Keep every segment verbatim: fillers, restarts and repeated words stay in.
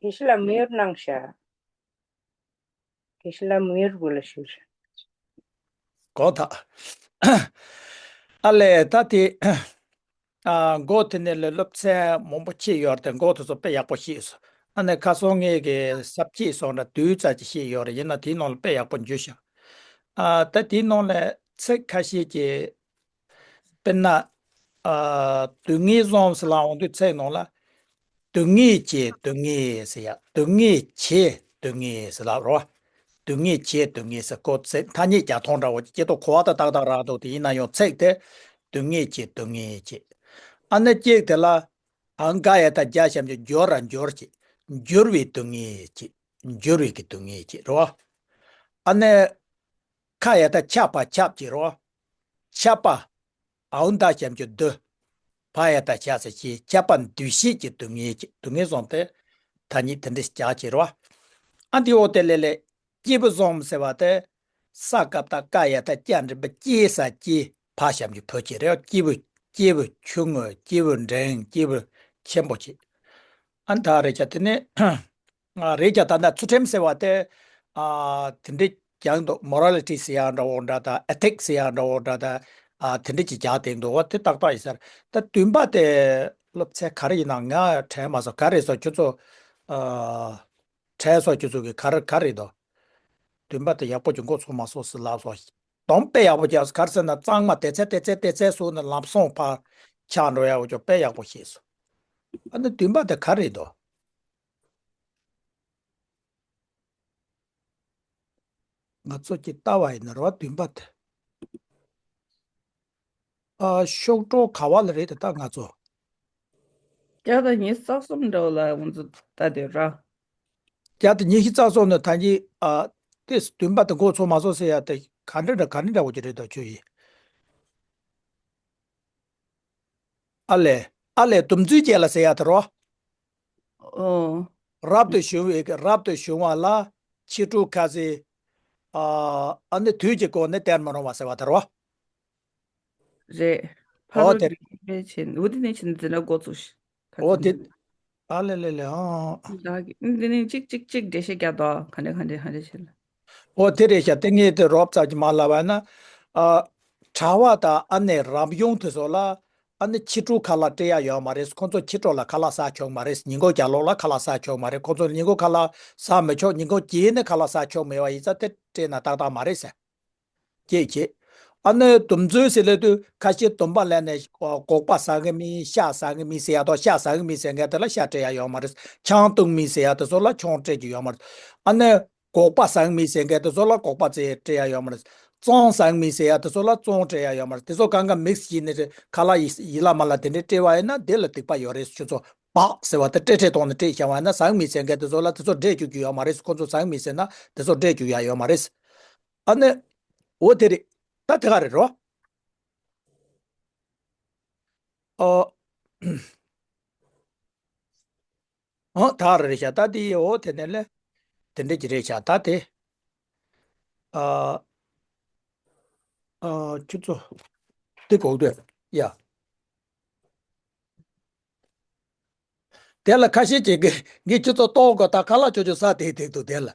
དགེ་བཤེས་ལགས་མི་ཡུལ་གནང་ཤག་དགེ་བཤེས་ལགས་མི་ཡུལ་བུ་ལ་ཞུ་ཤག་གོ་ཐག་ཨ་ལས་ད་དེ། ཨ། མགོ་དེ་ནས་ལས་སློབ་ཚན་མང་པོ་ཕྱེ་ཡོད་རེད་དེ། མགོ་དེ་ཚོ་དཔེ་ཡག་པོ་ཤེས་སོང་། ཨ་ནི་ཁ་སང་ངས་གི་ས་བཅད་སོང་འདྲ་དུས་ཙམ་ཅིག་ཤེས་ཡོད་རེད། ཡིན་ན་དེའི་ནང་ལ་དཔེ་ཡག་པོ་འཇུ་ཤག་ཨ། ད་དེའི་ནང་ལས་ཚིག་ཁ་ཤས་ཀྱི། དཔེར་ན། ཨ། སྡུག་བསྔལ་བཟང་ཟེར་ལ་འོང་དུས་ཚིག་ནང་ལ། སྡུག་བསྔལ་གྱི་སྡུག་བསྔལ་ཟེར་ཡ། སྡུག་བསྔལ་གྱི་སྡུག་བསྔལ་ཟེར་ལ་རོ། སྡུག་བསྔལ་གྱི་སྡུག་བསྔལ་ཟེར་ཀོ་ཚེ་ཐ་སྙད་རྒྱག་མཐོང་འདྲ་བོ་ཅིག་སྐྱེ་སྟོབས་གོ་བ་དང་ཏག་ཏག་རག་འདུག་དེ་ཡིན་ན་ཡང་ཚིག་དེ་སྡུག་བསྔལ་གྱི་སྡུག་བསྔལ་གྱི། ཨ་ནི་གཅིག་དེ་ལ་ཨང་ཀ་ཡ་བཏགས་རྒྱ་ཞབས་ཀྱུ་འགྱུར་ར་འགྱུར་གྱི། འགྱུར་བའི་སྡུག་བསྔལ་གྱི། འགྱུར་བའི་གི་སྡུག་བསྔལ་གྱི་རེད་བ། ཨ་ནི་ཁ་ཡ་བཏགས་ཁྱབ་པ་ཁྱབ་ཀྱི་རེད་བ། ཁྱབ་པ། ཨའུ་མདའ་ཞབས་ཀྱུ་འདུ། བ་ཡ་བཏགས་བྱ་ས་བྱས། ཁྱབ་པ་འདུ་ཤེས་ཀྱི་སྡུག་བསྔལ་གྱི། སྡུག་བསྔལ་སོང་སྟེ། ཐ་སྙད་དེ་འདྲ་ཞིག་རྒྱག་བྱེད་རོ། ཨ་འདི་འོ་དེ་ལས་ལས། སྐྱེས་བུ་བཟང་ཟེར་བ་དེ། ས་ཀ་བཏགས་སྐ་ཡ་བཏགས་སྐྱ་འགྲེང་བུ་སྐྱེ་ས་སྐྱེ། བ་ཞབས་ཀྱུ་བུ་གྱི་རེད། སྐྱེས་བུ། སྐྱེས་བུ་ཆུང་ངུ། སྐྱེས་བུ་འབྲིང་། སྐྱེས་བུ་ཆེན་པོ་བྱེད། ཨ་ད་རེད་ཀྱ་དེ་ནས། ཨ། རེད་ཀྱ་ད་ལྟ་ཚུལ་ཁྲིམས་ཟེར་བ་དེ། ཨ། དེ་འདྲའི་རྒྱང་དུ་མོ་ར་ལི་ཊི་ཟེར་ཡག་འདྲ་བོ་འདྲ་དང་ཨེ་ཐིག་ཟེར་ཡག་འདྲ་བོ་འདྲ་དང་། ཨ། དེ་འདྲ་ཅིག་རྒྱག་བསྡད་འདུག་བ། དེ་ཏག་ཏག་ཡིན་ས་རེད། ད་བདུན་པ་དེ་སློབ་ཚན་ག་རེ་ཡིན་ན་ང་དྲན་མ་སོང་། ག་རེ་སོང་ཁྱོད་ཚོ། ཨ། དྲན་སོང་ཁྱོད་ཚོ་གི་ག་རེ་ག་རེ་འདུག་བདུན་པ་དེ་ཡག་པོ་ཅིག་མགོ་ཚོས་མ་སོང་ཟེར་ལབ་སོང་། དོན་དཔེ་ཡག་པོ་ཅིག་ག་རེ་ཟེར་ན་གཙང་མ་དེ་ཚེ་དེ་ཚེ་དེ་ཚེ་སོང་ནས་ལམ་སང་ཕར་ཆགས་འགྲོ་ཡག་པོ་ཅིག་དཔེ་ཡག་པོ་ཤེས་སོང་། ཨ་ནི་བདུན་པ་དེ་ག་རེ་འདུག་ང་ཚོ་གྱིས་ལྟ་བ་ཡིན་ན་རེད་བ། བདུན་པ་དེ། ཨ། ཤོག་གྲངས་ག་བ་ལ་རེད་དེ་ད་ང་ཚོ། བརྒྱ་དང་ཉི་ཤུ་རྩ་གསུམ་འདྲ་བོ་ལ་ང་ཚོ་ལྟ་དེ་ར། བརྒྱ་དང་ཉི་ཤུ་རྩ་གསུམ་ནས་ད་གིན། ཨ། དེ་བདུན་པ་དེ་མགོ་ཚོས་མ་སོང་ཟེར་ཡག་དེ་ག་འདྲ་འདྲ་ག་འདྲ་འདྲ་བོ་ཅིག་རེད་ད་ཁྱོད་ཡིན། ཨ་ལས། ཨ་ལས་དུམ་ཚུལ་ཅན་ལ་ཟེར་ཡག་དེ་རོ། ཨོ། རབ་ཏུ་བྱུང་བའི་རབ་ཏུ་བྱུང་བ་ལ་ཕྱི་དྲོ་ཁ་ཟས། ཨ། ཨ་ནི་དུས་ཀྱི་གོ་ནས་སྟེར་མི་རུང་བ་ཟེར་བ་དེ་རོ། རེད། ཕ་ཨོ་རོལ་དེ། ཏུ་ཕྱིན། འོ་དེ་ནས་ཕྱིན་འཛིན་གྲྭ་འགོ་ཚུགས་ཤིག་ཨོ་དེ། ཨ་ལེ་ལེ་ལེ། ཨང་། ད་གི་འདི་ནས་གཅིག་གཅིག་གཅིག་འགྲེལ་བཤད་རྒྱག་དོ། ག་འདྲ་ག་འདྲ་ག་འདྲ་བྱེད་ལ། ཨོ་དེ་རེད་ཤག་དེ་ངས་དེ་རོབ་ཙམ་གྱིས་མ་ལབ་པ་ན། ཨ། གྲྭ་བ་དང་ཨ་ནེ་རབ་བྱུང་དེ་ཚོ་ལ། ཨ་ནི་ཕྱི་དྲོ་ཁ་ལག་སྤྲད་ཡག་ཡོད་མ་རེད། ཁོང་ཚོ་ཕྱི་དྲོ་ལ་ཁ་ལག་ཟ་ཆོག་མ་རེད། ཉིན་གུང་རྒྱབ་ལོགས་ལ་ཁ་ལག་ཟ་ཆོག་མ་རེད། ཁོང་ཚོ་ཉིན་གུང་ཁ་ལག་ཟ་མི་ཆོག་ཉིན་གུང་རྗེས་ནས་ཁ་ལག་ཟ་ཆོག་མེད་པ་ཡིན་ཙང་དེ་སྤྲད་ན་ཏག་ཏག་མ་རེད་ཟེར། ཅེས་བྱེད། ཨ་ནི་དུམ་ཚུལ་ཟེར་ལབ་དུས་ཁ་ཤས་དུམ་པ་ལབ་ནས་སྒོག་པ་ཟ་གི་མིན། ཤ་ཟ་གི་མིན་ཟེར་ཡག་དང་། ཤ་ཟ་གི་མིན་ཟེར་མཁན་དེ་ལ་ཤ་སྤྲད་ཡག་ཡོད་མ་རེད། ཆང་འཐུང་མིན་ཟེར་ཡག་དེ་ཚོ་ལ་ཆང་སྤྲད་རྒྱུ་ཡོད་མ་རེད། ཨ་ནི་སྒོག་པ་ཟ་གི་མིན་ཟེར་མཁན་དེ་ཚོ་ལ་སྒོག་པ་ཙམ་སྤྲད་ཡག་ཡོད་མ་རེད། བཙོང་ཟ་གི་མིན་ཟེར་ཡག་དེ་ཚོ་ལ་བཙོང་སྤྲད་ཡག་ཡོད་མ་རེད། དེ་ཚོ་གང་ག་མིག་སི་བྱས་ནས་ཁ་ལག་ཡིན་ཡིན་ལ་མ་ལ་དེ་འདྲས་སྤྲད་པ་ཡིན་ན་དེ་ལ་སྡིག་པ་ཡོད་རེད། ཁྱོད་ཚོ་བག་ཟེར་བ་དེ་སྤྲད་སྤྲད་གཏོང་ནས་སྤྲད་བཞག་པ་ཡིན་ན། ཟ་གི་མིན་ཟེར་མཁན་དེ་ཚོ་ལ་དེ་ཚོ་སྤྲད་བཅུག་རྒྱུ་ཡོད་མ་རེད། ཁོ་ཚོ་ཟ་གི་མིན་ཟེར་ན་དེ་ཚོ་སྤྲད་བཅུག་ཡག་ཡོད་མ་རེད། ཨ་ནི། འོ་དེ་རེད། ད་དེ་ག་རེད་རོ། ཨོ། ཨོ་ད་རེད་ཤག་ད་དེ་ཡི་འོ་དེ་ནས་ལས། དེ་འདྲ་ཅིག་རེད་ཤག་ད་དེ། ཨ། ཨ། ཁྱོད་ཚོ། དེ་གོ་དུས་ཡ། དེ་ལ་ཁ་ཤས་ཀྱིས་ངས་ཁྱོད་ཚོ་གཏོང་དགོས། ད་ཁ་ལག་ཅོ་ཅོ་ཟ་དེ་དེ་འདུག་དེ་ལ།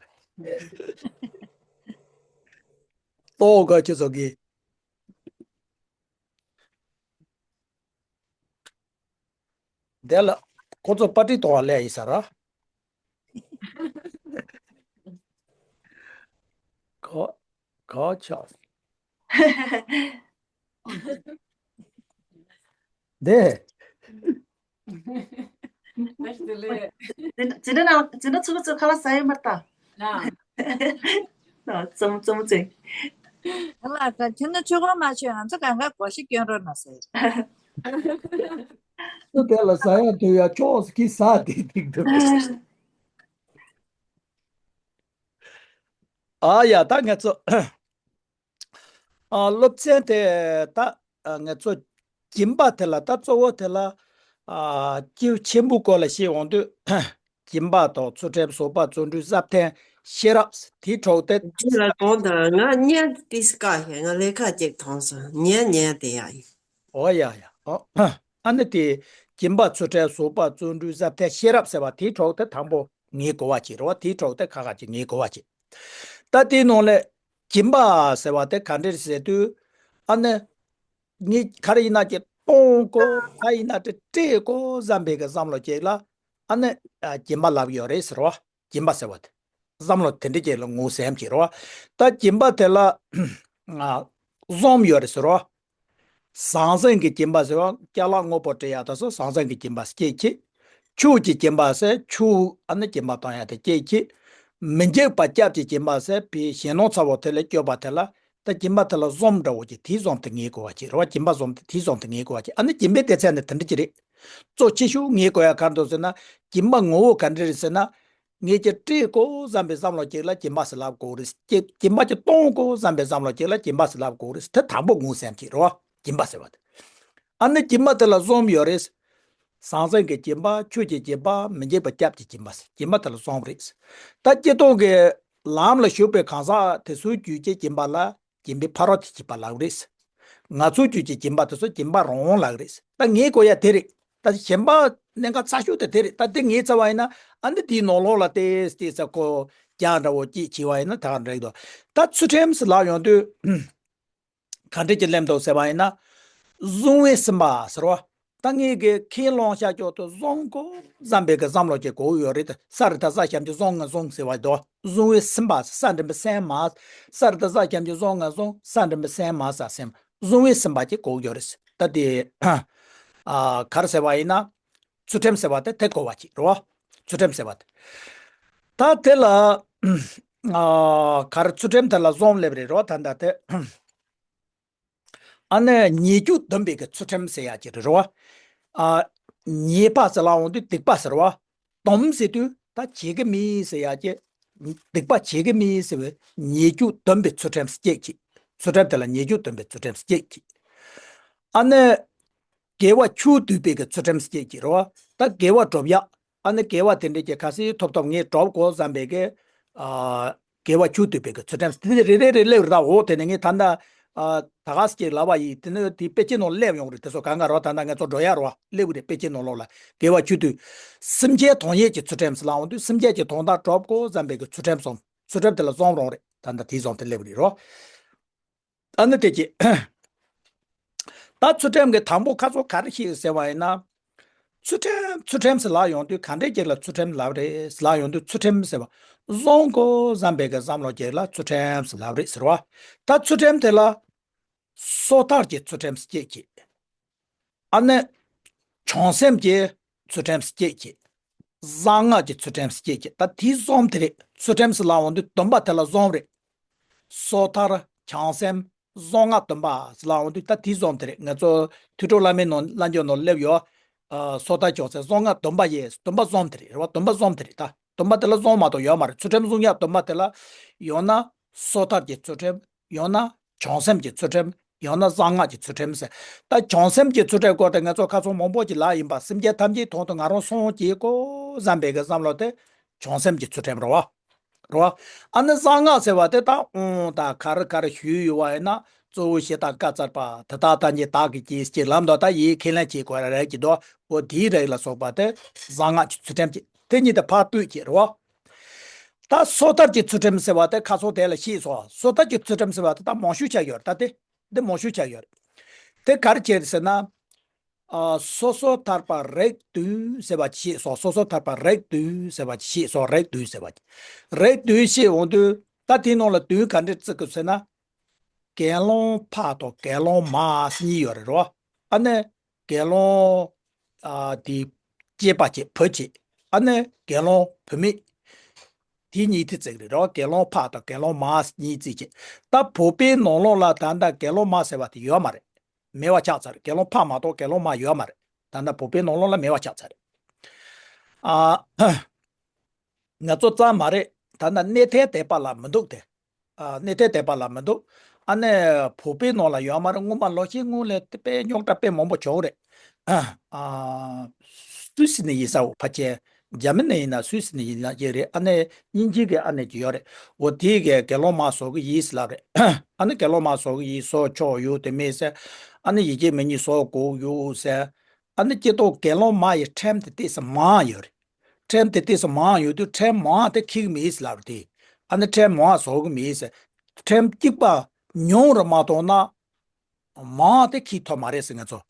གཏོང་དགོས་ཁྱོད་ཚོ་གིས། དེ་ལ་ཁོ་ཚོ་པར་ཊི་གཏོང་བ་ལས་ཡིན་ས་ར། ག་ག་ཆགས། དེ། འཛིན་གྲྭ་ནང་འཛིན་གྲྭ་ཚུགས་ཚུགས་ཁ་ལག་ཟ་ཡོད་མ་རེད་ད། ཙམ་ཙམ་ཙེ། ཁ་ལག་ད་ཁྱོད་ནི་ཆོས་གོས་མ་མཆོད། ང་ཚོ་གང་ག་གོ་ཤི་སྐྱོན་རོགས་གནང་ཟེར། ཁྱོད་དེ་ལ་ཟ་ཡག་དུས་ཡག་ཁྱོད་ཀྱིས་ཟ་དེ་ཐིག་འདུག་ཨ་ཡ་ད་ང་ཚོ། ཨ། སློབ་ཚན་དེ་ད་ཨ་ང་ཚོ་སྦྱིན་པ་དེ་ལ་ད་གཙོ་བོ་དེ་ལ་ཨ་སྐྱེས་བུ་ཆེན་པོའི་སྐོར་ལ་བཤད་འོང་དུས། སྦྱིན་པ་དང་ཚུལ་ཁྲིམས་བཟོད་པ་བརྩོན་འགྲུས་བསམ་གཏན་ཤེས་རབ་དེའི་གྲོགས་དེ། ཅི་ལ་གོང་དང་ང་བརྙན་ཏིས་ཀ་ཧེ་ང་ལས་ཀ་ཅིག་མཐོང་སོང་། ཉན་ཉན་དེ་ཡ་ཡིན། ཨོ་ཡ་ཡ། ཨོ། ཨ་ནི་དེ་སྦྱིན་པ་ཚུལ་ཁྲིམས་བཟོད་པ་བརྩོན་འགྲུས་བསམ་གཏན་ཤེས་རབ་ཟེར་བ་དེའི་གྲོགས་དེ་དང་པོ། ངེས་དགོས་པ་ཅིག་རེད་བ། དེའི་ཁྲོད་དེ་ཁ་ཁ་ཅིག་ངེས་དགོས་པ་ཅིག་ད་དེའི་ནང་ལས་སྦྱིན་པ་ཟེར་བ་དེ་ག་འདྲ་ཟེར་དུས། ཨ་ནི། ངས་ག་རེ་ཡིན་ན་ཅིག་གཏོང་དགོས། ག་ཡིན་ན་ཅིག་སྤྲད་དགོས་བསམ་པའི་གི་བསམ་བློ་ཅིག་ལ། ཨ་ནི། ཨ། སྦྱིན་པ་ལབ་ཡོད་རེད་ཟེར་བ། སྦྱིན་པ་ཟེར་བ་དེ། བསམ་བློ་དེ་འདྲ་ཅིག་ལ་ངོས་ཟིན་ཅིག་རེད་བ། ད་སྦྱིན་པ་དེ་ལ། ཨ། གསུམ་ཡོད་རེད་ཟེར་བ། ཟང་ཟིང་གི་སྦྱིན་པ་ཟེར་བ། ཅ་ལག་དངོས་པོ་སྤྲད་ཡག་དེ་ཚོ་ཟང་ཟིང་གི་སྦྱིན་པ་སྐྱེད་ཀྱི། ཆོས་ཀྱི་སྦྱིན་པ་ཟེར། ཆོས་ཨ་ནི་སྦྱིན་པ་གཏོང་ཡག་དེ་སྐྱེད་ཀྱི། མི་འཇིགས་པ་སྐྱབས་ཀྱི་སྦྱིན་པ་ཟེར། བའི་གཞན་སྣང་ཚ་བོ་དེ་ལས་སྐྱོབ་པ་དེ་ལ། ད་སྦྱིན་པ་དེ་ལ་གསུམ་འདྲ་བོ་ཅིག་དེའི་གསུམ་དེ་ངེས་དགོས་པ་ཅིག་རེད་བ། སྦྱིན་པ་གསུམ་དེ་དེའི་གསུམ་དེ་ངེས་དགོས་པ་ཅིག་ཨ་ནི་སྦྱིན་པའི་སྡེ་ཚན་ནི་དེ་འདྲ་ཅིག་རེད། གཙོ་ཆེ་ཤོས་ངེས་དགོས་ཡག་ག་རེ་འདུག་ཟེར་ན། སྦྱིན་པ་ངོ་བོ་ག་འདྲ་རེད་ཟེར་ན། ངས་ཅིག་སྤྲད་དགོས་བསམ་པའི་བསམ་བློ་ཅིག་ལ་སྦྱིན་པ་ཟེར་ལབ་དགོས་རེད། ཅིག་སྦྱིན་པ་ཅིག་གཏོང་དགོས་བསམ་པའི་བསམ་བློ་ཅིག་ལ་སྦྱིན་པ་ཟེར་ལབ་དགོས་རེད། དེ་དང་པོ་ངོས་ཟིན་ཅིག་རེད་བ། སྦྱིན་པ་ཟེར་བ་དེ། ཨ་ནི་སྦྱིན་པ་དེ་ལ་གསུམ་ཡོད་རེད། ཟང་ཟིང་གི་སྦྱིན་པ། ཆོས་ཀྱི་སྦྱིན་པ། མི་འཇིགས་པ་སྐྱབས་ཀྱི་སྦྱིན་པ་ཟེར། སྦྱིན་པ་དེ་ལ་གསུམ་རེད། ད་སྤྱིར་བཏང་གི་ལམ་ལ་ཞུགས་པའི་གང་ཟག་དེ་ཚོའི་རྒྱུད་ཀྱི་སྦྱིན་པ་ལ་སྦྱིན་པའི་ཕ་རོལ་ཏུ་ཕྱིན་པ་ལབ་རེད། ང་ཚོའི་རྒྱུད་ཀྱི་སྦྱིན་པ་དེ་ཚོ་སྦྱིན་པ་རང་དབང་ལབ་རེད། ད་ངེས་དགོས་ཡ་དེ་རེད། ད་གཞན་པ་གནད་འགག་ཆེ་ཤོས་དེ་དེ་རེད། ད་དེ་ངེས་ཚར་བ་ཡིན་ན། ཨ་ནི་དེའི་ནང་ལོགས་ལ་ཏོག་ཙམ་ཏོག་ཙམ་ཁོ་རྒྱག་འདྲ་བོ་ཅིག་བྱས་པ་ཡིན་ན་ད་ག་འདྲ་འདུག་ད་ཚུལ་ཁྲིམས་ལབ་ཡོང་དུས། ག་འདྲ་ཅིག་སླེབས་འདུག་ཟེར་བ་ཡིན་ན། བཟུང་བས་ཟིན་པ་ཟེར་བ། ད་ངས་གི་ཁས་བླངས་བཞག་ཆོག་ཏུ་བཟུང་དགོས་བསམ་པའི་གི་བསམ་བློ་ཅིག་དགོས་ཡོད་རེད། ས་རི་ད་ས་ཞབས་ཀྱུ་བཟུང་ང་བཟུང་ཟེར་བ་དོ། བཟུང་བས་ཟིན་པ། ས་འགྲེང་བུ་ཟིན་མ། ས་རི་ད་ས་ཞབས་ཀྱུ་བཟུང་ང་བཟུང་། ས་འགྲེང་བུ་ཟིན་མ་ས་ཟིན། བཟུང་བས་ཟིན་པ་ཅིག་དགོས་ཡོད་རེད། ད་དེ། ཨ། ག་རེ་ཟེར་བ་ཡིན་ན། ཚུལ་ཁྲིམས་ཟེར་བ་དེ་དེ་གོ་བ་ཅིག་རེད་བ། ཚུལ་ཁྲིམས་ཟེར་བ་དེ། ད་དེ་ལ། ཨ། ག་རེ་ཚུལ་ཁྲིམས་དེ་ལ་གསུམ་སླེབས་རེད་རེད་བ། ད་ད་དེ། ཨ་ནི་ཉེས་སྤྱོད་སྡོམ་པའི་གི་ཚུལ་ཁྲིམས་ཟེར་ཡག་ཅིག་རེད་རེད་བ། ཨ། ཉེས་པ་ཟེར་ལབ་ཡོང་དུས་སྡིག་པ་ཟེར་བ། སྡོམ་ཟེར་དུས་ད་བྱེད་ཀྱི་མེད་ཟེར་ཡག་ཅིག་སྡིག་པ་བྱེད་ཀྱི་མེད་ཟེར་བའི་ཉེས་སྤྱོད་སྡོམ་པའི་ཚུལ་ཁྲིམས་སྐྱེད་ཅིག་ཚུལ་ཁྲིམས་དེ་ལ་ཉེས་སྤྱོད་སྡོམ་པའི་ཚུལ་ཁྲིམས་སྐྱེད་ཅིག་ཨ་ནི། དགེ་བ་ཆོས་སྡུད་པའི་གི་ཚུལ་ཁྲིམས་སྐྱེད་ཀྱི་རེད་བ། ད་དགེ་བ་སྒྲུབ་ཡག་ཨ་ནི་དགེ་བ་དེ་འདྲས་ཀྱི་ག་ཚོད་ཐོབ་ཐོབ་ངས་སྒྲུབ་དགོས་བསམ་པའི་གི། ཨ། དགེ་བ་ཆོས་སྡུད་པའི་གི་ཚུལ་ཁྲིམས་དེ་རེ་རེ་རེ་སླེབས་རེད། ད་འོ་དེ་ནས་ངས་ད་ལྟ། ཨ། ད་ག་ཟེ་ཅིག་ལབ་པ་ཡིན། དེ་ནི་དེའི་དཔེ་ཆའི་ནང་སླེབས་ཡོང་རེད། དེ་ཚོ་གང་ག་རོ་ད་ལྟ་ངས་ཚོ་འགྲོ་ཡག་རོ་སླེབས་རེད། དཔེ་ཆའི་ནང་ལོགས་ལ་དགེ་བ་ཆོས་སྡུད། སེམས་ཅན་དོན་ཡོད་ཀྱི་ཚུལ་ཁྲིམས་ལབ་ཡོང་དུས་སེམས་ཅན་གྱི་དོན་དག་སྒྲུབ་དགོས་བསམ་པའི་གི་ཚུལ་ཁྲིམས་སོང་། ཚུལ་ཁྲིམས་དེ་ལ་གསུམ་རང་རེད། ད་ལྟ་དེའི་གསུམ་དེ་སླེབས་རེད་རོ། ཨ་ནི་དེ་ཅི། ད་ཚུལ་ཁྲིམས་ཀྱི་དང་པོ་ཁ་ཚོ་ག་རེ་ཞིག་ཟེར་བ་ཡིན་ན། ཚུལ་ཁྲིམས་ཚུལ་ཁྲིམས་ཟེར་ལབ་ཡོང་དུས་ག་འདྲས་ཅིག་ལ་ཚུལ་ཁྲིམས་ལབ་རེད་ཟེར་ལབ་ཡོང་དུས། ཚུལ་ཁྲིམས་ཟེར་བ། བཟང་དགོས་བསམ་པའི་གི་བསམ་བློ་ཅིག་ལ་ཚུལ་ཁྲིམས་ཟེར་ལབ་རེད་ཟེར་བ། ད་ཚུལ་ཁྲིམས་དེ་ལ། སོ་ཐར་གྱི་ཚུལ་ཁྲིམས་སྐྱེད་ཀྱི། ཨ་ནི། བྱང་སེམས་ཀྱི་ཚུལ་ཁྲིམས་སྐྱེད་ཀྱི། གསང་སྔགས་ཀྱི་ཚུལ་ཁྲིམས་སྐྱེད་ཀྱི། ད་དེ་གསུམ་དེ་རེད། ཚུལ་ཁྲིམས་ཟེར་ལབ་ཡོང་དུས་སྡོམ་པ་དེ་ལ་གསུམ་རེད། སོ་ཐར། བྱང་སེམས། གསང་སྔགས་སྡོམ་པ་ཟེར་ལབ་ཡོང་དུས་ད་དེ་གསུམ་དེ་རེད། ང་ཚོ་ཐོས་གྲོལ་བླ་མའི་ནང་ལ་འཇོག་ནང་སླེབས་ཡོད། ཨ། སོ་ཐར། བྱང་སེམས། གསང་སྔགས་སྡོམ་པ་ཡིན། སྡོམ་པ་གསུམ་དེ་རེད་རེད་བ། སྡོམ་པ་གསུམ་དེ་རེད། ད་སྡོམ་པ་དེ་ལ་གསུམ་མ་གཏོགས་ཡོད་མ་རེད། ཚུལ་ཁྲིམས་གསུང་ཡག་སྡོམ་པ་དེ་ལ། ཡང་ན་སོ་ཐར་གྱི་ཚུལ་ཁྲིམས། ཡང་ན་བྱང་སེམས་ཀྱི་ཚུལ་ཁྲིམས། ཡང་ན་གསང་སྔགས་ཀྱི་ཚུལ་ཁྲིམས་ཟེར། ད་བྱང་སེམས་ཀྱི་ཚུལ་ཁྲིམས་སྐོར་དེ་ང་ཚོ་ཁ་སང་མང་པོ་ཅིག་ལབ་ཡིན་པ། སེམས་ཅན་ཐམས་ཅད་དོན་དུ་ང་རང་སངས་རྒྱས་དགོས་བསམ་པའི་གི་བསམ་བློ་དེ་བྱང་སེམས་ཀྱི་ཚུལ་ཁྲིམས་རེད་བ། རེད་བ། ཨ་ནི་གསང་སྔགས་ཟེར་བ་དེ་ད་དབང་དང་ག་རེ་ག་རེ་ཞུས་ཡོད་པ་ཡིན་ན། གཙོ་བོ་ཞེ་སྡང་བཀའ་སྩལ་པ། དེ་དག་ཐམས་ཅད་བདག་གིས་བགྱིས་ཅེས་ལབ་འདུག་ད་ཡིས་ཁས་ལེན་བྱེད་དགོས་ར་རེད་ཀྱི་འདུག་འོ་དེའི་རིགས་ལ་སོགས་པ་དེ་གསང་སྔགས་ཀྱི་ཚུལ་ཁྲིམས་ཀྱི་དེ་གཉིས་དེ་ཕར་ཕུད་ཀྱི་རེད་བ། ད་སོ་ཐར་གྱི་ཚུལ་ཁྲིམས་ཟེར་བ་དེ་ཁ་སང་དེ་ལ་ཤེས་སོང་། སོ་ཐར་གྱི་ཚུལ་ཁྲིམས་ཟེར་བ་དེ་ད་མང་ཤོས་ཆགས་ཡོད་རེད། ད་དེ་འདི་མང་ཤོས་ཆགས་ཡོད་རེད། དེ་ག་རེ་བྱས་རེད་ཟེར་ན། ཨ། སོ་སོ་ཐར་པ་རིགས་བདུན་ཟེར་བ་ཅིག་ཤེས་སོང་། སོ་སོ་ཐར་པ་རིགས་བདུན་ཟེར་བ་ཅིག་ཤེས་སོང་། རིགས་བདུན་ཟེར་བ་ཅིག་རིགས་བདུན་ཤེས་འོང་དུས་ད་དེའི་ནང་ལ་བདུན་ག་འདྲས་བརྩི་དགོས་ཟེར་ན། དགེ་སློང་ཕ་དང་དགེ་སློང་མ་གཉིས་ཡོད་རེད་རོ། ཨ་ནི་དགེ་སློང་། ཨ། དེ་སྐྱེས་པ་བྱས་བུ་བྱས། ཨ་ནི་དགེ་སློང་བུད་མེད། དེ་གཉིས་དེ་བརྩི་གི་རེད་རོ། དགེ་སློང་ཕ་དང་དགེ་སློང་མ་གཉིས་བརྩི་བྱས། ད་བོད་པའི་ནང་ལོགས་ལ་ད་ལྟ་དགེ་སློང་མ་ཟེར་བ་དེ་ཡོད་མ་རེད། མེད་པ་ཆགས་ཚར་རེད། དགེ་སློང་ཕ་མ་གཏོགས་དགེ་སློང་མ་ཡོད་མ་རེད། ད་ལྟ་བོད་པའི་ནང་ལོགས་ལ་མེད་པ་ཆགས་ཚར་རེད། ཨ། ང་ཚོ་ཙམ་མ་རེད། ད་ལྟ་གནས་ཐལ་དད་པ་ལ་མི་འདུག་སྟེ། ཨ། གནས་ཐལ་དད་པ་ལ་མི་འདུག་ཨ་ནི་བོད་པའི་ནང་ལ་ཡོད་མ་རེད། སྔོན་མ་ལོ་ཤས་སྔོན་ལ་དཔེ་རྙོག་དྲ་དཔེ་མང་པོ་བྱུང་རེད། ཨ། སུད་སི་ནས་ཡིན་ས་འོ་ཕལ་ཆེར། འཇར་མ་ནི་ཡིན་ན་སུད་སི་ནས་ཡིན་ན་ཅི་རེད། ཨ་ནི་དབྱིན་ཇི་གི་ཨ་ནེ་ཅིག་ཡོད་རེད། འོ་དེ་གས་དགེ་སློང་མ་བཟོ་གི་ཡིན་ཟེར་ལབ་རེད། ཨ་ནི་དགེ་སློང་མ་བཟོ་གི་ཡིན། བཟོ་ཆོག་ཡོད་དེ་མེད་ཟེར། ཨ་ནི་ཡིད་ཆེས་མི་གཉིས་བཟོ་དགོས་ཡོད་ཟེར། ཨ་ནི་སྤྱིར་བཏང་དགེ་སློང་མ་ཡི་ཁྲིམས་དེ་ཏོག་ཙམ་མང་ཡོད་རེད། ཕྲན་དེ་ཏོག་ཙམ་མང་ཡོད་དུས་ཕྲན་མང་དེ་འཁྱེར་གྱི་མེད་ཟེར་ལབ་རེད་དེ། ཨ་ནི་ཕྲན་མང་བཟོ་གི་མེད་ཟེར། ཕྲན་གཅིག་པ་ཉུང་རུ་མ་གཏོང་ན། མང་དེ་འཁྱེར་ཐུབ་མ་རེད་ཟེར་ང་ཚོ།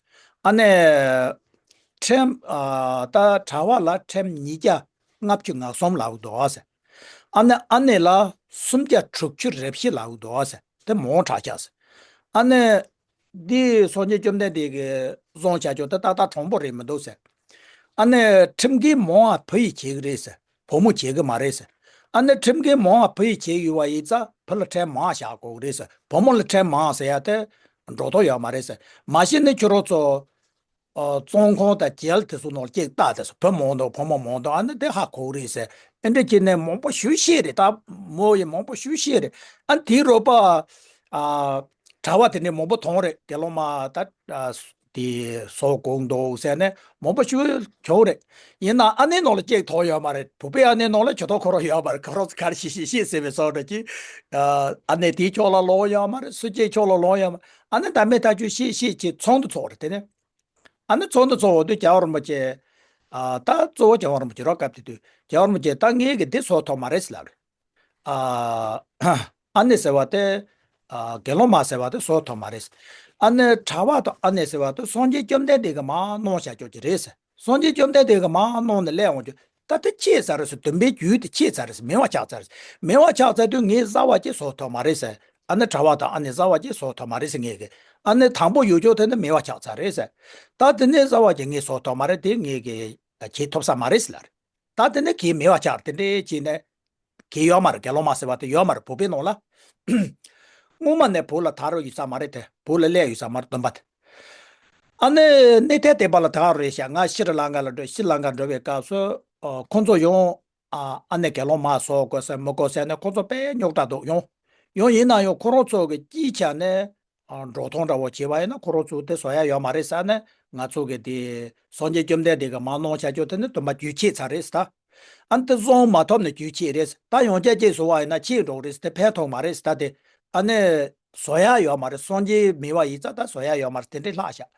ཨ་ནི། ཕྲན། ཨ། ད་གྲྭ་བ་ལ་ཕྲན་ཉིས་བརྒྱ་ལྔ་བཅུ་ང་གསུམ་ལབ་ཀྱི་འདུག་ཟེར། ཨ་ནི་ཨ་ནེ་ལ་སུམ་བརྒྱ་དྲུག་ཅུ་རེ་བཞི་ལབ་ཀྱི་འདུག་ཟེར། དེ་མང་དྲགས་ཤག་ཟེར། ཨ་ནི། འདི་སངས་རྒྱས་བཅོམ་ལྡན་འདས་ཀྱིས་བཟུང་བྱ་ཆོག་དེ་ཏག་ཏག་དྲང་པོ་རེད་མི་འདུག་ཟེར། ཨ་ནི་ཁྲིམས་འགལ་མང་བ་བུ་ཡིས་བྱེད་ཀྱི་རེད་ཟེར། བུ་མོ་བྱེད་ཀྱི་མ་རེད་ཟེར། ཨ་ནི་ཁྲིམས་འགལ་མང་བ་བུ་ཡིས་བྱེད་ཡོད་པ་ཡིན་ཙང་བུ་ལ་ཕྲན་མང་བཞག་དགོས་ཀྱི་རེད་ཟེར། བུ་མོ་ལ་ཕྲན་མང་ཟེར་ཡ་དེ་འགྲོ་དོན་ཡོད་མ་རེད་ཟེར། མ་གཞི་ནི་ཁྱོད་རང་ཚོ། ཨ། བཙོན་ཁང་དང་ཇེལ་དེ་ཚོ་ནང་ལ་སྐྱེལ་བཏང་དེ་ཚོ་བུ་མང་དང་བུ་མོ་མང་དང་ཨ་ནི་དེ་ཧ་གོ་གི་རེད་ཟེར། ཨེ་འདྲ་བྱས་ནས་མང་པོ་ཞེ་པོ་བཤད་རེད། ད་མོ་ཡིས་མང་པོ་ཞེ་པོ་བཤད་རེད། ཨ་ནི་དེའི་རོགས་པ། ཨ། གྲྭ་བ་དེ་འདྲས་མང་པོ་མཐོང་རེད། དགེ་སློང་མ་ད། ཨ། དེ་སྲོག་གང་འདུག་ཟེར་ནས་མང་པོ་ཞིག་བྱུང་རེད། ཡིན་ན་ཨ་ནེ་ནང་ལ་སྐྱེལ་ཐུབ་ཡོད་མ་རེད། བུ་ཕྲུག་ཨ་ནེ་ནང་ལ་ཇུས་གཏོགས་ཁོ་རང་ཡོད་མ་རེད། ཁོ་རང་ཚོ་ག་རེ་བྱེད་བྱེད་བྱེད་ཟེར་བའི་བཟོ་འདྲ་ཅིག་ཨ་ནེ་དེའི་ཕྱོགས་ལ་ལོག་ཡོད་མ་རེད། སུ་གཅིག་ཕྱོགས་ལ་ལོག་ཡོད་མ་རེད། ཨ་ནེ་ད་མེད་ཐག་ཆོད་བྱེད་བྱེད་བྱེད་ཚོགས་འདུ་ཚོགས་རེད། དེ་ནས་ཨ་ནེ་ཚོགས་འདུ་ཚོགས་འོག་ཏུ་རྒྱལ་བ་རིན་པོ་ཆེ། ཨ། ད་གཙོ་བོ་རྒྱལ་བ་རིན་པོ་ཆེ་རོགས་སྐབས་དེ་དུས་རྒྱལ་བ་རིན་པོ་ཆེ་ད་ངས་གི་འདི་བཟོ་ཐུབ་མ་རེད་ཟེར་ལབ་རེད། ཨ། ཨ་ནེ་ཟེར་བ་དེ། ཨ། དགེ་སློང་མ་ཟེར་བ་དེ་བཟོ་ཐུབ་མ་རེད། ཨ་ནེ་གྲྭ་བ་དང་ཨ་ནེ་ཟེར་བ་དེ་སངས་རྒྱས་བཅོམ་ལྡན་འདས་ཀྱིས་མར་གནང་བཞག་ཆོག་གི་རེད་ཟེར། སངས་རྒྱས་བཅོམ་ལྡན་འདས་ཀྱིས་མར་གནང་ནས་སླེབས་འོང་རྒྱུ། ད་དེ་ཆད་ཚར་རེད་ཟེར། སྟོན་པའི་རྒྱུད་དེ་ཆད་ཚར་རེད་ཟེར། མེད་པ་ཆགས་ཚར་རེད་ཟེར། མེད་པ་ཆགས་ཚར་དུས་ངས་བཟའ་བ་ཅིག་བཟོ་ཐུབ་མ་རེད་ཟེར། ཨ་ནེ་གྲྭ་བ་དང་ཨ་ནེ་བཟའ་བ་ཅིག་བཟོ་ཐུབ་མ་རེད་ཟེར་ངས་གི། ཨ་ནེ་དང་པོ་ཡོད་ཆོག་དེ་ནི་མེད་པ་ཆགས་ཚར་རེད་ཟེར། ད་དེ་ནས་བཟའ་བ་ཅིག་ངས་བཟོ་ཐུབ་མ་རེད། དེ་ངས་གི་བྱེད་ཐུབ་ས་མ་རེད་ཟེར་ལབ་རེད། ད་དེ་ནས་གི་མེད་པ་ཆགས་དེ་འདྲས་བྱས་ནས། གི་ཡོད་མ་རེད། དགེ་སློང་མ་ཟེར་བ་དེ་ཡོད་མ་རེད། བོད་པའི་ནང་ལ། སྔོན་མ་ནས་བོད་ལ་ད་རུང་ཡོད་ས་མ་རེད་དེ། བོད་ལ་སླེབས་ཡོད་ས་མ་རེད་སྟོན་པ་དེ། ཨ་ནི་གནས་བརྟན་སྡེ་པ་ལ་ད་རུང་རེད་ཤག་ང་ཤྲི་ལང་ཀ་ལ་འགྲོ། ཤྲི་ལང་ཀ་འགྲོ་བའི་སྐབས་སུ། ཨ། ཁོང་ཚོ་ཡང་། ཨ། ཨ་ནེ་དགེ་སློང་མ་བཟོ་དགོས་ཟེར་མི་དགོས་ཟེར་ནས་ཁོང་ཚོ་དཔེ་རྙོག་དྲ་འདུག་ཡང་། ཡང་ཡིན་ན་ཡང་ཁོ་རང་ཚོ་གི་སྤྱིའི་ཆ་ནས། ཨ། འགྲོ་སྟངས་འདྲ་བོ་བྱས་པ་ཡིན་ན་ཁོ་རང་ཚོ་དེ་བཟོ་ཡ་ཡོད་མ་རེད་ཟེར་ནས། ང་ཚོ་གི་དེ་སངས་རྒྱས་བཅོམ་ལྡན་འདས་ཀྱིས་མར་གནང་བྱ་རྒྱུ་དེ་ནི་སྟོན་པ་རྒྱུན་ཆད་ཚར་རེད་ཟེར་ད། ཨ་ནི་དེ་བཟུང་མ་ཐུབ་ནས་རྒྱུན་ཆད་རེད་ཟེར། ད་ཡང་བསྐྱར་ཅིག་བཟོ་བ་ཡིན་ན་ཆད་འགྲོ་གི་རེད་ཟེར། དེ་ཕན་ཐོགས་མ་རེད་ཟེར་ད་དེ། ཨ་ནི་བཟོ་ཡ་ཡོད་མ་རེད། སངས་རྒྱས་མེད་པ་ཡིན་ཙང་ད་བཟོ་ཡ་ཡོད་མ་རེད། དེ་འདྲས་ལྷག་ཤག་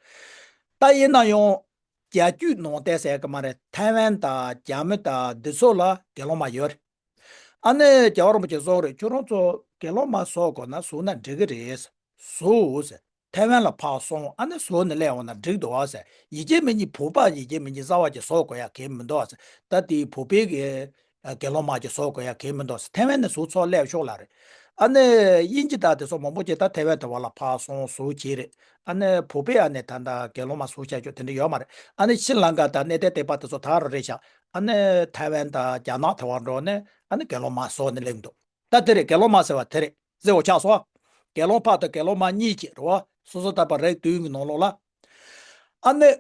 ད་ཡིན་ན་ཡང་། རྒྱ་བརྒྱུད་ནང་བསྟན་ཟེར་གི་མ་རེད། ཐའེ་ཝན་དང་རྒྱ་མི་དང་འདི་ཚོ་ལ་དགེ་སློང་མ་ཡོད་རེད། ཨ་ནི་རྒྱལ་བ་རིན་པོ་ཆེས་གསུངས་རེད། ཁྱོད་རང་ཚོ་དགེ་སློང་མ་བཟོ་དགོས་ན་བཟོས་ན་འགྲིག་གི་རེད། བཟོས་ཟེར། ཐའེ་ཝན་ལ་ཕར་སོང་། ཨ་ནི་བཟོས་ནས་སླེབས་འོང་ན་འགྲིག་འདུག་ཨ་ཟེར། ཡིན་གཅིག་མིན་གཉིས་བོད་པ་ཡིན་གཅིག་མིན་གཉིས་བཟའ་བ་ཅིག་བཟོ་དགོས་ཡ་གལ་མི་འདུག་ཨ་ཟེར། ད་དེ་བོད་པའི་གི་དགེ་སློང་མ་ཅིག་བཟོ་དགོས་ཡ་གལ་མི་འདུག་ཟེར། ཐའེ་ཝན་ནས་བཟོས་ཚར་སླེབས་ཤོག་ལབ་རེད། ཨ་ནི་དབྱིན་ཇི་དང་དེ་ཚོ་མང་པོ་ཅིག་ད་ཐའེ་ཝན་དེ་བ་ལ་ཕར་སོང་བཟོས་བྱས་རེད། ཨ་ནི་བོད་པའི་ཨ་ནི་ད་ལྟ་དགེ་སློང་མ་བཟོ་བྱ་རྒྱུ་དེ་འདྲ་ཡོད་མ་རེད། ཨ་ནི་ཤྲི་ལང་ཀ་དང་གནས་བརྟན་སྡེ་པ་དེ་ཚོ་ད་རུང་རེད་ཤག་ཨ་ནི་ཐའེ་ཝན་དང་རྒྱ་ནག་དེ་བ་འགྲོ་ནས་ཨ་ནི་དགེ་སློང་མ་བཟོ་ནས་སླེབས་འདུག་ད་དེ་རེད། དགེ་སློང་མ་ཟེར་བ་དེ་རེད། གཟིགས་འོ་ཆགས་སོང་། དགེ་སློང་ཕ་དང་དགེ་སློང་མ་གཉིས་ཀྱི་རེད་བ། སོ་སོ་ལྟ་བུ་རིགས་བདུན་གྱི་ནང་ལོགས་ལ། ཨ་ནི།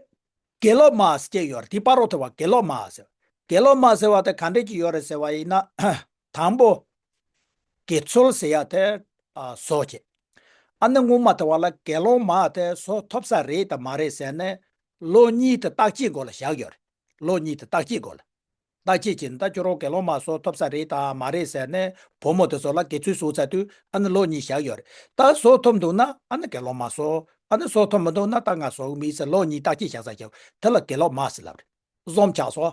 དགེ་སློང་མ་ཟེར་གྱི་ཡོད་རེད། དེ་བར་རོ་དེ་བ་དགེ་སློང་མ་ཟེར། དགེ་སློང་མ་ཟེར་བ་དེ་ག་འདྲས་ཀྱི་ཡོད་རེད་ཟེར་བ་ཡིན་ན། དང་པོ། དགེ་ཚུལ་ཟེར་ཡ་དེ། ཨ། བཟོ་བྱེད། ཨ་ནི་སྔོན་མ་དེ་བ་ལ་དགེ་སློང་མ་དེ་བཟོ་ཐུབ་ས་རེད་དང་མ་རེད་ཟེར་ནས། ལོ་གཉིས་དེ་བརྟག་དཔྱད་སྒོ་ལ་བཞག་ཡོད་རེད། ལོ་གཉིས་དེ་བརྟག་དཔྱད་སྒོ་ལ། བརྟག་དཔྱད་བྱས་ནས་ད་ཁྱོད་རང་དགེ་སློང་མ་བཟོ་ཐུབ་ས་རེད་དང་མ་རེད་ཟེར་ནས་བུ་མོ་དེ་ཚོ་ལ་དགེ་ཚུལ་བཟོ་ཚར་དུས་ཨ་ནི་ལོ་གཉིས་བཞག་ཡོད་རེད། ད་བཟོ་ཐུབ་འདུག་ན་ཨ་ནི་དགེ་སློང་མ་བཟོ། ཨ་ནི་བཟོ་ཐུབ་མི་འདུག་ན་ད་ང་བཟོ་གི་མིན་ཟེར་ལོ་གཉིས་བརྟག་དཔྱད་བཞག་ས་བཞག་དེ་ལ་དགེ་སློང་མ་ཟེར་ལབ་རེད། བཟོ་འོ་ཆགས་སོང་།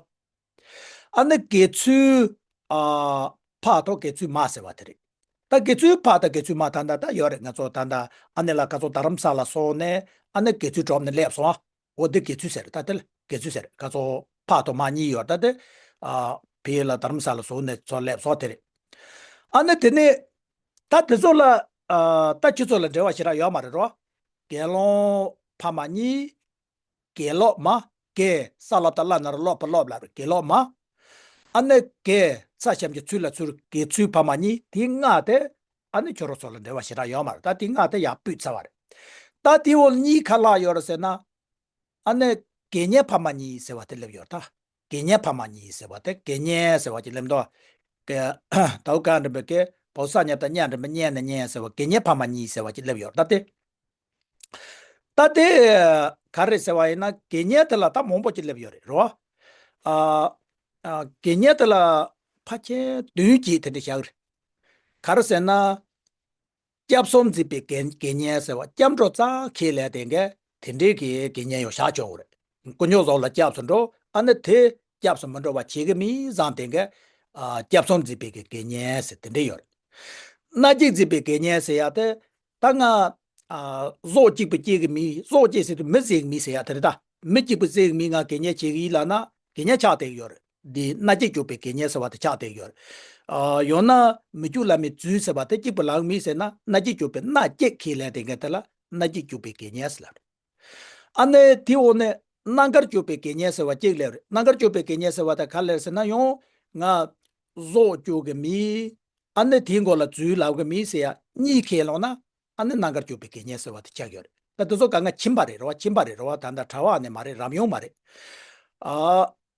ཨ་ནི་དགེ་ཚུལ། ཨ། ཕ་དང་དགེ་ཚུལ་མ་ཟེར་བ་དེ་རེད། ད་དགེ་ཚུལ་ཕ་དང་དགེ་ཚུལ་མ་ད་ལྟ་ད་ཡོད་རེད། ང་ཚོ་ད་ལྟ་ཨ་ནི་ལ་ཁ་ཚོ་རྡ་རམ་ས་ལ་སོང་ནས་ཨ་ནི་དགེ་ཚུལ་གྲོངས་ནས་སླེབས་སོང་ཨ། འོ་འདི་དགེ་ཚུལ་ཟེར། ད་དེ་ལ་དགེ་ཚུལ་ཟེར། ཁ་ཚོ་ཕ་དང་མ་གཉིས་ཡོད། ད་དེ། ཨ། ཕ་ལ་རྡ་རམ་ས་ལ་སོང་ནས་ཚོ་སླེབས་སོང་དེ་རེད། ཨ་ནི་དེ་ནས། ད་དེ་ཚོ་ལ། ཨ། ད་ཁྱེད་ཚོ་ལ་འབྲེལ་བ་ཞེ་དྲག་ཡོད་མ་རེད་རོ། དགེ་སློང་ཕ་མ་གཉིས། དགེ་སློབ་མ། དགེ་ས་སློབ་ཏ་སླ་ན་རོ་སློ་ཕ་སློབ་ལ་རེད། དགེ་སློབ་མ། ཨ་ནི་དགེ་ས་ཞབས་ཀྱུ་ཚུ་ལ་ཚུར་དགེ་ཚུལ་ཕ་མ་གཉིས། དེ་ལྔ་དེ་ཨ་ནི་ཁྱོད་རང་ཚོ་ལ་འབྲེལ་བ་ཞེ་དྲག་ཡོད་མ་རེད། ད་དེ་ལྔ་དེ་ཡར་ཕུད་ཚར་བ་རེད། ད་དེ་འོག་གཉིས་ག་ལ་ཡོད་རེད་ཟེར་ན། ཨ་ནི་དགེ་བསྙེན་ཕ་མ་གཉིས་ཟེར་བ་དེ་སླེབས་ཡོད་རེད་ད། དགེ་བསྙེན་ཕ་མ་གཉིས་ཟེར་བ་དེ་དགེ་བསྙེན་ཟེར་བ་ཅིག་སླེབས་འདུག་དགེ། ད་ག་འདྲ་མི་དགེ་བོ་ས་ཉ་ད་ཉ་འདྲ་མི་བསྙེན་ནས་བསྙེན་ཟེར་བ་དགེ་བསྙེན་ཕ་མ་གཉིས་ཟེར་བ་ཅིག་སླེབས་ཡོད་རེད་ད་དེ། ད་དེ། ག་རེ་ཟེར་བ་ཡིན་ན་དགེ་བསྙེན་དེ་ལ་ད་མང་པོ་ཅིག་སླེབས་ཡོད་རེད་རོ། ཨ། ཨ། དགེ་བསྙེན་དེ་ལ་ཕལ་ཆེར་བདུན་གྱིས་དེ་འདྲ་བཞག་རེད། ག་རེ་ཟེར་ན། སྐྱབས་སུ་མཛད་པའི་དགེ་དགེ་བསྙེན་ཟེར་བ་སྐྱབས་འགྲོ་རྩ་ཁས་ལས་དེ་འགས་དེ་འདྲའི་གི་དགེ་བསྙེན་ཡང་བཞག་ཆོག་རེད། དཀོན་མཆོག་གསུམ་ལ་སྐྱབས་སུ་འགྲོ། ཨ་ནི་དེ། སྐྱབས་སུ་མི་འགྲོ་བ་བྱེད་ཀྱི་མིན་བཟང་དེ་ག་ཨ་སྐྱབས་སོང་འཛིན་པའི་གི་དགེ་བསྙེན་ཟེར་དེ་འདྲ་ཡོད་རེད། མནའ་བསྐྱལ་འཛིན་པའི་དགེ་བསྙེན་ཟེར་ཡ་དེ་ད་ང་ཨ་ཟོག་གཅིག་པུ་སྐྱེ་གི་མིན། ཟོག་སྐྱེ་ཟེར་དུས་མི་བསད་གི་མིན་ཟེར་ཡ་དེ་རེད་ད། མི་གཅིག་པུ་བསད་གི་མིན་ང་དགེ་བསྙེན་བྱེད་གི་ཡིན་ལབ་ན་དགེ་བསྙེན་ཆགས་བསྡད་ཀྱི་ཡོད་རེད། འདི་མནའ་བསྐྱལ་སྐྱོབ་པའི་དགེ་བསྙེན་ཟེར་བ་དེ་ཆགས་བསྡད་ཀྱི་ཡོད་རེད། ཨ་ཡང་ན་མི་སྐྱོབ་ལམ་མི་འཛོལ་ཟེར་བ་དེ་གཅིག་པུ་ལམ་མི་ཟེར་ན་མནའ་བསྐྱལ་སྐྱོབ་པའི་མནའ་བསྐྱལ་ཁས་ལེན་དེ་འགའ་དེ་ལ་མནའ་བསྐྱལ་སྐྱོབ་པའི་དགེ་བསྙེན་ཟེར་ལབ་རེད། ཨ་ནི་དེའི་འོག་ནས་རྣམ་དཀར་སྐྱོབ་པའི་དགེ་བསྙེན་ཟེར་བ་གཅིག་སླེབས་རེད། རྣམ་དཀར་སྐྱོབ་པའི་དགེ་བསྙེན་ཟེར་བ་དེ་ག་སླེབས་ཟེར་ན་ཡང་ང་ཟོག་སྐྱོབ་གི་མིན། ཨ་ནི་དེའི་མགོ་ལ་འཛོལ་ལབ་གི་མིན་ཟེར་ཡ་གཉིས་ཁས་བླངས་ན་ཨ་ནི་རྣམ་དཀར་སྐྱོབ་པའི་དགེ་བསྙེན་ཟེར་བ་དེ་ཆགས་ཡོད་རེད། ད་དེ་ཚོ་ག་ང་ཁྱིམ་པ་རེད་རེད་བ། ཁྱིམ་པ་རེད་རེད་བ། ད་ལྟ་གྲྭ་བ་ནི་མ་རེད། རབ་ཡོང་མ་རེད། ཨ་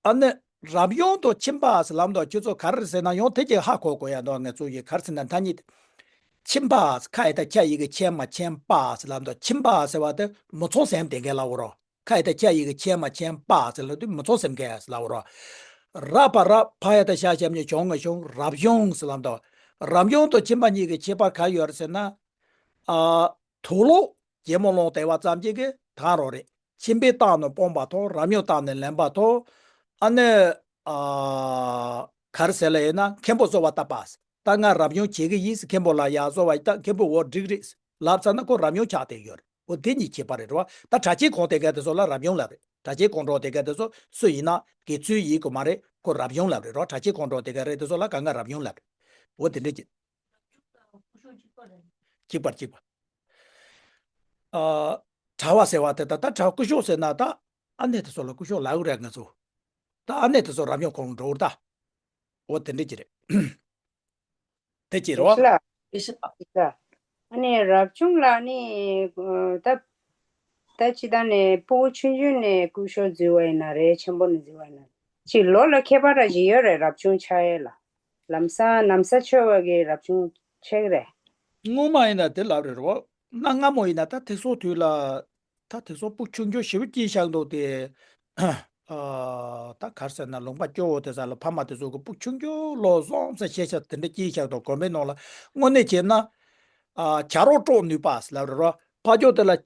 ཨ་ནི་རབ་ཡོང་དང་ཁྱིམ་པ་ཟེར་ལབ་མདོག་ཁྱོད་ཚོ་ག་རེ་ཟེར་ན་ཡང་དེ་གྱད་ཧ་གོ་དགོས་ཡ་མདོག་ང་ཚོ་ཡི་ག་རེ་ཟེར་ན་ཐ་སྙད་ཁྱིམ་པ་ཁ་ཡི་ད་ཁྱ་ཡི་གི་ཁྱེན་མ་ཁྱེན་པ་ཟེར་ལབ་མདོག་ཁྱིམ་པ་ཟེར་བ་དེ་མི་ཚང་སེམས་དེ་འགའ་ལ་འོ་རོགས། ཁ་ཡི་ད་ཁྱ་ཡི་གི་ཁྱེན་མ་ཁྱེན་པ་ཟེར་ལབ་དུས་མི་ཚང་སེམས་འགའ་ཟེར་ལབ་འོ་རོགས། རབ་པ་རབ་ཕ་ཡ་ད་ཤ་ཤམ་ཉི་བྱུང་ང་བྱུང་རབ་བྱུང་ཟེར་ལབ་མདོག་རབ་བྱུང་དང་ཁྱིམ་པ་གཉིས་ཀྱི་ཁྱད་པར་ག་ཡོད་རེད་ཟེར་ན། ཨ་དུག་ལོག་རྒྱལ་མོ་ལོང་དེ་བ་ཙམ་གྱི་གི་དང་རོགས་རེད། ཁྱིམ་པའི་རྟགས་ནི་སྤོང་བ་དང་རབ་ཡུམ་རྟགས་ནི་ལེན་པ་དང་། ཨ་ནི་ཨ་ག་རེ་ཟེར་ལ་ཡིན་ན་མཁན་པོ་གསོལ་བ་བཏབ་པ། ད་ང་རབ་ཡུམ་བྱེད་ཀྱི་ཡིན་ཟེར་མཁན་པོ་ལ་ཡར་གསོལ་བ་བཏབ། མཁན་པོ་འོ་འགྲིག་རེད་ལབ་ཚར་ན་ཁོ་རབ་ཡུམ་ཆགས་བསྡད་ཡོད་རེད། འོ་དེ་གཉིས་ཁྱད་པར་རེད་རེད་བ། ད་གྲྭ་ཆས་གོན་བསྡད་མཁན་དེ་ཚོ་ལ་རབ་ཡུམ་ལབ་རེད། གྲྭ་ཆས་གོན་འགྲོ་བསྡད་མཁན་དེ་ཚོ་སུ་ཡིན་ན་དགེ་ཚུལ་ཡིན་དགོས་མ་རེད། ཁོ་རབ་ཡུམ་ལབ་རེད་རོ། གྲྭ་ཆས་གོན་འགྲོ་བསྡད་མཁན་རེད་དེ་ཚོ་ལ་གང་ག་རབ་ཡུམ་ལབ་རེད། འོ་དེ་འདྲ་ཅིག་གཅིག་པར་གཅིག་པ། ཨ་གྲྭ་བ་ཟེར་བ་དེ་ད་ད་གྲྭ་སྐུ་ཞབས་ཟེར་ན་ད་ཨ་ནེ་དེ་ཚོ་ལ་སྐུ་ཞབས་ལབ་ཀྱི་རེད་ང་ཚོ། ད་ཨ་ནེ་དེ་ཚོ་རབ་ཡུམ་གོང་འགྲོ་བར་ད། འོ་དེ་འདྲ་ཅིག་རེད། དེ་ཅི་རེད་བ། ལ། ཨ་ནི་རབ་བྱུང་ལ་ནི་ད་ད་ཅི་ད་ནས་སྤུ་གུ་ཆུང་ཆུང་ནས་སྐུ་ཞབས་འཛུལ་བ་ཡིན་ན་རེད། ཆེན་པོ་ནས་འཛུལ་བ་ཡིན་ན་རེད། ཅི་ལོ་ལ་ཁྱད་པར་ར་ཞིག་ཡོད་རེད། རབ་བྱུང་ཆགས་ཡས་ལ་ལམ་སང་ནམ་སང་ཆོད་པ་གི་རབ་བྱུང་ཆགས་རེད། སྔོན་མ་ཡིན་ན་དེ་ལབ་རེད་རོ། གནའ་སྔ་མོ་ཡིན་ན་ད་ཐེག་སོ་དུས་ལ། ད་དེ་ཚོ་སྤུ་ཆུང་ཆུང་ཞེ་པོ་སྐྱེས་བཞག་འདུག་སྟེ། ཨ་ད་ག་རེ་ཟེར་ན་ལུང་པ་སྐྱོ་བོ་དེ་ཚོ་ལ་ཕ་མ་དེ་ཚོ་གི་སྤུ་ཆུང་ཆུང་ལོ་སོང་ཙམ་ཤེས་བྱ་དེ་འདྲ་སྐྱེས་བཞག་འདུག་དགོན་པའི་ནང་ལ་དངོས་གནས་བྱས་ན། ཨ་བྱ་རོག་དཀྲོག་ནུས་པ་ཟེར་ལབ་རེད་རོ། ཕ་ཇོ་དེ་ལ་བྱ་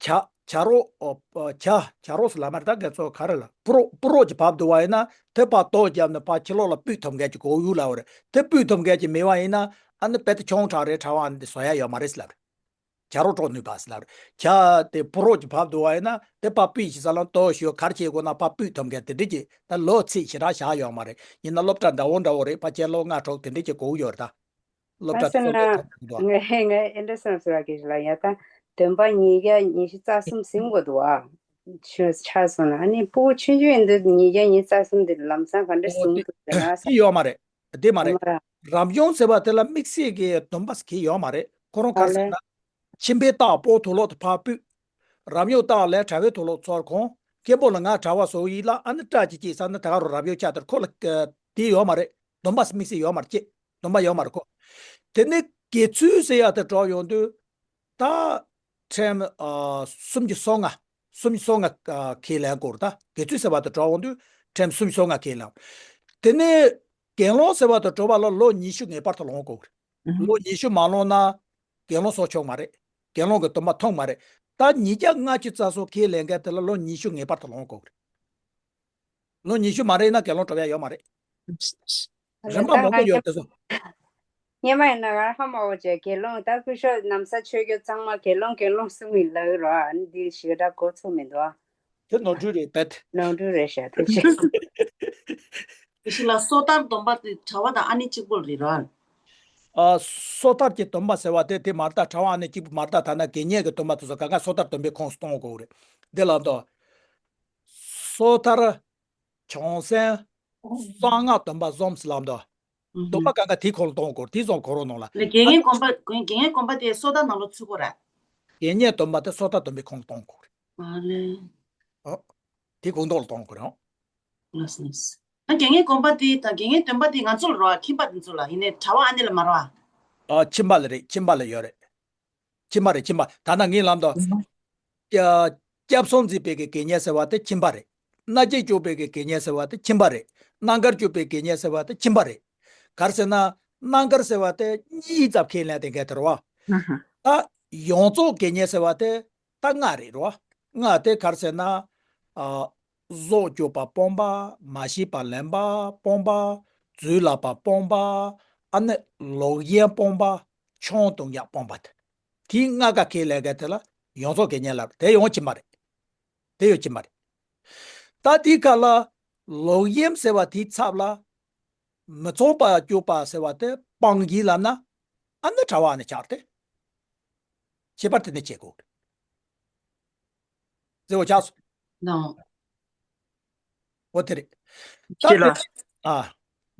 བྱ་རོག་ཨོ་བྱ་བྱ་རོག་ཟེར་ལབ་མ་རེད། ད་དེ་ཚོ་ག་རེ་ལ་སྤུ་རོག་སྤུ་རོག་ཅིག་བབས་འདུག་བ་ཡིན་ན་དེ་ཕར་ལྡོག་བརྒྱབ་ནས་ཕར་ཕྱི་ལོགས་ལ་སྤུས་ཐོབ་མཁན་ཅིག་གོ་ཡུལ་ལབ་རེད། དེ་སྤུས་ཐོབ་མཁན་ཅིག་མེད་པ་ཡིན་ན་ཨ་ནི་དཔེ་དེ་ཆུང་དྲགས་རེད། གྲྭ་བ་ཨ་ནི་དེ་བཟོ་ཡ་ཡོད་མ་རེད་ཟེར་ལབ་རེད། བྱ་རོག་དཀྲོག་ནུས་པ་ཟེར་ལབ་རེད། བྱ་དེ་སྤུ་རོག་ཅིག་བབས་འདུག་བ་ཡིན་ན་དེ་ཕར་སྤུས་ཞིག་ས་ལ་ལྡོག་ཞོག་ག་རེ་བྱེད་དགོས་ན་ཕར་སྤུས་ཐོབ་མཁན་དེ་འདྲ་ཅིག་ད་ལོ་ཚིགས་ཞེ་དྲག་བཞག་ཡོད་མ་རེད། ཡིན་ན་སློབ་གྲྭ་འདྲ་བོ་འདྲ་བོ་རེད། ཕར་ཕྱིན་ལོ་ལྔ་དྲུག་དེ་འདྲ་ཅིག་གོ་གི་ཡོད་རེད་ད། སློབ་གྲྭ་ད་དེ་ཚོ་ལ་ཐོབ་ཐུབ་འདུག་ང་ང་ཨེ་འདྲ་སོང་ཟེར་བ་གི་ལ་ཡ་ད་བདུན་པ་ཉིས་བརྒྱ་ཉི་ཤུ་རྩ་གསུམ་ཟིན་དགོས་འདུག་ཨ། ཆུ་ཆགས་སོང་ན་ཨ་ནི་སྤུ་གུ་ཆུང་ཆུང་ཡིན་དུས་ཉིས་བརྒྱ་ཉི་ཤུ་རྩ་གསུམ་དེ་ལམ་སང་ག་འདྲ་ཟིན་འདུག་ཟེར་ན་ས། དེ་ཡོད་མ་རེད། དེ་མ་རེད། མ་ར། རབ་བྱུང་ཟེར་བ་དེ་ལ་དམིགས་བསལ་གྱི་སྡོམ་པ་ཟེར་གྱི་ཡོད་མ་རེད། ཁོ་རང་ག་རེ་ཟེར་ན། ཨ་ལེ། ཁྱིམ་པའི་རྟགས་སྤོ་དུག་ལོག་ཏུ་ཕར་སྤུས། རབ་ཡུམ་རྟགས་ལས་དྲ་བའི་དུག་ལོག་ཚོར་གོང་། སྐྱེ་བོ་ལ་ང་གྲྭ་བ་བཟོ་ཡིན་ལ་ཨ་ནི་སྐྲ་ཅིག་སྐྱེས་ས་ན་ད་ག་རུ་རབ་ཡུམ་ཆགས་དེར་ཁོ་ལ་དེ་ཡོད་མ་རེད། སྡོམ་པ་དམིགས་བསལ་ཡོད་མ་རེད་ཅེས། སྡོམ་པ་ཡོད་མ་རེད་ཁོ། དེ་ནས་དགེ་ཚུལ་ཟེར་ཡ་དེ་གྲོགས་ཡོང་དུས། ད། ཁྲིམས་ཨ་སུམ་ཅུ་སོ་ལྔ། སུམ་ཅུ་སོ་ལྔ་ཨ་ཁས་ལེན་དགོས་རེད་ད། དགེ་ཚུལ་ཟེར་བ་དེ་གྲོགས་ཡོང་དུས་ཁྲིམས་སུམ་ཅུ་སོ་ལྔ་ཁས་ལེན། དེ་ནས་དགེ་སློང་ཟེར་བ་དེ་གྲོགས་པ་ལ་ལོ་ཉི་ཤུ་ངེས་པར་དུ་ལོངས་དགོས་རེད། ལོ་ཉི་ཤུ་མ་ལོངས་ན་དགེ་སློང་བཟོ་ཆོག་མ་རེད། དགེ་སློང་གི་སྡོམ་པ་ཐོབ་མ་རེད། ད་ཉིས་བརྒྱ་ལྔ་བཅུ་རྩ་གསུམ་ཁས་ལེན་མཁན་དེ་ལ་ལོ་ཉི་ཤུ་ངེས་པར་དུ་ལོངས་དགོས་རེད། ལོ་ཉི་ཤུ་མ་རེད་ན་དགེ་སློང་གྲུབ་ཡ་ཡོད་མ་རེད། རིམ་པ་མང་པོ་ཡོད་དེ་ཚོ། སྔོན་མ་ཡིན་ན་ང་ཧ་མ་གོ་བྱས་དགེ་སློང་ད་སྐུ་ཞབས་ནམ་ས་ཆོས་རྒྱལ་གཙང་མ་དགེ་སློང་དགེ་སློང་གསུམ་ཡིན་ལབ་རོ། ཨ་ནི་འདི་ཞེ་དྲག་གོ་ཚོད་མི་འདུག་ཨ། དེ་ནོར་འཁྲུལ་རེད་པད། ནོར་འཁྲུལ་རེད་ཤག་དེ་ཅི། དེ་ཞིག་ལ་སོ་ཐར་སྡོམ་པ་དེ་གྲྭ་བ་དང་ཨ་ནེ་གཅིག་པོ་རེད་ར། ཨ་སོ་ཐར་གྱི་སྡོམ་པ་ཟེར་བ་དེ་དེ་མ་རེད་ད། གྲྭ་བ་ཨ་ནེ་གཅིག་པུ་མ་རེད་ད། ཐ་ན་དགེ་བསྙེན་གྱི་སྡོམ་པ་དེ་ཚོ་གང་ག་སོ་ཐར་སྡོམ་པའི་ཁོངས་སུ་གཏོང་དགོས་རེད། འདི་ལ་འདོ། སོ་ཐར། བྱང་སེམས། གསང་སྔགས་སྡོམ་པ་བཟུམ་ཟེར་ལབ་འདུག་སྡོམ་པ་གང་ག་དེའི་ཁོངས་ལ་གཏོང་དགོས། དེ་ཙམ་གོ་རོགས་གནང་ལ། ལས་དགེ་བསྙེན་སྡོམ་པ་དགེ་བསྙེན་སྡོམ་པ་དེ་སོ་ཐར་ནང་ལ་ཚུད་དགོས་རེད། དགེ་བསྙེན་སྡོམ་པ་དེ་སོ་ཐར་སྡོམ་པའི་ཁོངས་ལ་གཏོང་དགོས་རེད། ཨ་ལེ། ཨོ། དེ་ཁོངས་གཏོགས་ལ་གཏོང་དགོས་རེད། ལགས་སོ་ལགས་སོ། ཨ་དགེ་བསྙེན་སྡོམ་པ་དེ་དང་དགེ་བསྙེན་སྡོམ་པ་དེ་ང་ཚོ་ལ་རོ། ཁྱིམ་པ་དེ་ཚོ་ལ་ཡིན་ནའི་གྲྭ་བ་ཨ་ནེ་ལ་མ་རོ། ཨ་ཁྱིམ་པ་ལ་རེད། ཁྱིམ་པ་ལ་ཡོད་རེད། ཁྱིམ་པ་རེད་ཁྱིམ་པ། ད་ནང་ངའི་ལམ་དུ། སྐྱབས་སོང་འཛིན་པའི་གི་དགེ་བསྙེན་ཟེར་བ་དེ་ཁྱིམ་པ་རེད། མནའ་བསྐྱལ་སྐྱོབ་པའི་གི་དགེ་བསྙེན་ཟེར་བ་དེ་ཁྱིམ་པ་རེད། རྣམ་དཀར་སྐྱོབ་པའི་དགེ་བསྙེན་ཟེར་བ་དེ་ཁྱིམ་པ་རེད། ག་རེ་ཟེར་ན། རྣམ་དཀར་ཟེར་བ་དེ་གཉིས་ཙམ་ཁས་ལེན་དེ་འགལ་དེ་རེད་བ། ད་ཡོངས་རྫོགས་དགེ་བསྙེན་ཟེར་བ་དེ་ད་ལྔ་རེད་རེད་བ། ལྔ་དེ་ག་རེ་ཟེར་ན། ཨ། བཟོ་བཅོས་པ་སྤོང་བ། མ་ཤེས་པ་ལེན་པ་སྤོང་བ། རྫུན་ལབ་པ་སྤོང་བ། ཨ་ནི་ལོག་གཡེམ་སྤོང་བ། ཆང་འཐུང་ཡག་སྤོང་བ་དེ། དེའི་ལྔ་ཀ་ཁས་ལེན་མཁན་དེ་ལ་ཡོངས་རྫོགས་དགེ་བསྙེན་ལབ་རེད། དེ་ཡོང་གི་མ་རེད། དེ་ཡོང་གི་མ་རེད། ད་དེའི་ཁ་ལ་ལོག་གཡེམ་ཟེར་བ་དེའི་ཚབ་ལ་མི་ཚངས་པར་སྤྱོད་པ་ཟེར་བ་དེ་སྤང་གི་ལབ་ན། ཨ་ནི་གྲྭ་པ་ཨ་ནི་ཆགས་ཏེ། ཁྱད་པར་དེ་ནི་བྱེད་དགོས། ཟེར་བ་ཆགས་སོང་། ནའོ། འོ་དེ་རེད། ད་ཁྱེད་ལ། དེ། ཨ།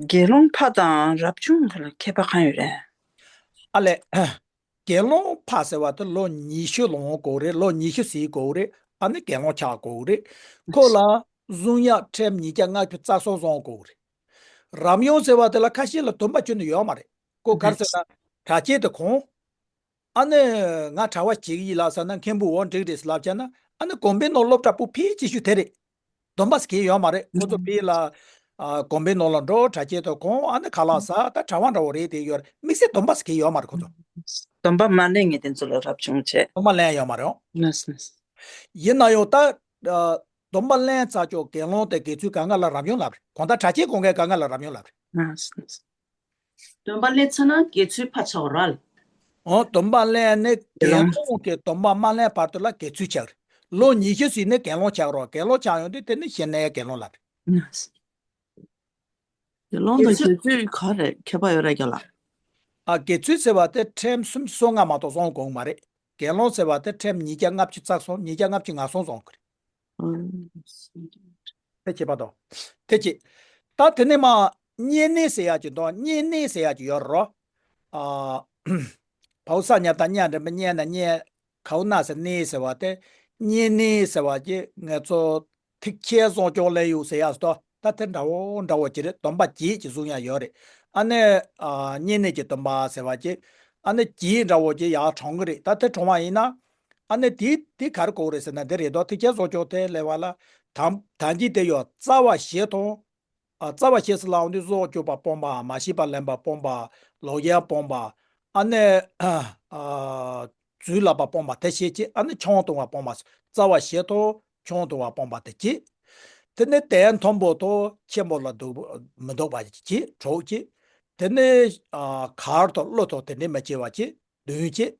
དགེ་སློང་ཕ་དང་རབ་བྱུང་ཁ་ལ་ཁྱད་པར་གང་ཡོད་རེད། ཨ་ལས། དགེ་སློང་ཕ་ཟེར་བ་དེ་ལོ་ཉི་ཤུ་ལོངས་དགོས་རེད། ལོ་ཉི་ཤུ་ཟིན་དགོས་རེད། ཨ་ནི་དགེ་སློང་ཆགས་དགོས་རེད། ཁོ་ལ་གསུང་ཡག་ཁྲིམས་ཉིས་བརྒྱ་ལྔ་བཅུ་རྩ་གསུམ་སྲུང་དགོས་རེད། རབ་བྱུང་ཟེར་བ་དེ་ལ་ཁ་ཤས་ལ་སྡོམ་པ་ཁྱོན་ནས་ཡོད་མ་རེད། ཁོ་ག་རེ་ཟེར་ན་གྲྭ་ཆས་དེ་གོན། ཨ་ནི་ང་གྲྭ་པ་བྱེད་ཀྱི་ཡིན་ལབ་ཟེར་ན་མཁན་པོ་འོ་འགྲིག་རེད་ལབ་བྱས་ན། ཨ་ནི་དགོན་པའི་ནང་སློབ་གྲྭ་པོ་ཕལ་ཆེ་ཤོས་དེ་རེད། སྡོམ་པ་ཟེར་མཁན་ཡོད་མ་རེད། ཁོ་ཚོ་ཕ་གི་ལ། ཨ། དགོན་པའི་ནང་ལ་འགྲོ། གྲྭ་ཆས་དེ་གོན། ཨ་ནི་ཁ་ལག་ཟ། ད་གྲྭ་པ་འདྲ་བོ་རེད། དེ་ཡོད་རེད། དམིགས་བསལ་སྡོམ་པ་ཟེར་མཁན་ཡོད་མ་རེད་ཁོ་ཚོ། སྡོམ་པ་མ་ལེན་མཁན་དེ་ཚོ་ལ་རབ་བྱུང་བྱས། སྡོམ་པ་ལེན་ཡོད་མ་རེད། ཨོ། ལགས་སོ། ཡིན་ན་ཡང་ད། ཨ། སྡོམ་པ་ལེན་ཚར་ཀྱོག་དགེ་སློང་དེ་དགེ་ཚུལ་གང་ག་ལ་རབ་བྱུང་ལབ་རེད། གང་ལྟར་གྲྭ་ཆས་གོན་མཁན་གང་ག་ལ་རབ་བྱུང་ལབ་རེད། ལགས་སོ། སྡོམ་པ་ལེན་ཚར་ན་དགེ་ཚུལ་ཕ་ཆགས་ར། འོ། སྡོམ་པ་ལེན་ནས་དགེ་སློང་། དགེ་སློང་གི་སྡོམ་པ་མ་ལེན་བར་དུ་ལ་དགེ་ཚུལ་ཆགས་རེད། ལོ་ཉི་ཤུ་ཟིན་ནས་དགེ་སློང་ཆགས་རོགས། དགེ་སློང་ཆགས་ཡོང་དུས་དེ་ནི་ཞི་གནས་དགེ་སློང་ལབ་རེད། དགེ་སློང་དང་དགེ་ཚུལ་ག་རེ་ཁྱད་པར་ཡོད་རེད་ཀྱང་ལ། ཨ། དགེ་ཚུལ་ཟེར་བ་དེ་ཁྲིམས་སུམ་ཅུ་སོ་ལྔ་མ་གཏོགས་སྲུང་དགོས་མ་རེད། དགེ་སློང་ཟེར་བ་དེ་ཁྲིམས་ཉིས་བརྒྱ་ལྔ་བཅུ་རྩ་གསུམ། ཉིས་བརྒྱ་ལྔ་བཅུ་ང་གསུམ་སྲུང་དགོས་རེད། དེ་བྱེད་པ་དང་། དེ་བྱེད། ད་དེ་ནས་མ་བསྙེན་གནས་ཟེར་ཡག་ཅིག་འདུག་བསྙེན་གནས་ཟེར་ཡག་ཅིག་ཡོད་རོ། ཨ། བའུ་ས་ཉ་བཏགས་སྙ་འགྲེང་བུ་བསྙེན་ན་བསྙེན། གའུ་ན་ས་གནས་ཟེར་བ་དེ། བསྙེན་གནས་ཟེར་བ་ཅིག་ང་ཚོ་ཐེག་ཆེན་བཟང་སྐྱོང་ལེན་ཡུལ་ཟེར་ཡག་སོ། ད་དེ་འདྲ་བོ་འདྲ་བོ་ཅིག་རེད། སྡོམ་པ་བརྒྱད་ཅིག་སྲུང་ཡག་ཡོད་རེད། ཨ་ནི། ཨ། བསྙེན་གནས་ཀྱི་སྡོམ་པ་ཟེར་བ་ཅིག་ཨ་ནི་བརྒྱད་འདྲ་བོ་ཅིག་ཡར་དྲངས་གི་རེད། ད་དེ་དྲངས་པ་ཡིན་ན། ཨ་ནི་དེ་དེ་ག་རེ་གོ་རེད་ཟེར་ན་འདི་རེད་དོ། ཐེག་ཆེན་བཟང་སྐྱོང་དེ་ལེན་པ་ལ་དང་ད་གིན་དེ་ཡོད། རྩ་བ་བཞི་དང་། ཨ། རྩ་བ་བཞི་ཟེར་ལབ་ཡོང་དུས་བཟོ་བཅོས་པ་སྤོང་བ། མ་ཤེས་པ་ལེན་པ་སྤོང་བ། ལོག་གཡེམ་སྤོང་བ། ཨ་ནི། ཨ། རྫུན་ལབ་པ་སྤོང་བ་དེ་བྱེད་ཅིག་ཨ་ནི་ཆང་འཐུང་བ་སྤོང་བ། རྩ་བ་བཞི་དང་ཆང་འཐུང་བ་སྤོང་བ་དེ་གཅིག་དེ་ནི་དོན་མཐོན་པོ་དང་ཆེན་པོ་ལ་འདུག་མི་འདུག་པ་གཅིག་གྲོགས་གཅིག་དེ་ནི། ཨ། གར་དང་གླུ་དང་དེ་འདྲའི་མི་བྱེད་པ་གཅིག་བདུན་གཅིག་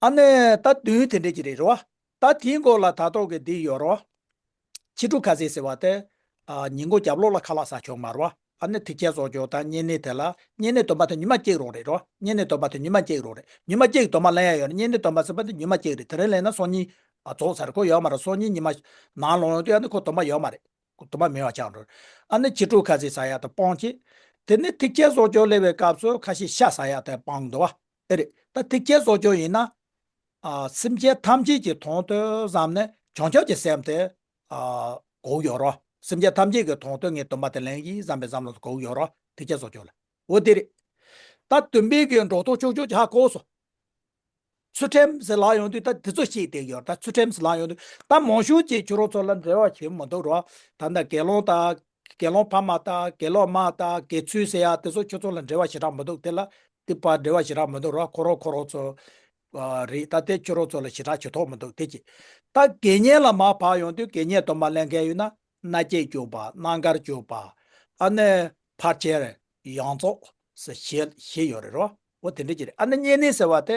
ཨ་ནི་ད་བདུན་དེ་འདྲའི་གཅིག་རེད་རོ། ད་དེའི་མགོ་ལ་ད་ཐོག་གི་འདི་ཡོད་རོ། ཕྱི་དྲོ་ཁ་ཟས་ཟེར་བ་དེ། ཨ། ཉིན་གུང་རྒྱབ་ལོགས་ལ་ཁ་ལག་ཟ་ཆོག་མ་རེད་པ། ཨ་ནི་ཐེག་ཆེན་བཟང་སྐྱོང་དང་བསྙེན་གནས་དེ་ལ། བསྙེན་གནས་སྡོམ་པ་དེ་ཉི་མ་གཅིག་རང་རེད་རོ། བསྙེན་གནས་སྡོམ་པ་དེ་ཉི་མ་གཅིག་རང་རེད། ཉི་མ་གཅིག་སྡོམ་པ་ལེན་ཡ་ཡོད་ན་བསྙེན་གནས་སྡོམ་པ་ཟེར་བ་དེ་ཉི་མ་གཅིག་རེད། དེ་རིང་ལེན་ན་སང་ཉིན། ཨ། རྫོགས་ཚར། ཁོ་ཡོད་མ་རེད། སང་ཉིན་ཉི་མ་ནང་ལོག་ཡོང་དུས་ཨ་ནི་ཁོ་སྡོམ་པ་ཡོད་མ་རེད། སྡོམ་པ་མེད་པ་ཆགས་འགྲོ། ཨ་ནི་ཕྱི་དྲོ་ཁ་ཟས་ཟ་ཡ་དེ་སྤང་གཅིག་དེ་ནི་ཐེག་ཆེན་བཟང་སྐྱོང་ལེན་པའི་སྐབས་སུ་ཁ་ཤས་ཤ་ཟ་ཡ་དེ་སྤང་འདུག་པ། དེ་རེད། ད་ཐེག་ཆེན་བཟང་སྐྱོང་ཡིན་ན། ཨ། སེམས་ཅན་ཐམས་ཅད་ཀྱི་དོན་དུ་བསམ་ནས་བྱང་ཆུབ་ཀྱི་སེམས་དེ། ཨ། དགོས་ཀྱི་ཡོད་རོ། སེམས་ཅན་ཐམས་ཅད་ཀྱི་དོན་དུ་ངས་སྡོམ་པ་དེ་ལེན་གྱི་ཡིན་བསམ་པའི་བསམ་བློ་དེ་དགོས་ཀྱི་ཡོད་རོ། ཐེག་ཆེན་བཟང་སྐྱོང་ལ། འོ་དེ་རེད། ད་སྡོམ་པའི་གི་འགྲོ་སྟངས་ཆུང་ཆུང་ཅིག་ཧ་གོ་སོང་། ཚུལ་ཁྲིམས་ཟེར་ལབ་ཡོང་དུས་ད་དེ་ཚོ་ཤེས་བསྡད་ཡོད། ད་ཚུལ་ཁྲིམས་ཟེར་ལབ་ཡོང་དུས་ད་མང་ཤོས་ཀྱིས་ཁྱོད་རང་ཚོ་ལ་འབྲེལ་བ་བྱེད་མི་འདུག་རོ། ད་ལྟ་དགེ་སློང་དང་། དགེ་སློང་ཕ་མ་དང་། དགེ་སློང་མ་དང་། དགེ་ཚུལ་ཟེར་ཡ་དེ་ཚོ་ཁྱོད་ཚོ་ལ་འབྲེལ་བ་ཞེ་དྲག་མི་འདུག་དེ་ལ་དེ་བར་འབྲེལ་བ་ཞེ་དྲག་མི་འདུག་རོ། ཁོ་རང་ཁོ་རང་ཚོ། ཨ། རེད། ད་དེ་ཁྱོད་རང་ཚོ་ལ་ཞེ་དྲག་བྱེད་ཐུབ་མི་འདུག་དེ་ཅི། ད་དགེ་བསྙེན་ལ་མར་བབས་ཡོང་དུས་དགེ་བསྙེན་སྡོམ་པ་ལེན་མཁན་ཡོད་ན་མནའ་བསྐྱལ་སྤྱོད་པ། རྣམ་དཀར་སྤྱོད་པ། ཨ་ནི་ཕར་ཁྱེར་ཡོངས་རྫོགས་ཟེར་བཞི་བཞི་ཡོད་རེད་རོ། འོ་དེ་འདྲ་ཅིག་རེད། ཨ་ནི་བསྙེན་གནས་ཟེར་བ་དེ།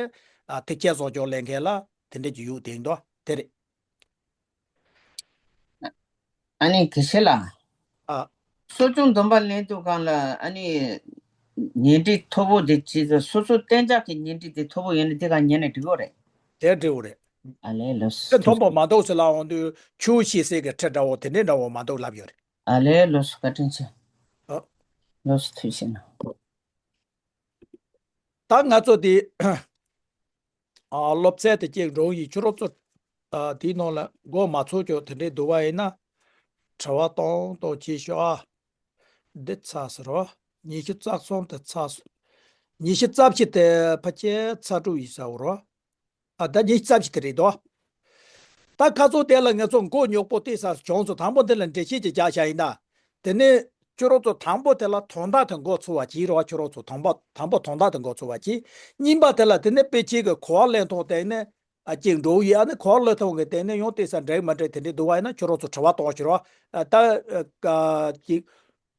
ཨ། ཐེག་ཆེན་བཟང་སྐྱོང་ལེན་མཁན་ལ་དེ་འདྲ་ཅིག་ཡོད་དེ་འདུག་དེ་རེད། ཨ་ནི་དགེ་བཤེས་ལགས། ཨ། གསོ་སྦྱོང་སྡོམ་པ་ལེན་དུས་སྒང་ལ་ཨ་ནི་ཉེ་འབྲེལ་མཐོ་པོ་དེ་བྱས་ཙང་སོ་སོ་གཏན་འཇགས་ཀྱི་ཉེ་འབྲེལ་དེ་མཐོ་པོ་ཡོད་ན་དེ་ག་ཉན་ན་འགྲིག་གི་རེད། དེ་འགྲིག་གི་རེད། ཨ་ལས། ལགས་སོ། དེ་མཐོ་པོ་མ་འདུག་ཟེར་ལབ་ཡོང་དུས་ཆུ་བཞུར་སའི་གི་ཁྲི་འདྲ་བོ་དེ་འདྲའི་འདྲ་བོ་མ་འདུག་ལབ་ཡོད་རེད། ཨ་ལས། ལགས་སོ། བཀའ་དྲིན་ཆེ། ཨ། ལགས་སོ། ཐུགས་རྗེ་གནང་། ད་ང་ཚོ་དེ། ཨ། སློབ་ཚན་དེ་གཅིག་འགྲོ་ཡི། ཁྱོད་རང་ཚོ། ཨ། དེའི་ནང་ལ་མགོ་མ་ཚོས་ཀྱང་དེ་འདྲའི་འདུག་པ་ཡིན་ན། དྲི་བ་གཏོང་གཏོང་བྱེད་ཤོག་ཨ། འདི་ཚར་སོང་རོ། ཉི་ཤུ་རྩ་གསུམ་དེ་ཚར་སོང་། ཉི་ཤུ་རྩ་བཞི་དེ་ཕལ་ཆེར་ཚར་གྲབས་ཡིན་ས་རེད་རོ། ཨ། ད་ཉི་ཤུ་རྩ་བཞི་དེ་རེད་དོ། ད་ཁ་སང་དེ་ལ་ང་ཚོ་མགོ་རྙོག་པོ་དེ་ཚོ་བྱུང་སོང་། དང་པོ་དེ་ལ་འགྲེལ་བཤད་ཅིག་རྒྱག་བྱས་ཡིན་ན། དེ་ནས་ཁྱོད་རང་ཚོ་དང་པོ་དེ་ལ་དོན་དག་དེ་མགོ་ཚོས་པ་གྱིས་རོ། ཁྱོད་རང་ཚོ་དང་པོ་དང་པོ་དོན་དག་དེ་མགོ་ཚོས་པ་གྱིས། གཉིས་པ་དེ་ལ་དེ་ནས་དཔེ་ཆའི་གི་གོ་བ་ལེན་སྟངས་དེ་ནས། ཨ་ཅིག་འགྲོ་ཡི། ཨ་ནི་གོ་བ་ལོག་སྟངས་ཀྱི་སྟེང་ནས་ཡང་དེ་ས་འགྲིག་མ་འགྲིག་དེ་འདྲའི་འདུག་བ། ཡིན་ན་ཁྱོད་རང་ཚོ་དྲི་བ་གཏོང་ཕྱིར་རོ། ཨ་ད་ཨ་ཀ་ཅིག་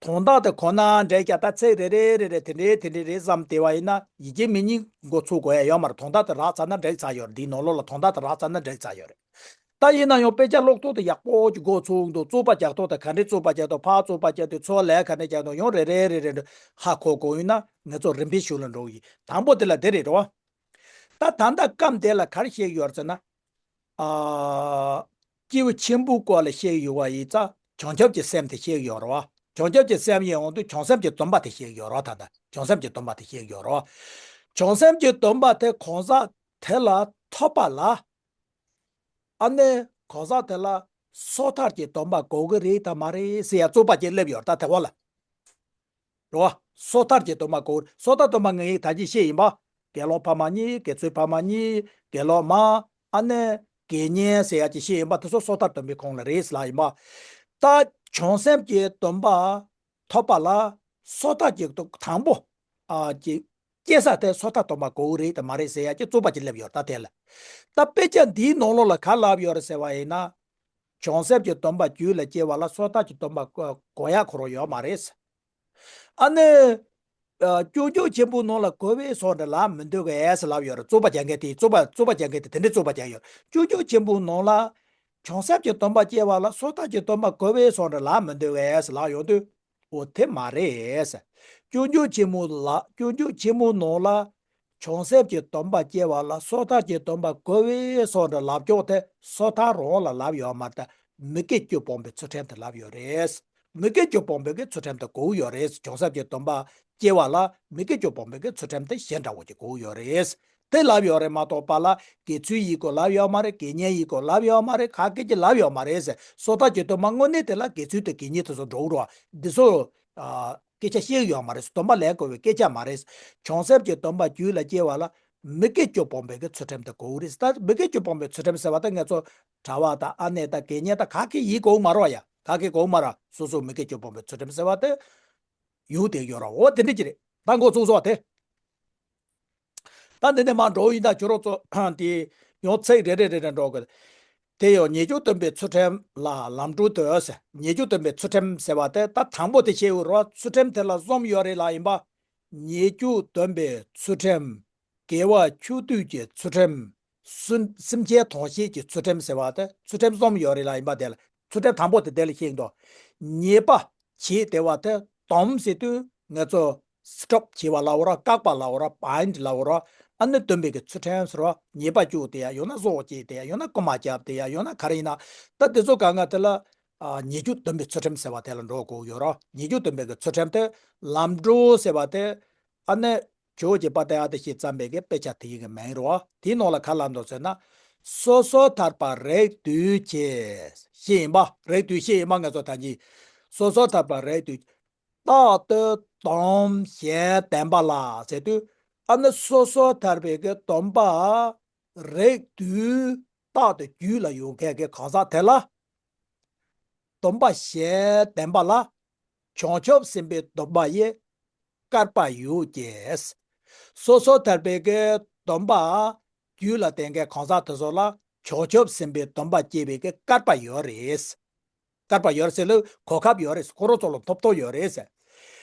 དོན་དག་དེ་གོ་ན་འགྲིག་ཀྱང་ད་ཚིག་རེ་རེ་རེ་རེ་དེ་འདྲའི་དེ་འདྲའི་རེ་བསམ་བསྡད་པ་ཡིན་ན་ཡིན་གཅིག་མིན་གཉིས་འགོ་ཚུགས་དགོས་ཡ་ཡོད་མ་རེད། དོན་དག་དེ་རགས་ཚར་ན་འགྲིག་ཚར་ཡོད་རེད། འདིའི་ནང་ལོགས་ལ་དོན་དག་དེ་རགས་ཚར་ན་འགྲིག་ཚར་ཡོད་རེད། ད་ཡིན་ན་ཡང་དཔེ་ཆ་ཀློག་ཐུབ་དེ་ཡག་པོ་ཅིག་འགོ་ཚུགས་འདུག། རྩོད་པ་རྒྱག་ཐུབ་དེ་ག་འདྲའི་རྩོད་པ་རྒྱག་འདུག། ཕར་རྩོད་པ་རྒྱག་འདུག། ཚུར་ལན་ག་འདྲ་རྒྱག་འདུག། ཡང་རེ་རེ་རེ་རེ་འདྲ་ཧ་གོ་དགོས་ཡིན་ན་ང་ཚོ་རིམ་པས་ཤུགས་ལ་འགྲོ་གི་ཡིན། དང་པོ་དེ་ལ་དེ་རེད་རོ། ད་ད་ལྟ་སྐབས་དེ་ལ་ག་རེ་བཤད་ཀྱི་ཡོད་རེད་ཟེར་ན། ཨ། སྐྱེས་བུ་ཆེན་པོའི་སྐོར་ལ་བཤད་ཀྱི་ཡོད་པ་ཡིན་ཙང་བྱང་ཆུབ་ཀྱི་སེམས་དེ་བཤད་ཀྱི་ཡོད་རེད་བ། བྱང་ཆུབ་ཀྱི་སེམས་ཡིན་འོང་དུས་བྱང་སེམས་ཀྱི་སྡོམ་པ་དེ་བཤད་ཀྱི་ཡོད་རེད་བ། ད་ལྟ་བྱང་སེམས་ཀྱི་སྡོམ་པ་དེ་བཤད་ཀྱི་ཡོད་རེད་བ། བྱང་སེམས་ཀྱི་སྡོམ་པ་དེ་གང་ཟག་དེ་ལ་ཐོབ་པ་ལ། ཨ་ནི་གང་ཟག་དེ་ལ་སོ་ཐར་གྱི་སྡོམ་པ་དགོས་ཀྱི་རེད་དམ་མ་རེད་ཟེར་ཡ་རྩོད་པ་ཅིག་སླེབས་ཡོད་རེད། ད་དེ་བ་ལ། རེད་བ། སོ་ཐར་གྱི་སྡོམ་པ་དགོས། སོ་ཐར་སྡོམ་པ་ངས་ད་ཅི་བཤད་ཡིན་པ། དགེ་སློང་ཕ་མ་གཉིས། དགེ་ཚུལ་ཕ་མ་གཉིས། དགེ་སློང་མ། ཨ་ནི་དགེ་བསྙེན་ཟེར་ཡ་ཅིག་བཤད་ཡིན་པ། དེ་ཚོ་སོ་ཐར་སྡོམ་པའི་ཁོངས་ལ་རེད་ཟེར་ལབ་ཡིན་པ། ད་བྱང་སེམས་ཀྱི་སྡོམ་པ་ཐོབ་པ་ལ་སོ་ཐར་གྱི་སྡོམ་དང་པོ། ཨ་ཅིག་སྐྱེ་ས་དེ་སོ་ཐར་སྡོམ་པ་དགོས་རེད་དམ་མ་རེད་ཟེར་ཡ་ཅིག་རྩོད་པ་ཅིག་སླེབས་ཡོད་རེད། ད་དེ་ལ། ད་དཔེ་ཆ་འདིའི་ནང་ལོགས་ལ་ག་ལབ་ཡོད་རེད་ཟེར་བ་ཡིན་ན། བྱང་སེམས་ཀྱི་སྡོམ་པ་རྒྱུད་ལ་སྐྱེ་བ་ལ་སོ་ཐར་གྱི་སྡོམ་པ་དགོས་ཡ་ཁོ་རང་ཡོད་མ་རེད། ཨ་ནི། ཨ། སྐྱོན་བརྗོད་ཆེན་པོའི་ནང་ལ་གོ་བའི་སོགས་འདྲ་ལབ་མི་འདོད་གས་ལབ་ཡོད་རེད། རྩོད་པ་རྒྱག་མཁན་དེ། རྩོད་པ་རྩོད་པ་རྒྱག་མཁན་དེ་དེ་འདྲའི་རྩོད་པ་རྒྱག་ཡོད། སྐྱོན་བརྗོད་ཆེན་པོའི་ནང་ལ། བྱང་སེམས་ཀྱི་སྡོམ་པ་སྐྱེ་བ་ལ་སོ་ཐར་གྱི་སྡོམ་པ་གོ་བའི་སོགས་འདྲ་ལབ་མི་འདོད་གས་ལབ་ཡོང་དུས། འོ་དེ་མ་རེད། སྐྱོན་བརྗོད་ཆེན་མོ་ལ། སྐྱོན་བརྗོད་ཆེན་མོའི་ནང་ལ། བྱང་སེམས་ཀྱི་སྡོམ་པ་སྐྱེ་བ་ལ་སོ་ཐར་གྱི་སྡོམ་པ་དགོས་པའི་སོགས་འདྲ་ལབ་ཀྱོག་དེ་སོ་ཐར་རང་ལ་ལབ་ཡོད་མ་རེད། མི་དགེ་བཅུ་སྤོང་བའི་ཚུལ་ཁྲིམས་དེ་ལབ་ཡོད་རེད། མི་དགེ་བཅུ་སྤོང་བའི་གི་ཚུལ་ཁྲིམས་དེ་དགོས་ཡོད་རེད། བྱང་སེམས་ཀྱི་སྡོམ་པ་སྐྱེ་བ་ལ་མི་དགེ་བཅུ་སྤོང་བའི་གི་ཚུལ་ཁྲིམས་དེ་གཞན་འདྲ་བོ་ཅིག་དགོས་ཡོད་རེད། དེ་ལབ་ཡོད་རེད་མ་གཏོགས་པ་ལ་དགེ་ཚུལ་ཡིན་དགོས་ལབ་ཡོད་མ་རེད། དགེ་བསྙེན་ཡིན་དགོས་ལབ་ཡོད་མ་རེད། ག་གེ་ཅིག་ལབ་ཡོད་མ་རེད་ཟེར། སོ་ཐར་གྱི་སྡོམ་པ་དངོས་གནས་དེ་ལ་དགེ་ཚུལ་དང་དགེ་བསྙེན་དེ་ཚོ་འགྲོ་རོགས་འདི་ཚོ། ཨ། སྐད་ཆ་བཤད་ཡོད་མ་རེད། སྡོམ་པ་ལེན་དགོས་པའི་སྐད་ཆ་མ་རེད། བྱང་སེམས་ཀྱི་སྡོམ་པ་རྒྱུད་ལ་སྐྱེ་བ་ལ་མི་དགེ་བཅུ་སྤོང་བའི་གི་ཚུལ་ཁྲིམས་དེ་དགོས་རེད། ད་མི་དགེ་བཅུ་སྤོང་བའི་ཚུལ་ཁྲིམས་ཟེར་བ་ད་ང་ཚོ་གྲྭ་པ་དང་ཨ་ནེ་དང་དགེ་བསྙེན་དང་ག་གེ་ཡིན་དགོས་མ་རེད་ཡ། ག་གེ་དགོས་མ་རེད། སོ་སོ་མི་དགེ་བཅུ་སྤོང་བའི་ཚུལ་ཁྲིམས་ཟེར་བ་དེ་ཡོད་དེ་ཡོད་ར། འོ་དེ་འདྲ་ཅིག་རེད། ད་འགོ་ཚུགས་སོ་དེ། ད་འདི་ནས་མར་འགྲོ་ཡིན། ད་ཁྱོད་རང་ཚོ་དེ་ཡང་ཚིག་རེ་རེ་རེ་རེ་འགྲོ་དགོས། དེ་ཡང་ཉེས་སྤྱོད་སྡོམ་པའི་ཚུལ་ཁྲིམས་ལ་ལམ་འགྲོ་དོ་ཟེར། ཉེས་སྤྱོད་སྡོམ་པའི་ཚུལ་ཁྲིམས་ཟེར་བ་དེ་ད་དང་པོ་དེ་བཤད་ཡོད་རེད་བ། ཚུལ་ཁྲིམས་དེ་ལ་གསུམ་ཡོད་རེད་ལབ་ཡིན་པ། ཉེས་སྤྱོད་སྡོམ་པའི་ཚུལ་ཁྲིམས། དགེ་བ་ཕྱོགས་བསྡུས་ཀྱི་ཚུལ་ཁྲིམས། སེམས་ཅན་དོན་བྱེད་ཀྱི་ཚུལ་ཁྲིམས་ཟེར་བ་དེ་ཚུལ་ཁྲིམས་གསུམ་ཡོད་རེད་ལབ་ཡིན་པ། དེ་ལ་ཚུལ་ཁྲིམས་དང་པོ་དེ་དེ་ལ་བཤད་འདུག། ཉེས་པ་བྱེད་བདེ་བ་དེ་སྡོམ་ཟེར་དུས་ང་ཚོ་སི་ཊོབ་བྱེད་པ་ལབ་ར། བཀག་པ་ལབ་ར། བའིན་ཌི་ལབ་ར། ཨ་ནི་སྡོམ་པའི་གི་ཚུལ་ཁྲིམས་ཟེར་བ། ཉེས་པ་བཅུག་བསྡད་ཡ། ཡང་ན་སྲོག་བཅད་བསྡད་ཡ། ཡང་ན་རྐུ་མ་རྒྱབ་བསྡད་ཡ། ཡང་ན་ག་རེ་ཡིན་ན། ད་དེ་ཚོ་གང་ག་དེ་ལ་ཨ་ཉེས་སྤྱོད་སྡོམ་པའི་ཚུལ་ཁྲིམས་ཟེར་བ་དེ་ལ་འགྲོ་དགོས་ཡོད་ར། ཉེས་སྤྱོད་སྡོམ་པའི་གི་ཚུལ་ཁྲིམས་དེ་ལམ་འགྲོ་ཟེར་བ་དེ། ཨ་ནི་ཇོ་བོ་རྗེ་པ་ཏ་ཡ་བདེ་གཤེགས་བརྩམས་པའི་གི་དཔེ་ཆ་དེ་ཡི་གི་མིང་རེད་བ། དེའི་ནང་ལ་ག་ལབ་འདུག་ཟེར་ན། སོ་སོར་ཐར་པ་རིགས་བསྡུས་ཀྱི་ཞེས་ཡིན་པ། རིགས་བསྡུས་ཞེས་ཡིན་པ་ང་ཚོ་ད་གིན་སོ་སོར་ཐར་པ་རིགས་བསྡུས། རྟག་ཏུ་སྡོམ་གཞན་བསྟེན་པ་ལ་ཟེར་དུས། ཨ་ནི་སོ་སོར་ཐར་པའི་གི་སྡོམ་པ་རིགས་བསྡུས་རྟག་ཏུ་རྒྱུད་ལ་ཡོད་མཁན་གྱི་གང་ཟག་དེ་ལ། སྡོམ་པ་གཞན་བསྟེན་པ་ལ། བྱང་ཆུབ་སེམས་དཔའི་སྡོམ་པ་ཡི་སྐལ་པ་ཡོད་ཀྱི། སོ་སོར་ཐར་པའི་གི་སྡོམ་པ་རྒྱུད་ལ་བསྟེན་མཁན་གང་ཟག་དེ་ཚོ་ལ་བྱང་ཆུབ་སེམས་དཔའི་སྡོམ་པ་སྐྱེ་བའི་གི་སྐལ་པ་ཡོད་རེད། སྐལ་པ་ཡོད་ཟེར་ལ་གོ་སྐབས་ཡོད་རེད། ཁོ་རང་ཚོ་ལ་ཐོབ་ཐང་ཡོད་རེད་ཟེར།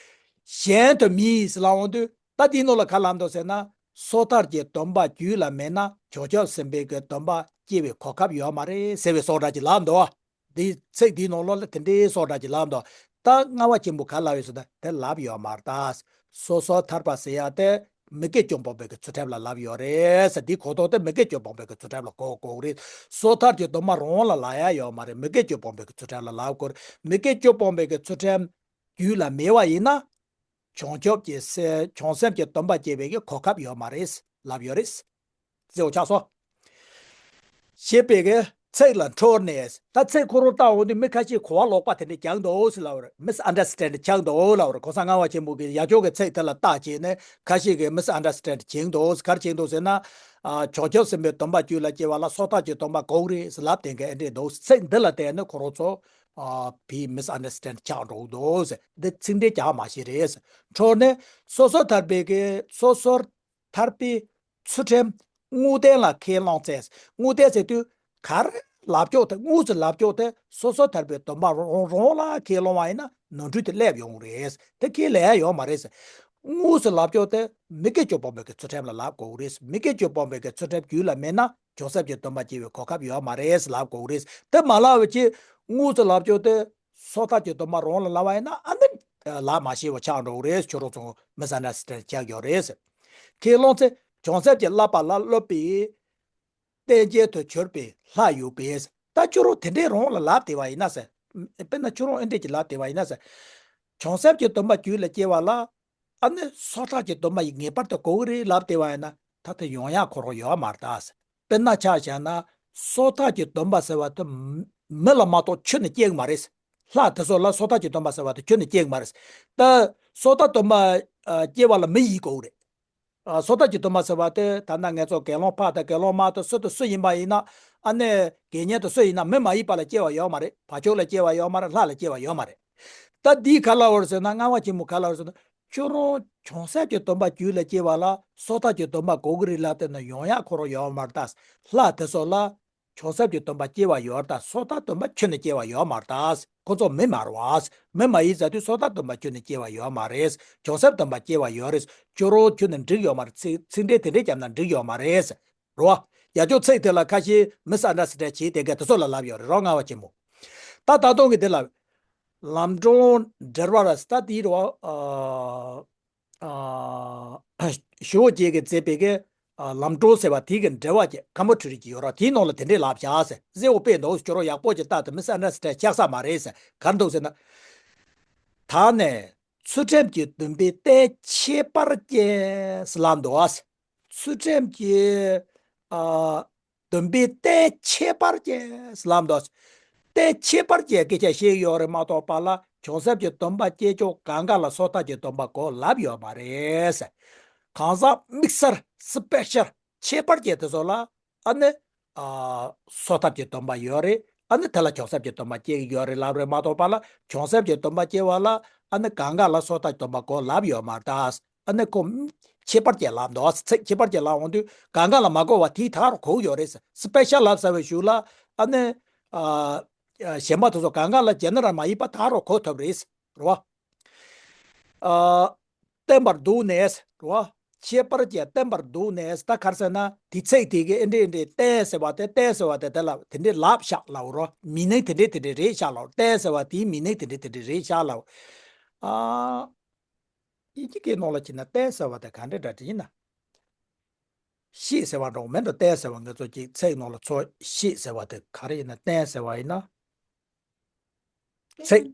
གཞན་དུ་མིན་ཟེར་ལབ་འོང་དུས། ད་དེའི་ནང་ལ་ག་ལབ་འདུག་ཟེར་ན། སོ་ཐར་གྱི་སྡོམ་པ་རྒྱུད་ལ་མེད་ན་བྱང་ཆུབ་སེམས་དཔའི་གི་སྡོམ་པ་སྐྱེ་བའི་གོ་སྐབས་ཡོད་མ་རེད་ཟེར་བའི་སོགས་སྒྲ་ཅིག་ལབ་འདུག། འདི་ཚིག་འདིའི་ནང་ལོགས་ལ་དེ་འདྲའི་སོགས་སྒྲ་ཅིག་ལབ་འདུག། ད་ལྔ་པ་ཆེན་པོ་ག་ལབ་ཡོད་ཟེར་ན་དེ་ལབ་ཡོད་མ་རེད་ད། སོ་སོར་ཐར་པ་ཟེར་ཡ་དེ་མི་དགེ་བཅུ་སྤོང་བའི་གི་ཚུལ་ཁྲིམས་ལ་ལབ་ཡོད་རེད་ཟེར། འདི་གོ་རྟོགས་དེ་མི་དགེ་བཅུ་སྤོང་བའི་གི་ཚུལ་ཁྲིམས་ལ་གོ་དགོས་རེད། སོ་ཐར་གྱི་སྡོམ་པ་རང་ལ་ལབ་ཡ་ཡོད་མ་རེད། མི་དགེ་བཅུ་སྤོང་བའི་གི་ཚུལ་ཁྲིམས་ལ་ལབ་དགོས་རེད། མི་དགེ་བཅུ་སྤོང་བའི་གི་ཚུལ་ཁྲིམས་རྒྱུད་ལ་མེད་པ་ཡིན་ན། བྱང་ཆུབ་ཀྱི་སེ་བྱང་སེམས་ཀྱི་སྡོམ་པ་སྐྱེ་བའི་གི་གོ་སྐབས་ཡོད་མ་རེད་ལབ་ཡོད་རེད། གཙོ་བོ་ཆགས་སོ། ཞེས་པའི་གི་ཚིག་ལ་འཕྲོས་ནས། ད་ཚིག་ཁོ་རང་བལྟ་འོང་དུས་མི་ཁ་ཤས་གོ་བ་ལོག་པ་དེ་འདྲ་རྒྱག་འདུག་ཟེར་ལབ་རེད། མིས་ཨན་ཌར་སི་ཊེན་ཌི་ཆགས་འདུག་ལབ་རེད། གོང་ས་ལྔ་པ་ཆེན་པོ་གི་ཡ་ཅོག་གི་ཚིག་དེ་ལ་བལྟས་བྱས་ནས་ཁ་ཤས་ཀྱིས་མིས་ཨན་ཌར་སི་ཊེན་ཌི་བྱེད་འདུག། ག་རེ་བྱེད་འདུག་ཟེར་ན། ཨ་བྱང་ཆུབ་སེམས་དཔའི་སྡོམ་པ་རྒྱུད་ལ་སྐྱེ་བ་ལ་སོ་ཐར་གྱི་སྡོམ་པ་དགོས་རེད་ཟེར་ལབ་བསྡད་མཁན་ཨེ་འདྲས་འདུག། ཚིག་འདི་ལ་བལྟས་ནས་ཁོ་རང་ཚོ། ཨ་བི་མིས་ཨན་ཌར་སི་ཊེན་ཌི་ཆགས་འགྲོ་གི་འདུག་ཟེར། འདི་ཚིག་འགྲེལ་རྒྱག་མ་ཤེས་རེད་ཟེར། འཕྲོས་ནས་སོ་སོར་ཐར་པའི་གི་སོ་སོར་ཐར་པའི་ཚུལ་ཁྲིམས་ དངོས་བསྟན་ལ་ཁས་བླངས་ཚེ། དངོས་བསྟན་ཟེར་དུས་ག་རེ་ལབ་ཀྱོག་དེ། དངོས་སུ་ལབ་ཀྱོག་དེ་སོ་སོ་ཐར་པའི་སྡོམ་པ་རང་རང་ལ་ཁས་བླངས་པ་ཡིན་ན་ནོར་འཁྲུལ་དེ་སླེབས་ཡོང་གི་རེད། དེ་ཁས་ལེན་ཡ་ཡོད་མ་རེད། དངོས་སུ་ལབ་ཀྱོག་དེ་མི་དགེ་བཅུ་སྤོང་བའི་གི་ཚུལ་ཁྲིམས་ལ་ལབ་དགོས་ཀྱི་རེད། མི་དགེ་བཅུ་སྤོང་བའི་གི་ཚུལ་ཁྲིམས་རྒྱུད་ལ་མེད་ན་གྱོང་གསབ་ཀྱི་སྡོམ་པ་སྐྱེ་བའི་གོ་སྐབས་ཡོད་མ་རེད་ལབ་དགོས་ཀྱི་རེད། དེ་མ་ལབ་པ་ཅིག་དངོས་སུ་ལབ་ཀྱོག་དེ་སོ་ཐར་གྱི་སྡོམ་པ་རང་ལ་ལབ་པ་ཡིན་ན་ཨ་ནི་ལབ་མ་ཤེས་པ་ཆགས་འགྲོ་གི་རེད། ཁྱོད་རང་ཚོ་མི་ས་འདྲ་སི་ཏྲེ་ཆགས་ཡོད་རེད། ཁས་བླངས་ཚེ་གྱོང་གསབ་ཀྱི་བསླབ་པ་ལ་སློབ་པའི་རྟེན་ཅན་དུ་གྱུར་པའི་ལྷ་ཡོད་པས། ད་ཁྱོད་རང་དེ་འདྲའི་རང་ལ་ལབ་བསྡད་པ་ཡིན་ན་ཟེར། དཔེར་ན་ཁྱོད་རང་ཨེ་འདྲས་ཀྱི་ལབ་བསྡད་པ་ཡིན་ན་ཟེར། གྱོང་གསབ་ཀྱི་སྡོམ་པ་རྒྱུད་ལ་སྐྱེ་བ་ལ་ཨ་ནི་སོ་ཐར་གྱི་སྡོམ་པ་ཡིས་ངེས་པར་དུ་གོ་གི་རེད་ལབ་བསྡད་པ་ཡིན་ན་ད་དེ་ཡོང་ཡག་ཁོ་རང་ཡོད་མ་རེད་ད་ཟེར། དཔེར་ན་ཆ་བཞག་ན་སོ་ཐར་གྱི་སྡོམ་པ་ཟེར་བ་དེ་མི་ལ་མ་གཏོགས་ཁྱོན་ནས་སྐྱེ་གི་མ་རེད། ལྷ་དེ་ཚོ་ལ་སོ་ཐར་གྱི་སྡོམ་པ་ཟེར་བ་དེ་ཁྱོན་ནས་སྐྱེ་གི་མ་རེད། ད་སོ་ཐར་སྡོམ་པ་ཨ་སྐྱེ་བ་ལ་མི་ཡིས་གོ་གི་རེད། ཨ་སོ་ཐར་གྱི་སྡོམ་པ་ཟེར་བ་དེ་ད་ལྟ་ང་ཚོ་དགེ་སློང་ཕ་དང་དགེ་སློང་མ་དང་སུ་དང་སུ་ཡིན་པ་ཡིན་ན་ཨ་ནི་དགེ་བསྙེན་དང་སུ་ཡིན་ན་མི་མ་ཡིན་པ་ལ་སྐྱེ་བ་ཡོད་མ་རེད། བ་ཕྱུགས་ལ་སྐྱེ་བ་ཡོད་མ་རེད། ལྷ་ལ་སྐྱེ་བ་ཡོད་མ་རེད། ད་འདིས་ག་ལབ་པ་རེད་ཟེར་ན་ལྔ་པ་ཆེན་མོ་ག་ལབ་པ་རེད་ཟེར་ན། ཁྱོད་རང་གྱོང་གསབ་ཀྱི་སྡོམ་པ་རྒྱུད་ལ་སྐྱེ་བ་ལ་སོ་ཐར་གྱི་སྡོམ་པ་གོ་གི་རེད་ལབ་བསྡད་ན་ཡོང་ཡག་ཁོ་རང་ཡོད་མ་རེད་ད། ལྷ་དེ་ཚོ་ལ་གྱོང་གསབ་ཀྱི་སྡོམ་པ་སྐྱེ་བ་ཡོད་རེད་ད། སོ་ཐར་སྡོམ་པ་ཁྱོན་ནས་སྐྱེ་བ་ཡོད་མ་རེད་ད། ཁོ་ཚོ་མི་མ་རེད་བ། མི་མ་ཡིན་ཟེར་དུས་སོ་ཐར་སྡོམ་པ་ཁྱོན་ནས་སྐྱེ་བ་ཡོད་མ་རེད། གྱོང་གསབ་སྡོམ་པ་སྐྱེ་བ་ཡོད་རེད། ཁྱོད་རང་ཁྱོན་ནས་འགྲིག་ཡོད་མ་རེད། ཚིག་ཚིག་འགྲེལ་དེ་འདྲས་བརྒྱབ་ན་འགྲིག་ཡོད་མ་རེད། རེད་བ། ཡ་ཅོག་ཚིག་དེ་ལ་ཁ་ཤས་མི་ས་འདྲ་སི་ཏྲེ་བྱེད་དེ་ག་དེ་ཚོ་ལ་ལབ་ཡོད་རེད་རོ། ལྔ་པ་ཆེན་མོ། ད་ད་དུང་གི་དེ་ལ་ལམ་སྒྲོན་འགྲེལ་པ་ར་ས་ད་དེའི་རེད་བ། ཨ་ཨ་ཞུ་བོ་རྗེ་གིས་མཛད་པའི་གི་ཨ་ལམ་སྒྲོན་ཟེར་བ་དེའི་གི་འགྲེལ་པ་ཅིག་ཁ་མོ་ཁྲི་རི་ཅིག་ཡོད་ར། དེའི་ནང་ལ་དེ་འདྲས་ལབ་བཞག་ཟེར། གཟེ་བོ་དཔེ་འདུག་ཁྱོད་རང་ཡག་པོ་ཅིག་ལྟ་དེ་མི་ས་འདྲ་སི་ཏྲེ་ཆགས་ས་མ་རེད་ཟེར། ག་རེ་འདུག་ཟེར་ན། ད་ནས་ཚུལ་ཁྲིམས་ཀྱི་སྡོམ་པའི་རྟེན་ཁྱད་པར་ཅན་ཟེར་ལབ་འདུག་ཨ། ཚུལ་ཁྲིམས་ཀྱི་ཨ་སྡོམ་པའི་རྟེན་ཁྱད་པར་ཅན་ཟེར་ལབ་འདུག་རྟེན་ཁྱད་པར་ཅན་སྐད་ཆ་བཤད་ཡོད་རེད་མ་གཏོགས་པ་ལ་གྱོང་གསབ་ཀྱི་སྡོམ་པ་སྐྱེ་ཆོག་གང་ག་ལ་སོ་ཐར་གྱི་སྡོམ་པ་གོ་ལབ་ཡོད་མ་རེད། གང་ཟག་དམིགས་བསལ་སི་པེ་ཤལ་ཁྱད་པར་ཅན་དེ་ཚོ་ལ་ཨ་ནི། ཨ་སོ་ཐར་གྱི་སྡོམ་པ་ཡོད་རེད། ཨ་ནི་དེ་ལ་གྱོང་གསབ་ཀྱི་སྡོམ་པ་སྐྱེ་གི་ཡོད་རེད་ལབ་རེད་མ་གཏོགས་པ་ལ་གྱོང་གསབ་ཀྱི་སྡོམ་པ་སྐྱེ་བ་ལ་ཨ་ནི་གང་ག་ལ་སོ་ཐར་སྡོམ་པ་གོ་ལབ་ཡོད་མ་རེད་ད། ཨ་ནི་ཁོ་ཁྱད་པར་ཅན་ལབ་འདུག་ཚིག་ཁྱད་པར་ཅན་ལབ་འོང་དུས་གང་ག་ལ་མ་གོ་བ་དེའི་ད་རུ་གོ་གི་ཡོད་རེད། སི་པེ་ཤལ་ལབ་ཟེར་བའི་གཞུག་ལ་ཨ་ནི། ཨ་གཞན་པ་དེ་ཚོ་གང་ག་ལ་ཇེ་ནེ་རལ་མ་ཡིན་པ་ད་རུ་གོ་ཐུབ་རེད། རེད་བ། ཨ་བསྟན་པར་འདུག་ནས་རོ། ཁྱད་པར་ཅན་བསྟན་པར་འདུག་ནས། ད་ག་རེ་ཟེར་ན་དེ་ཚིག་དེ་གི་ཨེ་འདྲས་ཨེ་འདྲས་བསྟན་ཟེར་བ་དེ་བསྟན་ཟེར་བ་དེ་དེ་ལ་དེ་འདྲས་ལབ་བཞག་ལབ་རོ། མི་ནིང་དེ་འདྲས་དེ་འདྲས་རེད་བཞག་ལབ། བསྟན་ཟེར་བ་དེའི་མི་ནིང་དེ་འདྲས་དེ་འདྲས་རེད་བཞག་ལབ། ཨ་དབྱིན་ཇི་སྐད་ནང་ལ་བྱས་ན་བསྟན་ཟེར་བ་དེ་ག་འདྲས་འདྲ་འདྲ་ཡིན་ན། ཤེས་ཟེར་བ་འདྲ་མེད་འགྲོ། བསྟན་ཟེར་བ་ང་ཚོ་གཅིག་ཚིག་ནང་ལ་ཚོ་ཤེས་ཟེར་བ་དེ་ག་རེ་ཡིན་ན་བསྟན་ཟེར་བ་ཡིན་ན། ཚེ།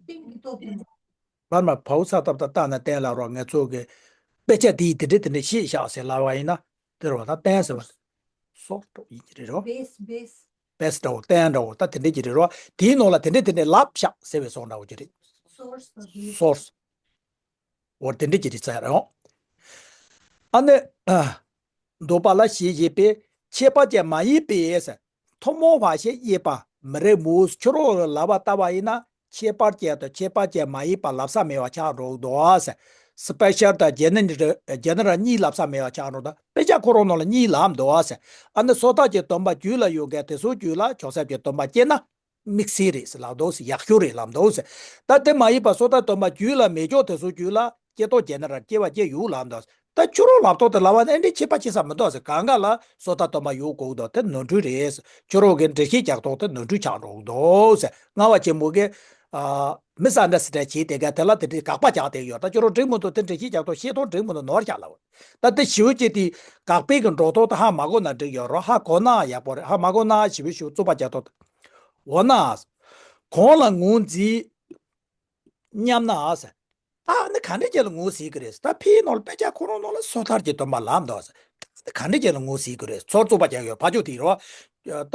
བར་མ་བའུ་ཚ་ཏབ་ཏ་ཏ་ན་བསྟན་ལ་རོ། ང་ཚོ་གི་དཔེ་ཆ་དེའི་དེ་འདྲས་དེ་འདྲས་ཤེས་བཞག་ཟེར་ལབ་པ་ཡིན་ན་དེ་རོ། ད་བསྟན་ཟེར་བ་སོགས་འགྲོ་ཡིན་གྱི་རེད་རོ། བེས་བེས། བེས་འདྲ་བོ་བསྟན་འདྲ་བོ་ད་དེ་འདྲས་ཀྱི་རེད་རོ། དེའི་ནང་ལ་དེ་འདྲས་དེ་འདྲས་ལབ་བཞག་ཟེར་བའི་སོགས་འདྲ་བོ་ཅིག་རེད། སོརས་དང་བེས། སོརས། འོ་དེ་འདྲས་ཀྱི་རེད་ཚར་རོ། ཨ་ནི། འདོད་པ་ལ་ཞེས་བྱས་པའི་ཁྱད་པར་ཅན་མ་ཡིན་པའི་ཐུན་མོང་བ་ཞེས་དབྱེ་བ་མི་རེ་མུས། ཁྱོད་རང་ལབ་པ་ལྟ་བ་ཡིན་ན་ཁྱད་པར་ཅན་དང་ཁྱད་པར་ཅན་མ་ཡིན་པ་ལབ་ས་མེད་པ་ཆགས་འགྲོ་གི་འདུག་ཟེར། སི་པེ་ཤལ་དང་ཇེ་ནེ་རལ་ཇེ་ནེ་རལ་གཉིས་ལབ་ས་མེད་པ་ཆགས་འགྲོ་འདུག་དཔེ་ཆ་ཁོ་རང་ནང་ལ་གཉིས་ལབ་འདུག་ཟེར། ཨ་ནི་སོ་ཐར་གྱི་སྡོམ་པ་རྒྱུད་ལ་ཡོད་མཁན་དེ་ཚོའི་རྒྱུད་ལ་གྱོང་གསབ་ཀྱི་སྡོམ་པ་སྐྱེས་ན། དམིགས་བསལ་རེད་ཟེར་ལབ་འདུག་ཟེར། ཡག་ཤོས་རེད་ལབ་འདུག་ཟེར། ད་དེ་མ་ཡིན་པ་སོ་ཐར་སྡོམ་པ་རྒྱུད་ལ་མེད་ཀྱོག་དེ་ཚོ་རྒྱུད་ལ་སྐྱེ་ཐོག་ཇེ་ནེ་རལ་སྐྱེ་བ་སྐྱེ་ཡུལ་ལབ་འདུག་ཟེར། ད་ཁྱོད་རང་ལབ་ཐོག་དེ་ལབ་པ་ནི་ཨེ་འདྲའི་ཁྱད་པར་ཕྱེ་ས་མི་འདུག་ཟེར། གང་ག་ལ་སོ་ཐར་སྡོམ་པ་ཡོད་དགོས་འདུག་དེ་ནོར་འཁྲུལ་རེད་ཟེར། ཁྱོད་རང་གི་འགྲེལ་བཤད་རྒྱག་ཐོག་དེ་ནོར་འཁྲུལ་ཆགས་འགྲོ་གི་འདུག་ཟེར། ལྔ་པ་ཆེན་མོ་གིས་ཨ་མི་ས་འདྲ་སི་འདྲ་བྱས་དེ་ག་དེ་ལ་དེ་འདྲའི་དགག་པ་རྒྱག་བསྡད་ཡོད། ད་ཁྱོད་རང་འགྲིག་མི་འདུག་དེ་འགྲེལ་བཤད་རྒྱག་ཐོག་བཤད་ཐོག་འགྲིག་མི་འདུག་ནོར་བཞག་ལབ། ད་དེ་ཞེ་པོ་ཅིག་དེ་དགག་པའི་གི་འགྲོ་ཐོག་དེ་ཧ་མ་གོ་ན་འགྲིག་ཡོད་རོ། ཧ་གོ་ན་ཡག་པོ་རེད། ཧ་མ་གོ་ན་ཞེ་པོ་ཞེ་པོ་རྩོད་པ་རྒྱག་ཐོག་འོ་ན། གང་ལ་ངོས་འཛིན་སྙམ་ན་ཟེར། ད་ནི་ག་འདྲ་ཅིག་ལ་ངོས་ཟིན་གི་རེད། ད་ཕིའི་ནང་ལ་དཔེ་ཆ་ཁོ་རང་ནང་ལ་སོ་ཐར་གྱི་སྡོམ་པ་ལབ་འདུག་ཟེར། ད་ནི་ག་འདྲ་ཅིག་ལ་ངོས་ཟིན་གི་རེད། ཚོར་རྩོད་པ་རྒྱག་ཡོད་ཕ་ཆོས་དེ་རོ། ད་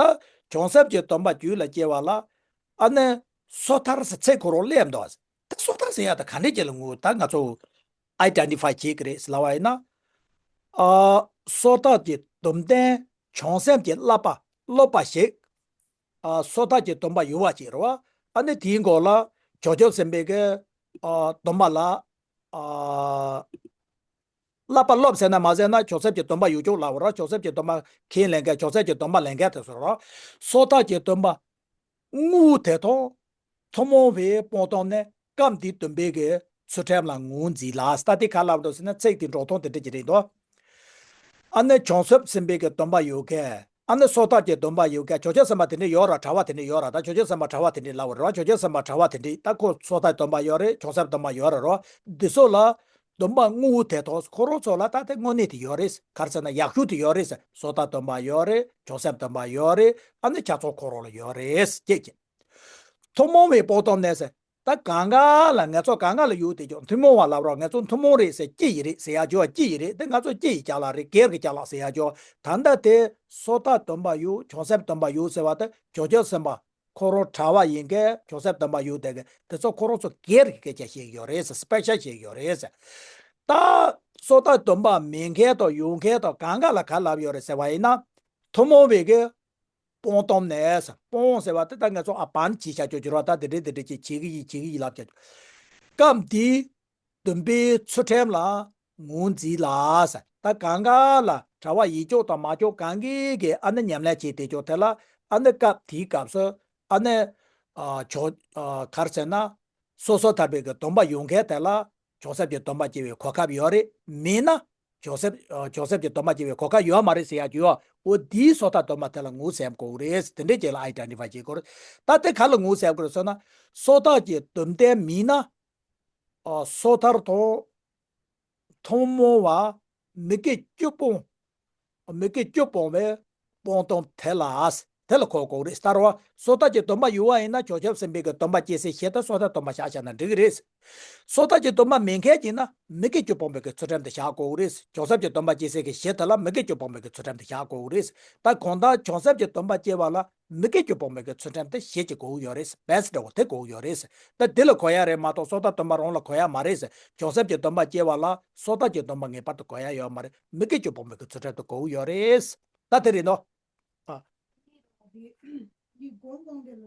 གྱོང་གསབ་ཀྱི་སྡོམ་པ་རྒྱུད་ལ་སྐྱེ་བ་ལ་ཨ་ནི་སོ་ཐར་ཟེར་ཚིག་ཁོ་རང་སླེབས་འདུག་ཟེར། ད་སོ་ཐར་ཟེར་ཡ་ད་ག་འདྲ་ཅིག་ལ་ངོས། ད་ང་ཚོ་ཨའི་ཌེན་ཊི་ཕའི་བྱེད་གི་རེད་ལབ་པ་ཡིན་ན། ཨ་སོ་ཐར་གྱི་སྡོམ་ལྡན་བྱང་སེམས་ཀྱི་བསླབ་པ་སློབ་པ་ཞིག་ཨ་སོ་ཐར་གྱི་སྡོམ་པ་ཡོད་པ་ཅིག་རེད་བ། ཨ་ནི་དེའི་མགོ་ལ་བྱང་ཆུབ་སེམས་དཔའི་གི་ཨ་སྡོམ་པ་ལ་ཨ་ བསླབ་པ་སློབ་ཟེར་ན་མ་ཟེར་ན་བྱང་སེམས་ཀྱི་སྡོམ་པ་ཡོད་ཅོག་ལབ་པ་རེད། བྱང་སེམས་ཀྱི་སྡོམ་པ་ཁས་ལེན་མཁན། བྱང་སེམས་ཀྱི་སྡོམ་པ་ལེན་མཁན་དེ་ཚོ་རེད། སོ་ཐར་གྱི་སྡོམ་པ་དངོས་པོ་དེ་དང་ཐུན་མོང་བའི་སྤོང་སྟངས་ནི་སྐབས་འདིའི་སྡོམ་པའི་གི་ཚུལ་ཁྲིམས་ལ་ངོས་འཛིན་ལ། ད་དེ་ག་ལབ་འདུག་ཟེར་ན་ཚིག་དེ་འགྲོ་སྟངས་དེ་འདྲ་ཅིག་རེད་འདུག་ཨ་ནི་བྱང་སེམས་སེམས་དཔའི་གི་སྡོམ་པ་ཡོད་མཁན། ཨ་ནི་སོ་ཐར་གྱི་སྡོམ་པ་ཡོད་མཁན། བྱང་ཆུབ་སེམས་དཔའ་དེ་འདྲ་ཡོད་ར། གྲྭ་པ་དེ་འདྲ་ཡོད་ར། ད་བྱང་ཆུབ་སེམས་དཔའ་གྲྭ་པ་དེ་འདྲ་ལབ་པ་རེད་བ། བྱང་ཆུབ་སེམས་དཔའ་གྲྭ་པ་དེ་འདྲ། ད་ཁོ་སོ་ཐར་སྡོམ་པ་ཡོད་རེད། བྱང་སེམས་སྡོམ་པ་ཡོད་རེད་རོ། འདི་ཚོ་ལ་སྡོམ་པ་དངོས་པོ་དེ་དང་ཁོ་རང་ཚོ་ལ་ད་དེ་དངོས་གནས་དེ་ཡོད་རེད། ག་རེ་ཟེར་ན་ཡག་ཤོས་དེ་ཡོད་རེད། སོ་ཐར་སྡོམ་པ་ཡོད་རེད། བྱང་སེམས་སྡོམ་པ་ཡོད་རེད། ཨ་ནི་ཁྱད་མཚར་ཁོ་རང་ལ་ཡོད་རེད་ཅེས་ཀྱི། ཐུན་མོང་བའི་སྤོང་སྟངས་ནི་ཟེར། ད་གང་ག་ལ་ང་ཚོ་གང་ག་ལ་ཡོད་དེ་ཀྱང་ཐུན་མོང་བ་ལབ་རོགས། ང་ཚོ་ཐུན་མོང་རེད་ཟེར། སྤྱི་ཡི་རེད་ཟེར་ཡ་ཅོ། སྤྱི་ཡི་རེད། དེ་ང་ཚོ་སྤྱི་ཡི་ཅ་ལག་རེད། སྒེར་གྱི་ཅ་ལག་ཟེར་ཡ་ཅོ། ད་ལྟ་དེ་སོ་ཐར་སྡོམ་པ་ཡོད། བྱང་སེམས་སྡོམ་པ་ཡོད་ཟེར་བ་དེ་བྱང་ཆུབ་སེམས་དཔའ་ཁོ་རང་གྲྭ་པ་ཡིན་མཁན། བྱང་སེམས་སྡོམ་པ་ཡོད་དེ་གི་དེ་ཚོ་ཁོ་རང་ཚོ་སྒེར་གྱི་སྐད་ཆ་བཤད་ཀྱི་ཡོད་རེད་ཟེར། སྤེ་ཤལ་བཤད་ཀྱི་ཡོད་རེད་ཟེར། ད་སོ་ཐར་སྡོམ་པ་མེད་མཁན་དང་ཡོད་མཁན་དང་གང་ག་ལ་ག་ལབ་ཡོད་རེད་ཟེར་བ་ཡིན་ན། ཐུན་མོང་བའི་གི་སྤོང་སྟངས་ནས། སྤོང་ཟེར་བ་དེ་ད་ང་ཚོ་ཨ་བན་བྱས་བྱ་ཆོག་གི་རོ། ད་དེ་འདྲས་དེ་འདྲས་ཅིག་བྱེད་ཀྱི་ཡིན། བྱེད་ཀྱི་ཡིན་ལབ་བྱ་ཆོག་སྐབས་འདིའི་སྡོམ་པའི་ཚུལ་ཁྲིམས་ལ་ངོས་འཛིན་ལ་ཟེར། ད་གང་ག་ལ་གྲྭ་པ་ཡིན་ཆོག་དང་མ་ཆོག་གང་གིས་གི་ཨ་ནི་ཉམས་ལེན་བྱེད་བསྡད་ཆོག་དེ་ལ་ཨ་ནི་སྐབས་དེའི་སྐབས་སུ་ཨ་ནི་ཨ་ཆོག་ཨ་ག་རེ་ཟེར་ན། སོ་སོ་ཐར་པའི་གི་སྡོམ་པ་ཡོད་མཁན་དེ་ལ་བྱང་སེམས་ཀྱི་སྡོམ་པ་སྐྱེ་བའི་གོ་སྐབས་ཡོད་རེད། མེད་ན་བྱང་སེམས་ཨ་བྱང་སེམས་ཀྱི་སྡོམ་པ་སྐྱེ་བའི་གོ་སྐབས་ཡོད་མ་རེད་ཟེར་ཡ་ཅིག་ཡོད། འོ་དེའི་སོ་ཐར་སྡོམ་པ་དེ་ལ་ངོས་ཟིན་དགོས་རེད། དེ་འདྲས་ཅིག་ལ་ཨའི་ཌེན་ཊི་ཕའི་བྱེད་དགོས་རེད། ད་དེ་ག་ལ་ངོས་ཟིན་དགོས་རེད་ཟེར་ན། སོ་ཐར་གྱི་སྡོམ་ལྡན་མིན་ན། ཨ་སོ་ཐར་དང་ཐུན་མོང་བ་མི་དགེ་བཅུ་སྤོང་། མི་དགེ་བཅུ་སྤོང་བའི་སྤོང་སྟངས་དེ་ལ། དེ་ལ་གོ་དགོས་རེད། ལྟར་བ་སོ་ཐར་གྱི་སྡོམ་པ་ཡོད་པ་ཡིན་ན་བྱང་ཆུབ་སེམས་དཔའི་གི་སྡོམ་པ་སྐྱེ་སའི་ཆེད་དུ་སོ་ཐར་སྡོམ་པ་བཞག་བཞག་ན་འགྲིག་གི་རེད། སོ་ཐར་གྱི་སྡོམ་པ་མེད་མཁན་ཡིན་ན་མི་དགེ་བཅུ་སྤོང་བའི་གི་ཚུལ་ཁྲིམས་དེ་བཞག་དགོས་རེད། བྱང་སེམས་ཀྱི་སྡོམ་པ་སྐྱེ་སའི་གི་ཆེད་དུ་ལ་མི་དགེ་བཅུ་སྤོང་བའི་གི་ཚུལ་ཁྲིམས་དེ་བཞག་དགོས་རེད། ད་གང་ལྟར་བྱང་སེམས་ཀྱི་སྡོམ་པ་སྐྱེ་བ་ལ་མི་དགེ་བཅུ་སྤོང་བའི་གི་ཚུལ་ཁྲིམས་དེ་བཞེས་ཀྱི་དགོས་ཡོད་རེད། བེ་སི་འདྲ་བོ་དེ་དགོས་ཡོད་རེད། ད་དེ་ལ་གོ་ཡ་རེད་མ་གཏོགས་སོ་ཐར་སྡོམ་པ་རང་ལ་གོ་ཡ་མ་རེད། བྱང་སེམས་ཀྱི་སྡོམ་པ་སྐྱེ་བ་ལ་སོ་ཐར་གྱི་སྡོམ་པ་ངེས་པར་དུ་གོ་ཡ་ཡོད་མ་རེད། མི་དགེ་བཅུ་སྤོང་བའི་གི་ཚུལ་ཁྲིམས་དེ་དགོས་ཡོད་རེད། ད་དེ་རེད་ནོ། ཨ། འདི་སྒོམ་སྤང་དེ་ལ་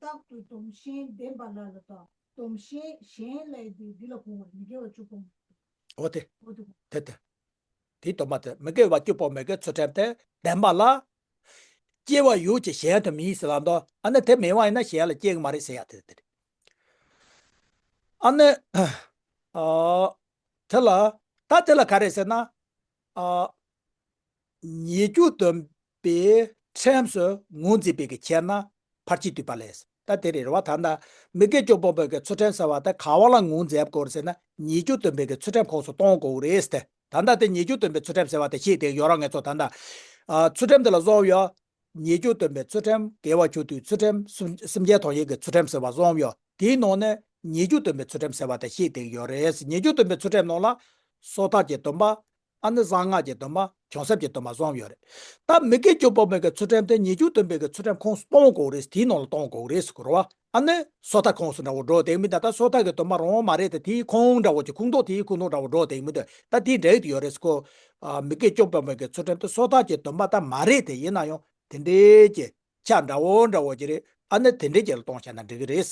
རྟག་ཏུ་སྡོམ་ཞེན་ལྡན་པ་ལ་ལ་དང་སྡོམ་ཞེན་གཞན་ལས་འདི་འདི་ལ་གོ་བ་མི་དགེ་བ་བཅུ་སྤོང་། འོ་དེ། འོ་དེ་གོ། དེ་དེ། དེའི་སྡོམ་པ་དེ་མི་དགེ་བ་བཅུ་སྤོང་བའི་གི་ཚུལ་ཁྲིམས་དེ་ལྡན་པ་ལ། སྐྱེ་བ་ཡོད་ཀྱི་གཞན་དུ་མིན་ཟེར་ལབ་འདུག་ཨ་ནི་དེ་མེད་པ་ཡིན་ན་གཞན་ལ་སྐྱེ་གི་མ་རེད་ཟེར་ཡ་དེ་དེ་རེད། ཨ་ནི། ཨ། དེ་ལ། ད་དེ་ལ་ག་རེ་ཟེར་ན། ཨ། ཉེས་སྤྱོད་སྡོམ་པའི་ཁྲིམས་སུ་ངོས་འཛིན་པའི་གི་ཕྱིར་ན་ཕར་ཕྱིན་ཐོས་པ་ལས། ད་དེ་རེད་རེད་བ། ད་ལྟ་མི་དགེ་བཅུ་སྤོང་བའི་གི་ཚུལ་ཁྲིམས་ཟེར་བ་ད་ག་བ་ལ་ངོས་འཛིན་དགོས་རེད་ཟེར་ན་ཉེས་སྤྱོད་སྡོམ་པའི་གི་ཚུལ་ཁྲིམས་ཁོངས་སུ་གཏོང་དགོས་རེད་ཟེར། ད་ལྟ་དེ་ཉེས་སྤྱོད་སྡོམ་པའི་ཚུལ་ཁྲིམས་ཟེར་བ་དེ་ཤེས་བསྡད་ཡོད་ར། ང་ཚོ་ད་ལྟ། ཨ། ཚུལ་ཁྲིམས་དེ་ལ་གསུམ་ཡོད། ཉེས་སྤྱོད་སྡོམ་པའི་ཚུལ་ཁྲིམས། དགེ་བ་ཕྱོགས་མཐུན་ཚུལ་ཁྲིམས། སེམས་སེམས་ཅན་དོན་ཡོད་ཀྱི་ཚུལ་ཁྲིམས་ཟེར་བ་གསུམ་ཡོད། དེའི་ནང་ནས་ཉེས་སྤྱོད་སྡོམ་པའི་ཚུལ་ཁྲིམས་ཟེར་བ་དེ་ཤེས་བསྡད་ཡོད་རེད། ཉེས་སྤྱོད་སྡོམ་པའི་ཚུལ་ཁྲིམས་ནང་ལ་སོ་ཐར་གྱི་སྡོམ་པ། ཨ་ནི་གསང་སྔགས་ཀྱི་སྡོམ་པ། བྱང་སེམས་ཀྱི་སྡོམ་པ་གསུམ་ཡོད་རེད། ད་མི་དགེ་བཅུ་སྤོང་བའི་གི་ཚུལ་ཁྲིམས་དེ་ཉེས་སྤྱོད་སྡོམ་པའི་གི་ཚུལ་ཁྲིམས་ཁོངས་སུ་གཏོང་དགོས་རེད། དེའི་ནང་ལ་གཏོང་དགོས་རེད་ཟེར་གི་རེད་བ། ཨ་ནི་སོ་ཐར་ཁོངས་སུ་འདྲ་བོ་འགྲོ་བསྡད་མི་འདུག་ད་སོ་ཐར་གྱི་སྡོམ་པ་རང་མ་རེད་དེ། དེའི་ཁོངས་འདྲ་བོ་ཅིག་ཁོངས་གཏོགས། དེའི་ཁོངས་གཏོགས་འདྲ་བོ་འགྲོ་བསྡད་མི་འདུག་ད་དེའི་འདྲ་ཡོད་ཡོད་རེད་ཟེར་གོ། ཨ། མི་དགེ་བཅུ་སྤོང་བའི་གི་ཚུལ་ཁྲིམས་དེ་སོ་ཐར་གྱི་སྡོམ་པ་ད་མ་རེད་དེ། ཡིན་ན་ཡང་དེ་འདྲའི་གི་ཆ་འདྲ་བོ་འདྲ་བོ་ཅིག་རེད། ཨ་ནི་དེ་འདྲའི་གི་ལ་གཏོང་བྱས་ན་འགྲིག་གི་རེད།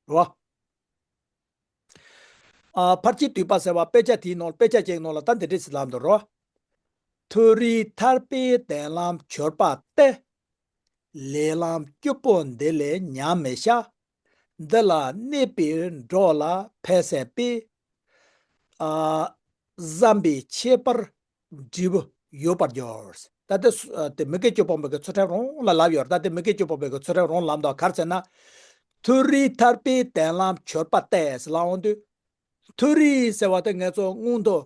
རོ། ཨ། ཕར་ཕྱིན་ཐོས་པ་ཟེར་བ་དཔེ་ཆ་དེའི་ནང་དཔེ་ཆ་ཅིག་ནང་ལ་ད་འདི་འདྲ་ཞིག་ལབ་འདུག་རོ། མཐོ་རིས་ཐར་པའི་གདན་ལམ་གྱུར་པ་སྟེ། ལས་ལམ་སྐྱིད་པོ་འདི་ལས་ཉམས་མི་བྱ། འདི་ལ་གནས་པའི་འགྲོ་ལ་ཕན་སྲིད་པས། ཨ། བསམ་པའི་ཁྱད་པར་འབྲས་བུ་ཡོད་པར་འགྱུར། ད་ལྟ་སུ་ཨ་དེ་མི་དགེ་བཅུ་སྤོང་བའི་གི་ཚུལ་ཁྲིམས་རང་ལ་ལབ་ཡོད་རེད། ད་ལྟ་མི་དགེ་བཅུ་སྤོང་བའི་གི་ཚུལ་ཁྲིམས་རང་ལབ་འདུག་ག་རེ་ཟེར་ན། མཐོ་རིས་ཐར་པའི་གདན་ལམ་གྱུར་པ་སྟེ་ཟེར་ལབ་འོང་དུས། མཐོ་རིས་ཟེར་བ་དེ་ང་ཚོ་མངོན་མཐོ་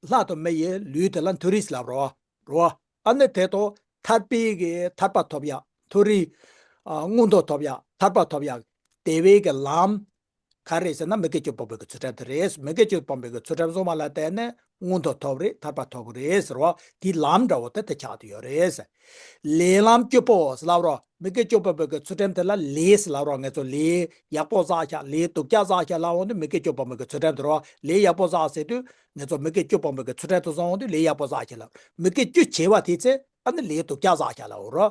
ལྷ་དང་མི་ཡི་ལུས་དེ་ལ་མཐོ་རིས་ལབ་རོ། རོ། ཨ་ནི་དེ་དང་ཐར་པའི་གི་ཐར་པ་ཐོབ་ཡག་མཐོ་རིས། ཨ། མངོན་མཐོ་ཐོབ་ཡག་ཐར་པ་ཐོབ་ཡག་དེ་བའི་གི་ལམ། ག་རེ་ཟེར་ན་མི་དགེ་བཅུ་སྤོང་བའི་གི་ཚུལ་ཁྲིམས་དེ་རེད། མི་དགེ་བཅུ་སྤོང་བའི་གི་ཚུལ་ཁྲིམས་བཟུང་བ་ལ་བརྟེན་ནས་མངོན་མཐོ་ཐོབ་རེད། ཐར་པ་ཐོབ་གི་རེད་ཟེར་བ་དེའི་ལམ་འདྲ་བོ་དེ་དེ་ཆགས་བསྡད་ཡོད་རེད། ལས་ལམ་སྐྱིད་པོ་ཟེར་ལབ་རོ། མི་དགེ་བཅུ་སྤོང་བའི་གི་ཚུལ་ཁྲིམས་དེ་ལ་ལས་ཟེར་ལབ་རོ། ང་ཚོ་ལས་ཡག་པོ་བསགས་ཤག་ལས་སྡུག་ཅག་བསགས་ཤག་ལབ་འོང་དུས་མི་དགེ་བཅུ་སྤོང་བའི་གི་ཚུལ་ཁྲིམས་དེ་རོ། ལས་ཡག་པོ་བསགས་ཟེར་དུས་ང་ཚོ་མི་དགེ་བཅུ་སྤོང་བའི་གི་ཚུལ་ཁྲིམས་དེ་བཟུང་འོང་དུས་ལས་ཡག་པོ་བསགས་ཤག་ལབ། མི་དགེ་བཅུ་བྱས་པ་དེ་ཚེ་ཨ་ནི་ལས་སྡུག་ཅག་བསགས་ཤག་ལབ་རོ།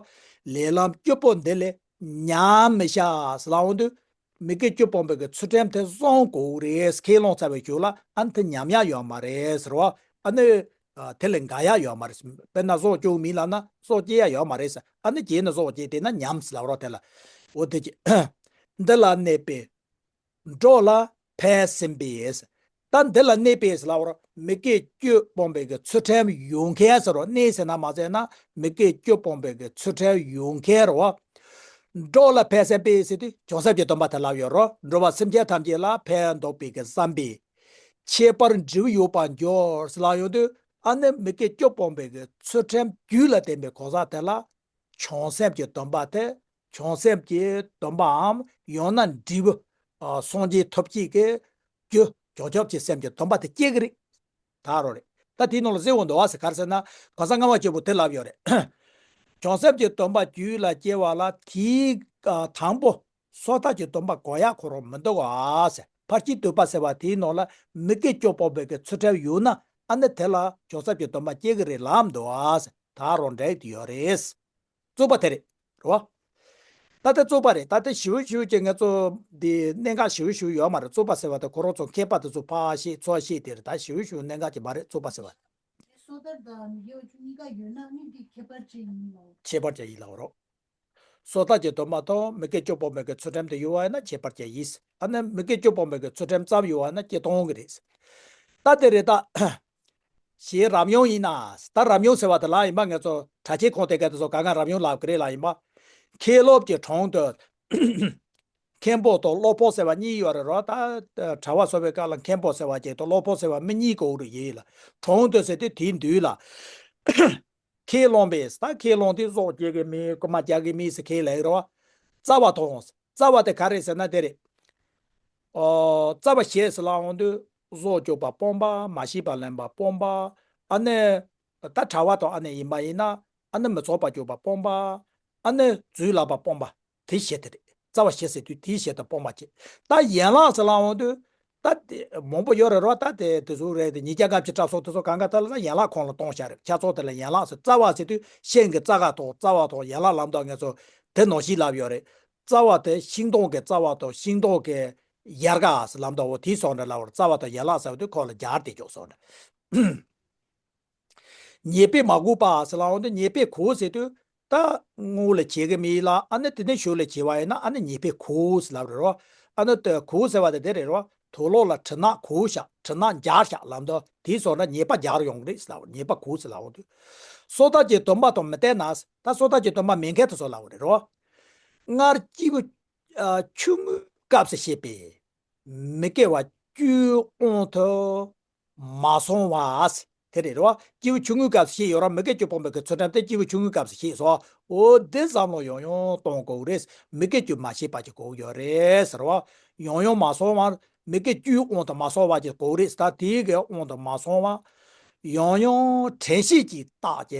ལས་ལམ་སྐྱིད་པོ་འདི་ལས་ཉམས་མི་བྱ་ཟེར་ལབ་འོང་དུས། མི་དགེ་བཅུ་སྤོང་བའི་གི་ཚུལ་ཁྲིམས་དེ་བཟུང་དགོས་རེད། ཁས་བླངས་ཚར་བའི་གཞུག་ལ་ཨ་ནི་དེ་ཉམས་ཡག་ཡོད་མ་རེད་ཟེར་བ། ཨ་ནི་ཨ་དེ་ལས་འགལ་ཡ་ཡོད་མ་རེད། དཔེར་ན་སྲོག་སྐྱོབ་མིན་ལབ་ན་སྲོག་སྐྱེ་ཡ་ཡོད་མ་རེད་ཟེར། ཨ་ནི་སྐྱེས་ན་སྲོག་སྐྱེས་དེ་ན་ཉམས་ཟེར་ལབ་རོགས་དེ་ལ། འོ་དེ་ཅི། འདི་ལ་གནས་པའི་འགྲོ་ལ་ཕན་སེམས་པས། ད་འདི་ལ་གནས་པས་ལབ་རོགས། མི་དགེ་བཅུ་སྤོང་བའི་གི་ཚུལ་ཁྲིམས་ཡོད་མཁན་ཟེར་རོགས། གནས་ཟེར་ན་མ་ཟེར་ན་མི་དགེ་བཅུ་སྤོང་བའི་གི་ཚུལ་ཁྲིམས་ཡོད་མཁན་རོགས། འགྲོ་ལ་ཕན་སེམས་པས་ཟེར་དུས་བྱང་སེམས་ཀྱི་སྡོམ་པ་དེ་ལབ་ཡོད་རོགས། འགྲོ་བ་སེམས་ཅན་ཐམས་ཅད་ལ་ཕན་འདོགས་པའི་གི་བསམ་པས། ཁྱད་པར་འབྲས་བུ་ཡོད་པར་འགྱུར་ཟེར་ལབ་ཡོང་དུས། ཨ་ནི་མི་དགེ་བཅུ་སྤོང་བའི་གི་ཚུལ་ཁྲིམས་རྒྱུད་ལ་ལྡན་པའི་གོ་ས་དེ་ལ་བྱང་སེམས་ཀྱི་སྡོམ་པ་དེ། བྱང་སེམས་ཀྱི་སྡོམ་པའམ་ཡང་ན་འབྲས་བུ་ཨ་སངས་རྒྱས་ཐོབ་བྱེད་ཀྱི་རྒྱུ་བྱང་ཆུབ་ཀྱི་སེམས་ཀྱི་སྡོམ་པ་དེ་སྐྱེ་གི་རེད། ད་རོ་རེད། ད་དེའི་ནང་ལ་གསལ་བོ་འདུག་བ་ཟེར། ག་རེ་ཟེར་ན་གང་ཟག་ལྔ་པ་གཅིག་པོ་དེ་ལབ་ཡོད་རེད། བྱང་སེམས་ཀྱི་སྡོམ་པ་རྒྱུད་ལ་སྐྱེ་བ་ལ་དེའི་ཨ་དང་པོ་སོ་ཐར་གྱི་སྡོམ་པ་དགོས་ཡ་ཁོ་རང་མི་འདུག་བ་ཟེར། ཕར་ཕྱིན་བསྡུས་པ་ཟེར་བ་དེའི་ནང་ལ་མི་དགེ་བཅུ་སྤོང་བའི་གི་ཚུལ་ཁྲིམས་ཡོད་ན། ཨ་ནི་དེ་ལ་བྱང་སེམས་ཀྱི་སྡོམ་པ་སྐྱེ་གི་རེད་ལབ་འདུག་བ་ཟེར། ད་རང་འགྲིག་དེ་ཡོད་རེད། རྩོད་པ་དེ་རེད། རེད་བ། ད་ལྟ་རྩོད་པ་རེད། ད་ལྟ་ཞིབ་ཞིབ་ཀྱི་ང་ཚོ་འདི་གནད་འགག་ཞིབ་ཞིབ་ཡོད་མ་རེད། རྩོད་པ་ཟེར་བ་དེ་ཁོ་རང་ཚོ་མཁས་པ་དེ་ཚོ་ཕར་བཤད་ཚུར་བཤད་དེ་རེད། ད་ཞིབ་ཞིབ་གནད་འགག་ཅིག་མ་རེད། རྩོད་པ་ཟེར་བ། སོ་ཐར་དང་མི་དགེ་བཅུ་གཉིས་ཀ་ཡོད་ན་གཉིས་འདི་ཁྱད་པར་ཅན་ཡིན་ལོ། ཁྱད་པར་ཅན་ཡིན་ལབ་རོགས། སོ་ཐར་གྱི་སྡོམ་པ་དང་མི་དགེ་བཅུ་སྤོང་བའི་གི་ཚུལ་ཁྲིམས་དེ་ཡོད་པ་ཡིན་ན་ཁྱད་པར་ཅན་ཡིན། ཨ་ནི་མི་དགེ་བཅུ་སྤོང་བའི་གི་ཚུལ་ཁྲིམས་ཙམ་ཡོད་པ་ཡིན་ན་སྐྱེ་སྟོང་གི་རེད། ད་དེ་རེད་ད། ཞེས་རབ་ཡོང་ཡིན་ན། ད་རབ་ཡོང་ཟེར་བ་དེ་ལ་ཡིན་པ་ང་ཚོ་གྲྭ་ཆེན་ཁོངས་དེ་ག་དེ་ཚོ་ག་ག་རབ་ཡོང་ལབ་ཀྱི་རེད་ལ་ཡིན་པ། མཁན་སློབ་ཀྱི་གྲངས་དུ། མཁན་པོ་དང་སློབ་དཔོན་ཟེར་བ་གཉིས་ཡོད་རེད་རོ། ད་གྲྭ་པ་ཚོ་བའི་སྐབས་ལ་མཁན་པོ་ཟེར་བ་ཅིག་དང་སློབ་དཔོན་ཟེར་བ་མི་གཉིས་ཀྱི་འོག་རུ་ཡིན་ལ། གྲངས་དུ་ཟེར་དུས་དེའི་མདུན་ལ། ཁས་བླངས་པས། ད་ཁས་བླངས་དེ་སྲོག་སྐྱེ་གི་མིན། རྐུན་མ་རྒྱག་གི་མིན་ཟེར་ཁས་ལེན་རོ། རྩ་བ་དང་། རྩ་བ་དེ་ག་རེ་ཟེར་ན་དེ་རེད། ཨོ། རྩ་བ་ཞེས་ཟེར་ལབ་ཡོང་དུས་སྲོག་གཅོད་པ་སྤོང་བ། མ་བྱས་པ་ལེན་པ་སྤོང་བ། ཨ་ནི་ད་གྲྭ་པ་དང་ཨ་ནི་ཡིན་པ་ཡིན་ན་ཨ་ནི་མི་ཚངས་པར་སྤྱོད་པ་སྤོང་བ། ཨ་ནི་རྫུན་ལབ་པ་སྤོང་བ། དེ་བྱས་དེ་རེད། རྩ་བ་ཞེས་ཟེར་དུས་དེའི་ཞེས་དང་སྤོང་བ་བྱས། ད་ཡན་ལག་ཟེར་ལབ་ཡོང་དུས་ད་དེ་མང་པོ་ཡོད་རེད་རོ། ད་དེ་དེ་ཚོ་རེད། དེ་ཉིས་བརྒྱ་ལྔ་བཅུ་གྲངས་གསོག་དེ་ཚོ་གང་ག་ད་ལ་ད་ཡན་ལག་ཁོངས་ལ་གཏོང་བྱ་རེད། ཆ་ཚང་དེ་ལ་ཡན་ལག་ཟེར། རྩ་བ་ཟེར་དུས་ཤིང་གི་རྩ་ཁ་དང་རྩ་བ་དང་ཡན་ལག་ལབ་མདོག་ང་ཚོ་དེ་ནང་བཞིན་ལབ་ཡོད་རེད། རྩ་བ་དེ་ཤིང་སྡོང་གི་རྩ་བ་དང་ཤིང་སྡོང་གི་ཡལ་ག་ཟེར་ལབ་མདོག་འོ་དེའི་སོགས་འདྲ་ལབ་པར་རྩ་བ་དང་ཡན་ལག་ཟེར་བ་དེ་ཁོ་ལ་སྦྱར་ཏེ་འཇོག་སོགས་འདྲ། ཉེས་པས་མ་གོས་པ་ཟེར་ལབ་འོང་དུས་ཉེས་པས་གོས་ཟེར་དུས་ད་སྔོན་ལ་བྱེད་ཀྱི་མེད་ལ་ཨ་ནི་དེ་ནས་ཞོར་ལ་བྱེད་པ་ཡིན་ན་ཨ་ནི་ཉེས་པས་གོས་ཟེར་ལབ་རེད་རོ། ཨ་ནི་དེ་གོས་ཟེར་བ་དེ་དེ་རེད་རོ། དུག་ལོག་ལ་གྲི་ནག་གོས་བཞག་གྲི་ནག་སྦྱར་བཞག་ལབ་འདུག་དེའི་སོགས་ན་ཉེས་པ་སྦྱར་ཡོང་གི་རེད་ཟེར་ལབ་ཉེས་པ་གོས་ཟེར་ལབ་འོང་དུས། སོ་ཐར་གྱི་སྡོམ་པ་དང་མི་ལྡན་ན། ད་སོ་ཐར་གྱི་སྡོམ་པ་མེད་མཁན་དེ་ཚོ་ལབ་རེད་རོ། སྔར་སྐྱེས་བུ་ཆུང་ངུའི་སྐབས་སུ་བཤད་པའི་མི་དགེ་བ་བཅུའི་དབང་དུ་མ་སོང་བ། དེ་རེད་རོ། སྐྱེས་བུ་ཆུང་ངུའི་སྐབས་སུ་བཤད་ཡོད་ར། མི་དགེ་བཅུ་སྤོང་བའི་གི་ཚུལ་ཁྲིམས་དེ་སྐྱེས་བུ་ཆུང་ངུའི་སྐབས་སུ་བཤད་སོ། འོ་འདི་བསམ་བློ་ཡང་ཡང་གཏོང་དགོས་རེད། མི་དགེ་བཅུ་མ་བྱས་པ་ཅིག་དགོས་ཡོད་རེད་ཟེར་བ། ཡང་ཡང་མ་སོང་བར་མི་དགེ་བཅུའི་དབང་དུ་མ་སོང་བ་ཅིག་དགོས་རེད། ད་དེའི་གི་དབང་དུ་མ་སོང་བ། ཡང་ཡང་དྲན་ཤེས་ཀྱིས་བརྟག་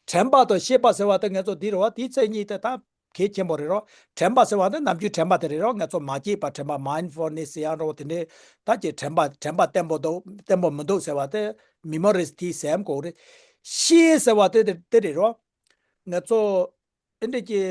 ཅིང་། དྲན་པ་དང་ཤེས་པ་ཟེར་བ་དེ་ང་ཚོ་འདི་རེད་བ། དེའི་མཚན་ཉིད་དེ་ད་གལ་ཆེན་པོ་རེད་རོ། དྲན་པ་ཟེར་བ་དེ་ནམ་རྒྱུན་དྲན་པ་དེ་རེད་རོ། ང་ཚོ་མ་སྐྱེས་པ་དྲན་པ་མའིན་ཌ་ཕུལ་ནེ་སི་ཟེར་ཡང་རོ། དེ་འདྲའི་ད་ཀྱི་དྲན་པ་དྲན་པ་བརྟན་པོ་འདུག་བརྟན་པོ་མི་འདུག་ཟེར་བ་དེ་མེ་མོ་རི་ཟེར་དེའི་སེམས་གོ་རེད། ཤེས་ཟེར་བ་དེ་དེ་རེད་རོ། ང་ཚོ་ཨེ་འདྲ་ཀྱི་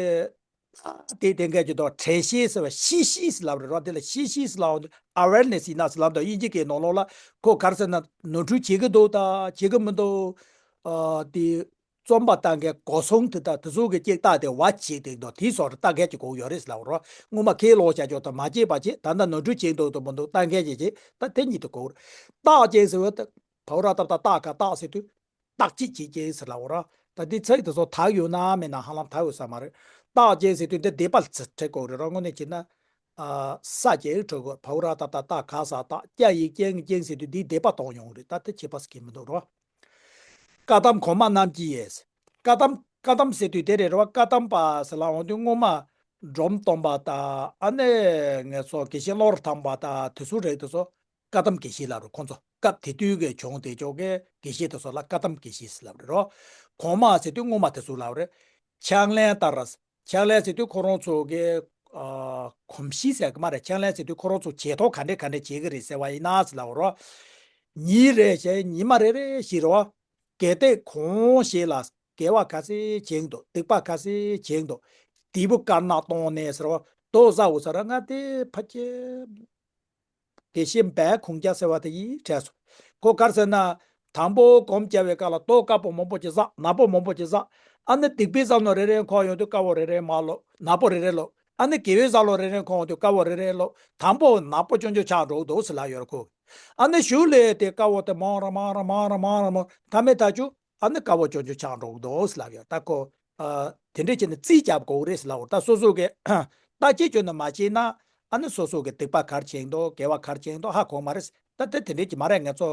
དེ་དེ་འགལ་གྱི་དོ་དྲན་ཤེས་ཟེར་བ་ཤེས་ཤེས་ཟེར་ལབ་རེད་རོ། དེ་ལ་ཤེས་ཤེས་ཟེར་ལབ་འོང་དུས་ཨ་ཝེར་ནེ་སི་ཡིན་ན་ཟེར་ལབ་འདུག་དབྱིན་ཇི་སྐད་ནང་ལོགས་ལ་ཁོ་ག་རེ་ཟེར་ན་ནོར་འཁྲུལ་བྱེད་ཀྱི་འདུག་ད་བྱེད་ཀྱི་མི་འདུག་ཨ་དེ། རྩོམ་པ་བཏང་མཁན་གོ་སོང་དེ་དག་དེ་ཚོ་གི་ཅིག་བལྟ་སྟེ་བ་བྱེད་དེ་འདུག་དེའི་སོགས་རེ་ལྟ་མཁན་གྱི་གོ་ཡོད་རེད་ཟེར་ལབ་རོ། སྔོན་མ་ཁས་ལོག་བྱ་ཆོག་དང་མ་བྱས་པ་བྱེད་ད་ལྟ་ནོར་འཁྲུལ་བྱེད་འདུག་དང་མི་འདུག་ལྟ་མཁན་གྱི་བྱེད་ད་དེ་གཉིས་དེ་གོ་རེད། བརྟག་ཅིང་ཟེར་བ་དེ་བྷ་བུ་ར་ཏ་བཏགས་བཏགས་ཀ་བརྟག་ཟེར་དུས་བརྟག་དཔྱད་བྱེད་ཅིང་ཟེར་ལབ་རོ། ད་འདི་ཚིག་དེ་ཚོ་དག་ཡོད་ན་མེད་ན་ཧ་ལམ་དག་ཡོད་ས་མ་རེད། བརྟག་ཅིང་ཟེར་དུས་འདི་སྡེ་པ་ཚིག་ཁྲིད་གོ་རེད་རོ། དངོས་གནས་བྱས་ན། ཨ། ས་ཀྱང་གྲུ་གུ་བྷ་བུ་ར་ཏ་བཏགས་བཏགས་ག་ས་བཏགས་ཀྱ་ཡིག་ཀྱེང་ཀྱེང་ཟེར་དུས་འདིའི་སྡེ་པ་གཏོང་ཡོང་རེད། ད་དེ་ཁྱད་པར་ཟེར་གྱི་མི་འདུག་རོ། བཀའ་གདམས་གོང་མ་རྣམས་ཀྱིས། བཀའ་གདམས་བཀའ་གདམས་ཟེར་དུས་དེ་རེད་རོ། བཀའ་གདམས་པ་ཟེར་ལབ་འོང་དུས་སྔོན་མ་འབྲོམ་སྟོན་པ་དང་ཨ་ནི་ངེད་ཚོ་དགེ་བཤེས་བློ་གྲོས་ཐང་པ་དང་དེ་ཚོ་རེད། དེ་ཚོ་བཀའ་གདམས་དགེ་བཤེས་ལབ་རོ། ཁོང་ཚོ་སྐབས་དེ་དུས་ཀྱི་བྱུང་དེ་ཅོག་གི་དགེ་བཤེས་དེ་ཚོ་ལ་བཀའ་གདམས་དགེ་བཤེས་ཟེར་ལབ་རེད་རོ། གོང་མ་ཟེར་དུས་སྔོན་མ་དེ་ཚོ་ལབ་རེད། ཕྱག་ལེན་ལྟར། ཕྱག་ལེན་ཟེར་དུས་ཁོ་རང་ཚོ་གི་ཨ་གོམས་གཤིས་ཟེར་གི་མ་རེད། ཕྱག་ལེན་ཟེར་དུས་ཁོ་རང་ཚོ་བྱེད་ཐོག་ག་འདྲས་ག་འདྲས་བྱེད་གི་རེད་ཟེར་བ་ཡིན་ན་ཟེར་ལབ་རོ། ཉིན་རེ་བཞིན་ཉི་མ་རེ་རེ་བཞིན་རོ། གལ་ཏེ་གང་ཞིག་ལ་དགེ་བ་ག་ཚད་བྱེད་འདུག་སྡིག་པ་ག་ཚད་བྱེད་འདུག་དེ་བུ་དཀར་ནག་བཏང་ནས་ཟེར་བ་དོ་ཟ་འུ་ས་ར་ང་དེ་ཕ་ཁྱེད། དགེ་བཤེས་འབའ་ཁུངས་སྐྱ་ཟེར་བ་དེ་ཡིས་དྲན་སོང་། ཁོ་ག་རེ་ཟེར་ན། དང་པོ་སྒོམ་རྒྱག་པའི་སྐབས་ལ་རྡོ་དཀར་པོ་མང་པོ་ཅིག་བཟའ། ནག་པོ་མང་པོ་ཅིག་བཟའ། ཨ་ནི་སྡིག་པའི་བསམ་བློ་རེ་རེ་འཁོར་ཡོང་དུས་དཀར་པོ་རེ་རེ་མར་ལོག་ནག་པོ་རེ་རེ་ལོག་ཨ་ནི་དགེ་བའི་བསམ་བློ་རེ་རེ་འཁོར་ཡོང་དུས་དཀར་པོ་རེ་རེ་ལོག་དང་པོ་ནག་པོ་ཅུང་ཅུང་ཆགས་འགྲོ་འདུག་ཟེར་ལབ་ཡོད་རེད་ཁོ། ཨ་ནི་གཞུག་ལ་དེ་དཀར་པོ་དེ་མང་རུ་མང་རུ་མང་རུ་མང་རུ་མང་མཐའ་མའི་ཐག་ཆོད་ཨ་ནི་དཀར་པོ་ཅུང་ཅུང་ཆགས་འགྲོ་འདུག་ཟེར་ལབ་ཡོད། ད་ཁོ་ཨ་དེ་འདྲས་བྱས་ནས་རྩིས་རྒྱག་དགོས་རེད་ཟེར་ལབ་ཡོད། ད་སོ་སོ་གི་བརྟག་དཔྱད་ཁྱོན་ནས་མ་བྱས་ན། ཨ་ནི་སོ་སོ་གི་སྡིག་པ་ག་རེ་བྱས་འདུག་དགེ་བ་ག་རེ་བྱས་འདུག་ཧ་གོ་མ་རེད། ད་དེ་དེ་འདྲས་ཀྱི་མ་རེད། ང་ཚོ་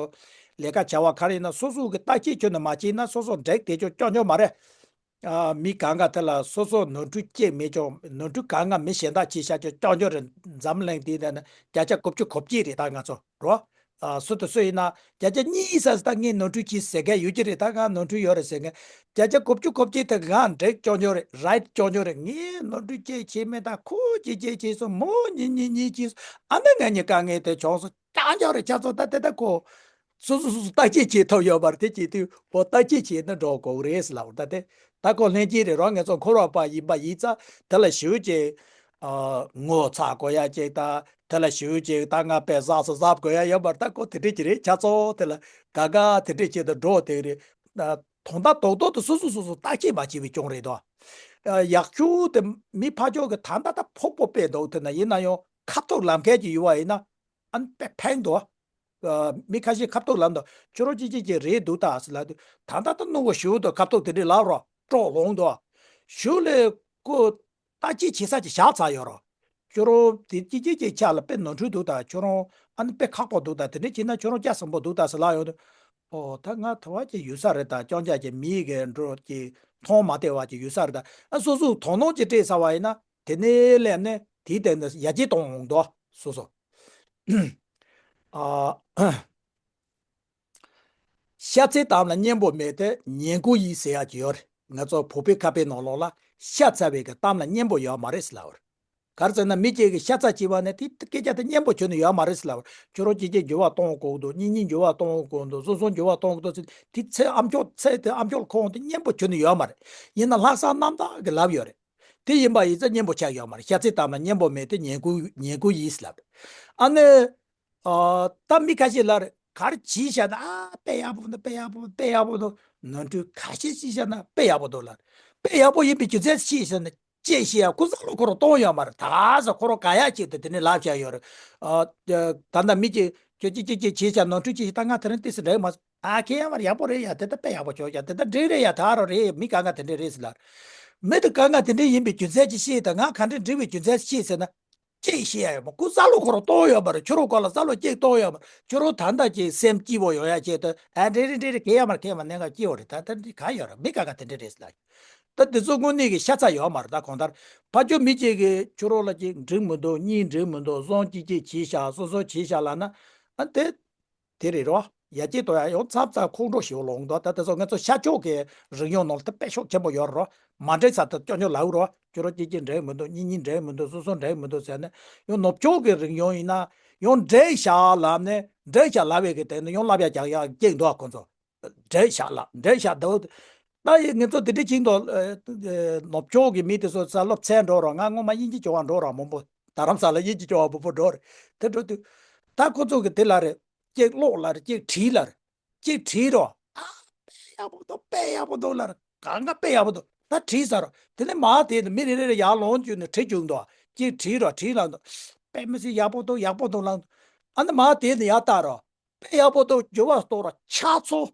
ལས་ཀ་བྱ་བ་ག་རེ་ཡིན་ན་སོ་སོ་གི་བརྟག་དཔྱད་ཁྱོན་ནས་མ་བྱས་ན་སོ་སོ་འགྲིག་བསྡད་ཆོག་རྐྱང་རྐྱང་མ་རེད། ཨ་མི་གང་ག་དེ་ལ་སོ་སོ་ནོར་འཁྲུལ་སྐྱེས་མེད་ཆོག་ནོར་འཁྲུལ་གང་ག་མི་གཞན་དག་བྱས་བཞག་ཆོག་རྐྱང་རྐྱང་རེད། འཛམ་གླིང་འདི་ནས་ན་བརྒྱ་ཆ་དགུ་བཅུ་གོ་གཅིག་རེད། ད་ང་ཚོ་རོ། ཨ་སུ་དང་སུ་ཡིན་ན་བརྒྱ་ཆ་གཉིས་ས་ས་ད་ངས་ནོར་འཁྲུལ་གྱིས་ཟེར་མཁན་ཡོད་ཀྱི་རེད། ད་ང་ནོར་འཁྲུལ་ཡོད་རེད་ཟེར་མཁན་བརྒྱ་ཆ་དགུ་བཅུ་གོ་གཅིག་དེ་ང་འགྲིག་རྐྱང་རྐྱང་རེད། རའིཊ་རྐྱང་རྐྱང་རེད། ངས་ནོར་འཁྲུལ་སྐྱེས་བྱས་མེད། ད་ཁོ་གཅིག་སྐྱེས་བྱས་སོང་། མོ་གཉིས་གཉིས་གཉིས་བྱས་སོང་། ཨ་ནི་ང་གཉིས་དཀའ་ངལ་དེ་བྱུང་སོང་། རྐྱང་རྐྱང་རེད། ཁྱེད་ཚོ་ད་དེ་ད་ཁོ་སོ་སོ་སོ་སོ་བརྟག་དཔྱད་བྱེད་ཐུབ་ཡོད་པ་རེད། དེ་བྱེད་དུས་འོ་བརྟག་དཔྱད་བྱེད་ན་འགྲོ་དགོས་རེད་ཟེར་ལབ་པ། ད་དེ་ད་ཁོ་ལྷན་སྐྱེས་རེད་རོ། ང་ཚོ་འཁོར་བ་པ་ཡིན་པ་ཡིན་ཙང་དེ་ལ་ཞེ་པོ་ཅིག་ཨ་ངོ་ཚ་དགོས་ཡ་ཅིག་དང་། དེ་ལ་ཞེ་པོ་ཅིག་ད་ང་དཔེ་གཟབ་གཟབ་གཟབ་དགོས་ཡ་ཡོད་པ་རེད། ད་ཁོ་དེ་འདྲས་ཅིག་རེད། ཁྱེད་ཚོ་དེ་ལ་དགའ་དགའ་དེ་འདྲས་བྱེད་དུ་འགྲོ་དེ་རེད། ད་དོན་དག་རྡོག་རྡོག་ཏུ་སོ་སོ་སོ་སོ་བརྟག་དཔྱད་མ་བྱས་པའི་རྐྱེན་རེད་དོ། ཨ་ཡག་ཤོས་དེ་མི་ཕར་ཕྱོགས་ཀྱི་ད་ལྟ་ད་ཕོག་པོ་དཔེ་འདུག་དེ་ན་ཡིན་ན་ཡང་ཁ་ཐུག་ལབ་མཁན་ཅིག་ཡོད་པ་ཡིན་ན་ཨ་ནི་དཔེ་ཕན་འདུག་ཨ་མི་ཁ་ཤས་ཁ་ཐུག་ལབ་འདུག་ཁྱོད་རང་ཅིག་ཅིག་ཅིག་རེད་འདུག་ད་ཟེར་ལབ་དུས་ད་ལྟ་ད་སྣུག་པོ་ཞེ་པོ་འདུག་ཁ་ཐུག་དེ་འདྲས་ལབ་རོགས་སྤྲོ་ལོང་འདུག་གཞུག་ལ་ཁོ་བརྟག་དཔྱད་བྱེད་ས་ཅིག་བཞག་ཚར་ཡོད་རོགས། ཁྱོད་རང་དེ་ཅིག་ཅིག་ཅིག་ཆ་ལ་དཔེ་ནོར་འཁྲུལ་འདུག་ད་ཁྱོད་རང་ཨ་ནི་དཔེ་ཁག་པོ་འདུག་ད་དེ་འདྲས་བྱས་ན་ཁྱོད་རང་སྐྱག་ཟིན་པོ་འདུག་ད་ཟེར་ལབ་ཡོང་དུས། ཨོ་ད་ང་ཐ་བ་ཅིག་ཡོད་ས་རེད། ད་རྐྱང་རྐྱང་ཅིག་མི་གི་འགྲོ་ཅིག་མཐོང་མ་བདེ་བ་ཅིག་ཡོད་ས་རེད། ད་ཨ་སོ་སོ་དོ་སྣང་ཅིག་སྤྲད་ཚར་བ་ཡིན་ན་དེ་ནས་སླེབས་ནས་དེའི་སྟེང་དུ་ཡར་རྒྱས་གཏོང་འོང་དོ་སོ་སོ། ཨ། ཤ་ཚའི་གཏམ་ལ་སྙན་པོ་མེད་དེ་ཉན་དགོས་ཡིན་ཟེར་ཡག་ཅིག་ཡོད་རེད། ང་ཚོ་བོད་པའི་ཁ་དཔེ་ནང་ལོགས་ལ་ཤ་ཚ་བའི་གི་གཏམ་ལ་སྙན་པོ་ཡོད་མ་རེད་ཟེར་ལབ་པ་རེད། ག་རེ་ཟེར་ན་མི་གཅིག་གིས་ཤ་ཚ་བྱས་པ་ནས་དེ་སྐད་ཆ་དེ་སྙན་པོ་ཁྱོན་ནས་ཡོད་མ་རེད་ཟེར་ལབ་པ་རེད། ཁྱོད་རང་གཅིག་གཅིག་འགྱུར་བ་གཏོང་དགོས་འདུག་གཉིས་གཉིས་འགྱུར་བ་གཏོང་དགོས་འདུག་སོ་སོ་འགྱུར་བ་གཏོང་དགོས་འདུག་ཟེར་དེ་ཚེ་ཨ་མཆོག་ཚེ་དེ་ཨ་མཆོག་ཁོང་དེ་སྙན་པོ་ཁྱོན་ནས་ཡོད་མ་རེད། ཡིན་ན་ལྷག་བསམ་རྣམ་དག་གིས་ལབ་ཡོད་རེད། དེ་ཡིན་པ་ཡིན་ཙང་སྙན་པོ་ཆགས་ཡོད་མ་རེད། ཤ་ཚའི་གཏམ་ལ་སྙན་པོ་མེད་དེ་ཉན་དགོས་ཉན་དགོས་ཡིན་ཟེར་ལབ་པ་རེད། ཨ་ནི། ཨ་ད་མི་ཁ་ཤས་ལ་རེ་ག་རེ་བྱས་བཞག་ན་ཨ་དཔེ་ཡག་པོ་འདུག་དཔེ་ཡག་པོ་དཔེ་ཡག་པོ་འདུག་ནོར་འཁྲུལ་ག་ཤས་བྱས་བཞག་ན་དཔེ་ཡག་པོ་འདུག་ལབ། དཔེ་ཡག་པོ་ཡིན་པའི་རྒྱུ་མཚན་ཤེས་བཞག་ན་ཅེས་བཤད་ཡ་ཁོ་བསམ་བློ་ཁོ་རང་གཏོང་ཡོད་མ་རེད། ད་ག་ས་ཁོ་རང་ག་ཡ་ཅིག་ཏུ་དེ་ནས་ལབ་བཞག་ཡོད་རེད། ཨ་ད་ལྟ་མི་གཅིག་ཁྱོད་ཅིག་ཅིག་ཅིག་བྱས་བཞག་ནོར་འཁྲུལ་ཅིག་ད་ང་དེ་རིང་ཏོག་ཙམ་འགྲིག་མ་སོང་། ཨ་ཁྱེད་ཡང་མར་ཡག་པོ་རེད་ཡ། དེ་ད་དཔེ་ཡག་པོ་བྱོས་ཡ། དེ་ད་འགྲིག་རེད་ཡ། ད་རོ་རེད། མི་གང་ག་དེ་འདྲས་རེད་ཟེར་ལབ། མི་དེ་གང་ག་དེ་འདྲས་ཡིན་པའི་རྒྱུ་མཚན་ཅིག་ཤེས་དང་ང་ག་འདྲས་འགྲིག་པའི་རྒྱུ་མཚན་ཤེས་ཟེར་ན། ཅིག་ཤེས་ཡ་ཡོད་མ། ཁོ་བསམ་བློ་ཁོ་རང་གཏོང་ཡོད་མ་རེད། ཁྱོད་རང་སྐོར་ལ་བསམ་བློ་ཅིག་གཏོང་ཡོད་མ་རེད། ཁྱོད་རང་ད་ལྟ་ཅིག་སེམས་སྐྱིད་པོ་ཡོང་ཡ་ཆེད་དུ་ཨ་འདྲས་རེད་འདྲས་རེད་གས་ཡ་མ་རེད། གས་མ་གནད་འགག་སྐྱིད་པོ་རེད། ད་ད་འདི་ག་ཡོད་རེད། མི་གང་ག་དེ་འདྲས་རེད་ཟེར་ལབ། ད་འདི་ཚོ་དངོས་གནས་ཀྱི་ཤ་ཚ་ཡོད་མ་རེད། ད་གང་ལྟར་ཕ་ཆོས་མི་གཅིག་གིས་ཁྱོད་རང་ལ་ཅིག་འགྲིག་མི་འདུག་གཉིས་འགྲིག་མི་འདུག་བཟང་ཅིག་ཅིག་བྱས་ཤག་སོ་སོ་བྱས་ཤག་ལབ་ན་ཨ་དེ། དེ་རེད་རོ། ཡར་རྒྱས་གཏོང་ཡ་ཡང་མཚམས་མཚམས་ཁོང་ཁྲོ་ཞེ་པོ་ལངས་འདུག་ད་དེ་ཚོ་ང་ཚོ་ཤར་ཕྱོགས་ཀྱི་རིག་གཞུང་ནང་ལ་དེ་དཔེ་ཤུགས་ཆེན་པོ་ཡོད་རེད་རོ། མ་འགྲིག་ས་དེ་སྐྱོ་སྐྱོ་ལབ་རོ། ཁྱོད་རང་གཅིག་གཅིག་འགྲིག་མི་འདུག་གཉིས་གཉིས་འགྲིག་མི་འདུག་སོ་སོ་འགྲིག་མི་འདུག་ཟེར་ནས་ཡང་ནུབ་ཕྱོགས་ཀྱི་རིག་གཞུང་ཡིན་ན་ཡང་འགྲིག་ཤག་ལབ་ནས་འགྲིག་ཤག་ལབ་པའི་གི་དེ་ནི་ཡང་ལབ་ཡ་རྒྱག་ཡ་སྐྱེས་འདུག་ཁོ་ཚོ། འགྲིག་ཤག་ལབ་འགྲིག་ཤག་འདུག་ད་ཡིན་ང་ཚོ་དེ་འདྲ་བྱེད་འདུག་ནུབ་ཕྱོགས་ཀྱི་མི་དེ་ཚོ་ས་སློབ་ཚན་འགྲོ་རོགས། ང་སྔོན་མ་དབྱིན་ཇི་སྦྱོང་བ་འགྲོ་རོགས་མང་པོ། རྡ་རམ་ས་ལ་དབྱིན་ཇི་སྦྱོང་བ་མང་པོ་འགྲོ་རེད། དེ་འགྲོ་དུས་ད་ཁོ་ཚོ་གི་དེ་ལ་རེད། གཅིག་ཀློག་ལ་རེད། གཅིག་བྲིས་ལ་རེད། གཅིག་བྲིས་རོགས། ཨ་དཔེ་ཡག་པོ་འདུག་དཔེ་ཡག་པོ་འདུག་ལབ་རེད། གང་ག་དཔེ་ཡག་པོ་འདུག་ད་བྲིས་ཚར་རོགས། དེ་ནས་མར་དེ་ནས་མི་རེ་རེ་ལ་ཡར་ལོངས་བྱས་ནས་བྲིས་བཅུག་འདུག་གཅིག་བྲིས་རོགས། བྲིས་ལབ་འདུག་དཔེ་མི་སྲིད་ཡག་པོ་འདུག་ཡག་པོ་འདུག་ལབ་འདུག་ཨ་ནི་མར་དེ་ནས་ཡར་བལྟ་རོགས། དཔེ་ཡག་པོ་འདུག་འགྱུར་བ་གཏོང་རོགས། ཆ་ཚང་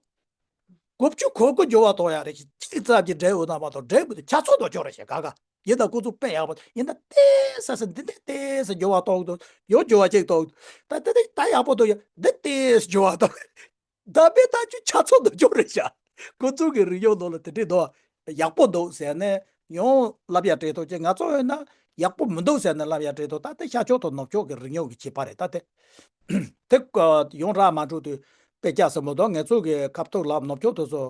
དགུ་བཅུ་གོ་དགུ་འགྱུར་བ་གཏོང་ཡ་རེད། གཅིག་ཙམ་གྱིས་འགྲིག་འོང་ན་མ་གཏོགས་འགྲིག་མི་འདུག་ཆ་ཚང་དུ་འགྱུར་རེད་ཞེས་ག་ག་ཡིན་ན་ཁོ་ཚོ་དཔེ་ཡག་པོ་ཡིན་ན་ཏོག་ཙམ་འདི་འདྲ་ཏོག་ཙམ་འགྱུར་བ་གཏོང་གི་འདུག་ཡང་འགྱུར་བ་གཅིག་གཏོང་གི་འདུག་ད་དེ་འདྲ་ད་ཡག་པོ་འདུག་ཡ། འདི་ཏོག་ཙམ་འགྱུར་བ་གཏོང་། ད་དཔེ་ལྟ་རྒྱུ་ཆ་ཚང་དུ་འགྱུར་རེད་ཤག་ཁོ་ཚོ་གི་རིག་གཞུང་ནང་ལ་དེ་འདྲས་འདུག་ཡག་པོ་འདུག་ཟེར་ནས་ཡང་ལབ་ཡ་སྤྲད་ཐུབ་ཀྱི། ང་ཚོ་ཡིན་ན་ཡག་པོ་མི་འདུག་ཟེར་ནས་ལབ་ཡ་སྤྲད་ཐུབ། ད་དེ་ཤར་ཕྱོགས་དང་ནུབ་ཕྱོགས་ཀྱི་རིག་གཞུང་གི་ཁྱད་པར་རེད། ད་དེ་དེ་ཡང་རག་མ་འགྲོ་དུས་དཔེ་སྐྱ་ཟེར་མོ་འདུག་ང་ཚོ་གི་ཁ་ཐུག་ལབ་ནུབ་ཕྱོགས་དེ་ཚོ་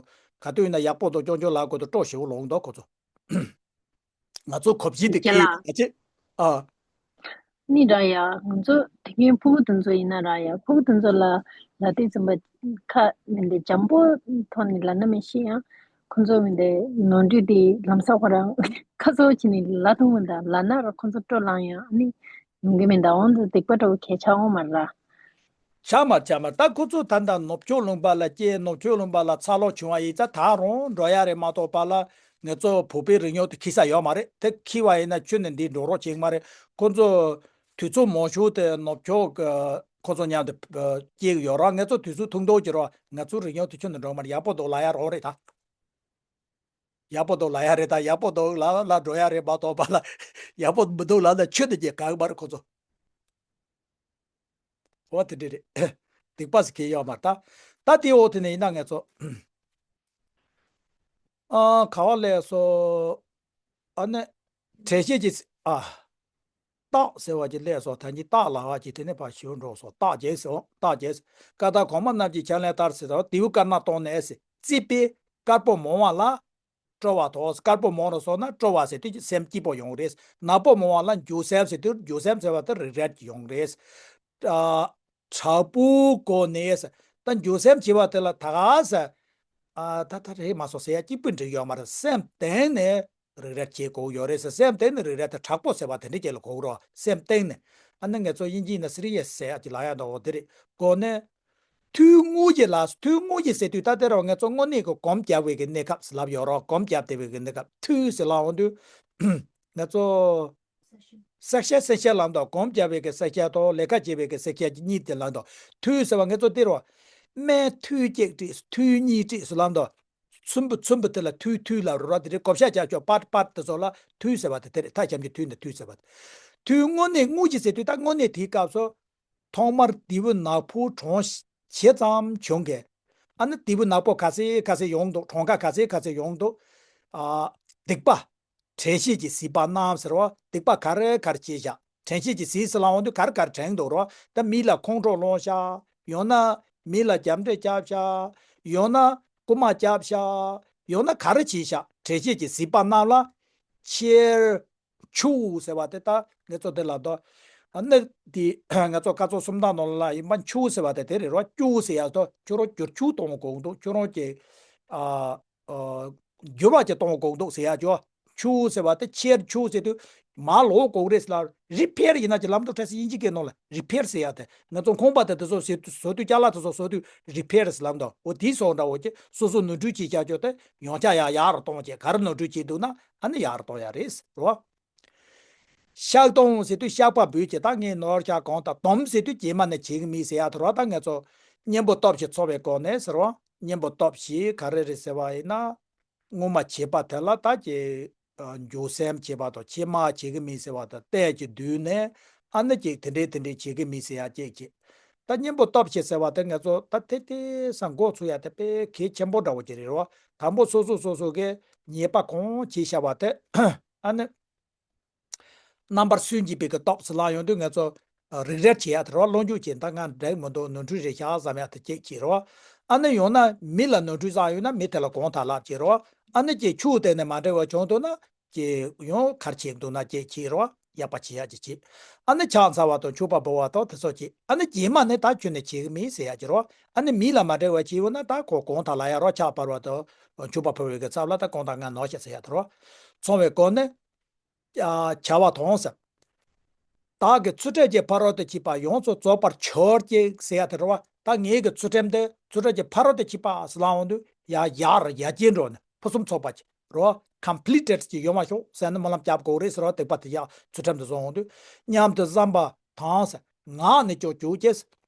ག་དུས་ཡིན་ན་ཡག་པོ་འདུག་སྐྱོན་བརྗོད་ལབ་དགོས་དུས་སྤྲོ་ཞེ་པོ་ལངས་འདུག་ཁོ་ཚོ། ང་ཚོ་གོ་བཞི་དེ་ཁྱེད་ལ་ཁྱེད་ཀྱི་ཨ། ནི་འདྲ་ཡ། ང་ཚོ་དེ་སྔོན་ཕྲུ་གུ་དེ་ཚོ་ཡིན་ན་ར་ཡ། ཕྲུ་གུ་དེ་ཚོ་ལ་ལ་དེ་ཙམ་པ་ཁ་མི་འདི་འཇམ་པོ་ཐོག་ནས་ལབ་ན་མི་ཤེས་ཡང་། ཁོ་ཚོ་མི་འདི་ནོར་འཁྲུལ་དེ་ལམ་སང་ཁོ་རང་ཁ་གསོ་བྱས་ནས་ལབ་ཐུབ་མི་འདུག་ལབ་ན་ར་ཁོ་ཚོ་སྤྲོ་ལངས་ཡ་ནི་ཡོང་གི་མི་འདུག་འོན་ཏེ་སྡིག་པ་འདྲ་བོ་གལ་ཆེ་འོང་མ་རེད་ར། ཆགས་མ་ཆགས་མ། ད་ཁོ་ཚོ་ད་ལྟ་ནུབ་ཕྱོགས་ལུང་པ་ལ་སྐྱེས། ནུབ་ཕྱོགས་ལུང་པ་ལ་འཚར་ལོངས་བྱུང་བ་ཡིན་ཙང་ད་རུང་འགྲོ་ཡ་རེད་མ་གཏོགས་པ་ལ་ང་ཚོ་བོད་པའི་རིག་གནས་དེ་འཁྱེར་ས་ཡོད་མ་རེད། དེ་འཁྱེར་བ་ཡིན་ན་ཁྱོན་ནས་འདི་འགྲོ་རོགས་བྱེད་ཀྱི་མ་རེད། ཁོ་ཚོ་དུས་ཚོད་མང་ཤོས་དེ་ནུབ་ཕྱོགས་ཀྱི་ཁོ་ཚོ་མཉམ་དུ་སྐྱེལ་གྱི་ཡོད་རེད། ང་ཚོ་དུས་ཚོད་ཐུང་ཐུང་གི་རེད། ང་ཚོ་རིག་གནས་དེ་ཁྱོན་ནས་འགྲོ་གི་མ་རེད། ཡག་པོ་འདུག་ལབ་ཡ་རང་རེད་ད། ཡག་པོ་འདུག་ལབ་ཡ་རེད་ད། ཡག་པོ་འདུག་ལབ་ལ་འགྲོ་ཡ་རེད་མ་གཏོགས་པ་ལ་ཡག་པོ་མི་འདུག་ལབ་ན་ཁྱོན་ནས་ཀྱང་དགའ་གི་མ་རེད་ཁོ་ཚོ། འོ་དེ་འདྲ་རེད། སྡིག་པ་ཟེར་མཁན་ཡོད་མ་རེད་ད། ད་དེའི་འོག་དེ་ནས་ཡིན་ན་ང་ཚོ། ཨ་ག་བ་ལས་སོ། ཨ་ནི། དྲན་ཤེས་ཀྱི་ཨ། རྟགས་ཟེར་བ་ཅིག་སླེབས་སོང་། ད་ནི་རྟགས་ལ་བ་ཅིག་དེ་ནས་ཕར་ཞུ་འགྲོ་སོང་། རྟགས་བརྒྱད་ཟེར་འོང་། རྟགས་བརྒྱད་ཟེར། ཀ་དག་གོང་མ་རྣམས་ཀྱི་ཕྱག་ལེན་ལྟར་ཟེར་དང་། དེའུ་དཀར་ནག་བཏང་ནས་ཟེར། བརྩིགས་པས་དཀར་པོ་མང་བ་ལ་སྤྲོ་བ་དང་། དཀར་པོ་མང་རུ་སོང་ན་སྤྲོ་བ་ཟེར་དུས་སེམས་སྐྱིད་པོ་ཡོང་རེད། ནག་པོ་མང་བ་ལ་འགྱོད་སེམས་ཟེར་དུས་འགྱོད་སེམས་ཟེར་བ་དེ་རི་གྲལ་གྱི་ཡོང་རེད། ཨ། དྲག་པོའི་སྒོ་ནས་ཟེར། ད་འགྱོད་སེམས་བྱེད་པ་དེ་ལ་ད་ག་ཟེར། ཨ། ད་ད་རེད་མ་སོང་ཟེར་ཡ་གཅིག་པུ་འགྲིག་ཡོད་མ་རེད། སེམས་གཏིང་ནས་རིག་རལ་བྱེད་དགོས་ཡོད་རེད་ཟེར། སེམས་གཏིང་ནས་རིག་རལ་དེ་དྲག་པོ་ཟེར་བ་དེ་འདྲ་ཅིག་ལ་གོ་གི་རེད། སེམས་གཏིང་ནས། ཨ་ནི་ང་ཚོ་དབྱིན་ཇིའི་ནང་སི་རི་ཡས་ཟེར་ཡ་ཅིག་ལབ་ཡ་འདྲ་བོ་དེ་རེད། གོ་ནས། ཐུགས་དངོས་ཀྱི་ལ། ཐུགས་དངོས་ཀྱི་ཟེར་དུས་ད་དེ་རུ་ང་ཚོ་དངོས་གནས་ཀྱི་སྒོམ་རྒྱག་པའི་གི་གནས་སྐབས་ལབ་ཡོད་རེད། སྒོམ་རྒྱབ་བསྡད་པའི་གི་གནས་སྐབས། ཐུགས་ཟེར་ལབ་འོང་དུས། ང་ཚོ། བསགས་ཤ་བསགས་ཤ་ལབ་འདུག་སྒོམ་རྒྱབ་པའི་གི་བསགས་ཤ་དང་ལས་ཀ་བྱེད་པའི་གི་བསགས་ཤ་གཉིས་དེ་ལབ་འདུག་ཐུགས་ཟེར་བ་ང་ཚོ་དེ་རུ། སྨན་ཐུགས་གཅིག་བསྲེས། ཐུགས་གཉིས་བསྲེས་སུ་ལབ་འདུག་ཚོམ་བུ་ཚོམ་བུ་དེ་ལ་ཐུགས་ཐུགས་ལབ་རེད་ར། དེ་རེད། བགོ་བཤའ་རྒྱག་ཆོག་པར་པར་དེ་ཚོ་ལ་ཐུགས་ཟེར་བ་དེ་དེ་རེད། ཐ་ཞབས་ཀྱུ་ཐུགས་ནས་ཐུགས་ཟེར་བ་དེ། ཐུགས་དངོས་གནས་དངོས་ཀྱི་ཟེར་དུས་ད་དངོས་གནས་དེའི་སྐབས་སུ། ཐོག་མར་དེའུ་ནག་པོ་གྲོངས་ཆེ་ཙམ་བྱུང་གི། ཨ་ནི་དེའུ་ནག་པོ་ག་ཚད་ག་ཚད་ཡོང་འདུག་གྲངས་ཀ་ག་ཚད་ག་ཚད་ཡོང་འདུག་ཨ། སྡིག་པ། དྲན་ཤེས་ཀྱིས་གཟིགས་པ་རྣམས་ཟེར་བ། སྡིག་པ་ག་རེ་ག་རེ་བྱས་བཞག་དྲན་ཤེས་ཀྱིས་གཟིགས་ཟེར་ལབ་འོང་དུས་ག་རེ་ག་རེ་དྲན་འདུག་རོ། ད་མི་ལ་ཁོང་ཁྲོ་སློང་ཤག་ཡང་ན་མི་ལ་རྒྱབ་འདྲེ་རྒྱབ་ཤག་ཡང་ན་རྐུ་མ་རྒྱབ་ཤག་ཡང་ན་ག་རེ་བྱས་ཤག་དྲན་ཤེས་ཀྱིས་གཟིགས་པ་རྣམས་ལ། ཁྱེར། ཆུ་ཟེར་བ་དེ་ད་ངེད་ཚོ་དེ་ལ་དོ། ཨ་ནི་དེ་ང་ཚོ་སྐར་ཚོགས་སུམ་རྟགས་ནང་ལ་ཡིན་པ་ཆུ་ཟེར་བ་དེ་དེ་རེད་རོ། ཆུ་ཟེར་ཡ་དོ་ཁྱོད་རང་འགྱུར་ཆུ་གཏོང་དགོས་འདུག་ཁྱོད་རང་གི་ཨ། ཨ། འགྱུར་བ་ཅིག་གཏོང་དགོས་འདུག་ཟེར་ཡ་ཅོ། ཆུ་ཟེར་བ་དེ་ཁྱེར་ཆུ་ཟེར་དུས་མར་ལོག་དགོས་རེད་ཟེར་ལ། རི་ཕེར་ཡིན་ན་ཅི་ལབ་འདུག་ཁྲ་སི་དབྱིན་ཇི་སྐད་ནང་ལ་རི་ཕེར་ཟེར་ཡ་དེ། ང་ཚོ་ཁང་པ་དེ་དེ་ཚོ་ཟེར་དུས་བཟོ་དུས་ཅ་ལག་དེ་ཚོ་བཟོ་དུས་རི་ཕེར་ཟེར་ལབ་འདུག་འོ་དེའི་སོགས་འདྲ་བོ་ཅིག་སོ་སོ་ནོར་འཁྲུལ་བྱེད་བྱ་ཆོག་དེ་ཡང་བསྐྱར་ཡང་ཡག་རུ་གཏོང་བྱེད། ག་རེ་ནོར་འཁྲུལ་བྱེད་འདུག་ན་ཨ་ནི་ཡག་རུ་གཏོང་ཡ་རེད་ཟེར་རོ། བཤགས་གཏོང་ཟེར་དུས་བཤགས་པ་འབུལ་བྱེད། ད་ངས་ནོར་བཤགས་གང་དང་དམ་ཟེར་དུས་རྗེས་མ་ནས་བྱེད་ཀྱི་མེད་ཟེར་ཡ་དེ་རོ། ད་ང་ཚོ་གཉེན་པོ་སྟོབས་ཞིག་འཚོ་བའི་སྒོ་ནས་ཟེར་རོ། གཉེན་པོ་སྟོབས་ཞིག་ག་རེ་རེད་ཟེར་བ་ཡིན་ན། སྔོན་མ་བྱས་པ་དེ་ལ་ད་ཀྱི་འགྱོད་སེམས་བྱེད་པ་དང་ཕྱི་མ་བྱེད་ཀྱི་མེད་ཟེར་བ་དང་ལྟས་ཀྱི་བསྡུས་ནས་ཨ་ནི་ཅིག་དེ་འདྲས་དེ་འདྲས་བྱེད་ཀྱི་མེད་ཟེར་ཡ་ཅིག་ཅིག་ད་གཉེན་པོ་སྟོབས་ཞིག་ཟེར་བ་དེ་ང་ཚོ་ད་དེ་དེ་སང་འགོ་ཚུགས་ཡ་དེ་དཔེ་གལ་ཆེན་པོ་འདྲ་བོ་ཅིག་རེད་རོ། དང་པོ་སོ་སོ་སོ་སོ་གི་ཉེས་པ་གང་བྱས་བཞག་པ་དེ་ཨ་ནི། རྣམ་པར་སུན་འབྱིན་པའི་གི་སྟོབས་སུ་ལངས་ཡོང་དུས་ང་ཚོ་རིག་རལ་བྱེད་ཡ་དེ་རོ། བློ་འཇུག་བྱེད། ད་ང་འགྲིག་མི་འདུག་ནོར་འཁྲུལ་རེད་ཤག་བསམ་ཡ་དེ་ཅིག་བྱེད་རོ། ཨ་ནི་ཡང་ན་མི་ལ་ནོར་འཁྲུལ་བསགས་ཡོད་ན་མི་དེ་ལ་དགོངས་དག་ལབ་བྱེད་རོ། ཨ་ནི་ཅིག་ཆུ་དེ་ནས་མ་འགྲིག་པ་བྱུང་འདུག་ན་ཅིག་ཡང་གར་བྱེད་འདུག་ན་ཅིག་བྱེད་རོ། ཡག་པ་བྱེད་ཡ་ཅིག་བྱེད། ཨ་ནི་ཕྱག་འཚལ་བ་དང་མཆོད་པ་འབུལ་བ་དང་དེ་ཚོ་བྱེད། ཨ་ནི་རྗེས་མ་ནས་ད་ཁྱོད་ནས་བྱེད་གི་མིན་ཟེར་ཡ་ཅིག་རོ། ཨ་ནི་མི་ལ་མ་འགྲིག་པ་བྱེད་ཡོད་ན་ད་ཁོ་དགོངས་དག་ལབ་ཡ་རོ། ཕྱག་འབུལ་བ་དང་མཆོད་པ་འབུལ་བའི་གི་ཚབ་ལ་ད་དགོངས་དག་ང་ནོར་ཤག་ཟེར་ཡ་དེ་རོ། ཚོང་བའི་སྒོ་ནས། ཨ། བྱ་བ་དང་ཟེར། བདག་གི་ཚུལ་ཁྲིམས་ཀྱི་ཕ་རོལ་ཏུ་ཕྱིན་པ་ཡོངས་སུ་རྫོགས་པར་གྱུར་ཅིག་ཟེར་ཡ་དེ་རེད་བ། ད་ངེད་ཀྱི་ཚུལ་ཁྲིམས་དེ་ཚུལ་ཁྲིམས་ཀྱི་ཕ་རོལ་ཏུ་ཕྱིན་པ་ཟེར་ལབ་འོང་དུས་ཡ་ཡར་ཡར་རྒྱས་འགྲོ་ནས་ཕུན་སུམ་ཚོགས་པ་ཅིག་རེད་བ། ཀམ་པི་ལི་ཊེཌ་ཅིག་ཡོང་བ་ཤོག་ཟེར་ནས་སྨོན་ལམ་རྒྱབ་དགོས་རེད་ཟེར་བ། སྡིག་པ་དེ་ཡ་ཚུལ་ཁྲིམས་དེ་བཟུང་འོང་དུས་སྙམ་དུ་བསམ་པ་དང་ཟེར། ངག་ནས་ཀྱང་བྱུང་ཅིག་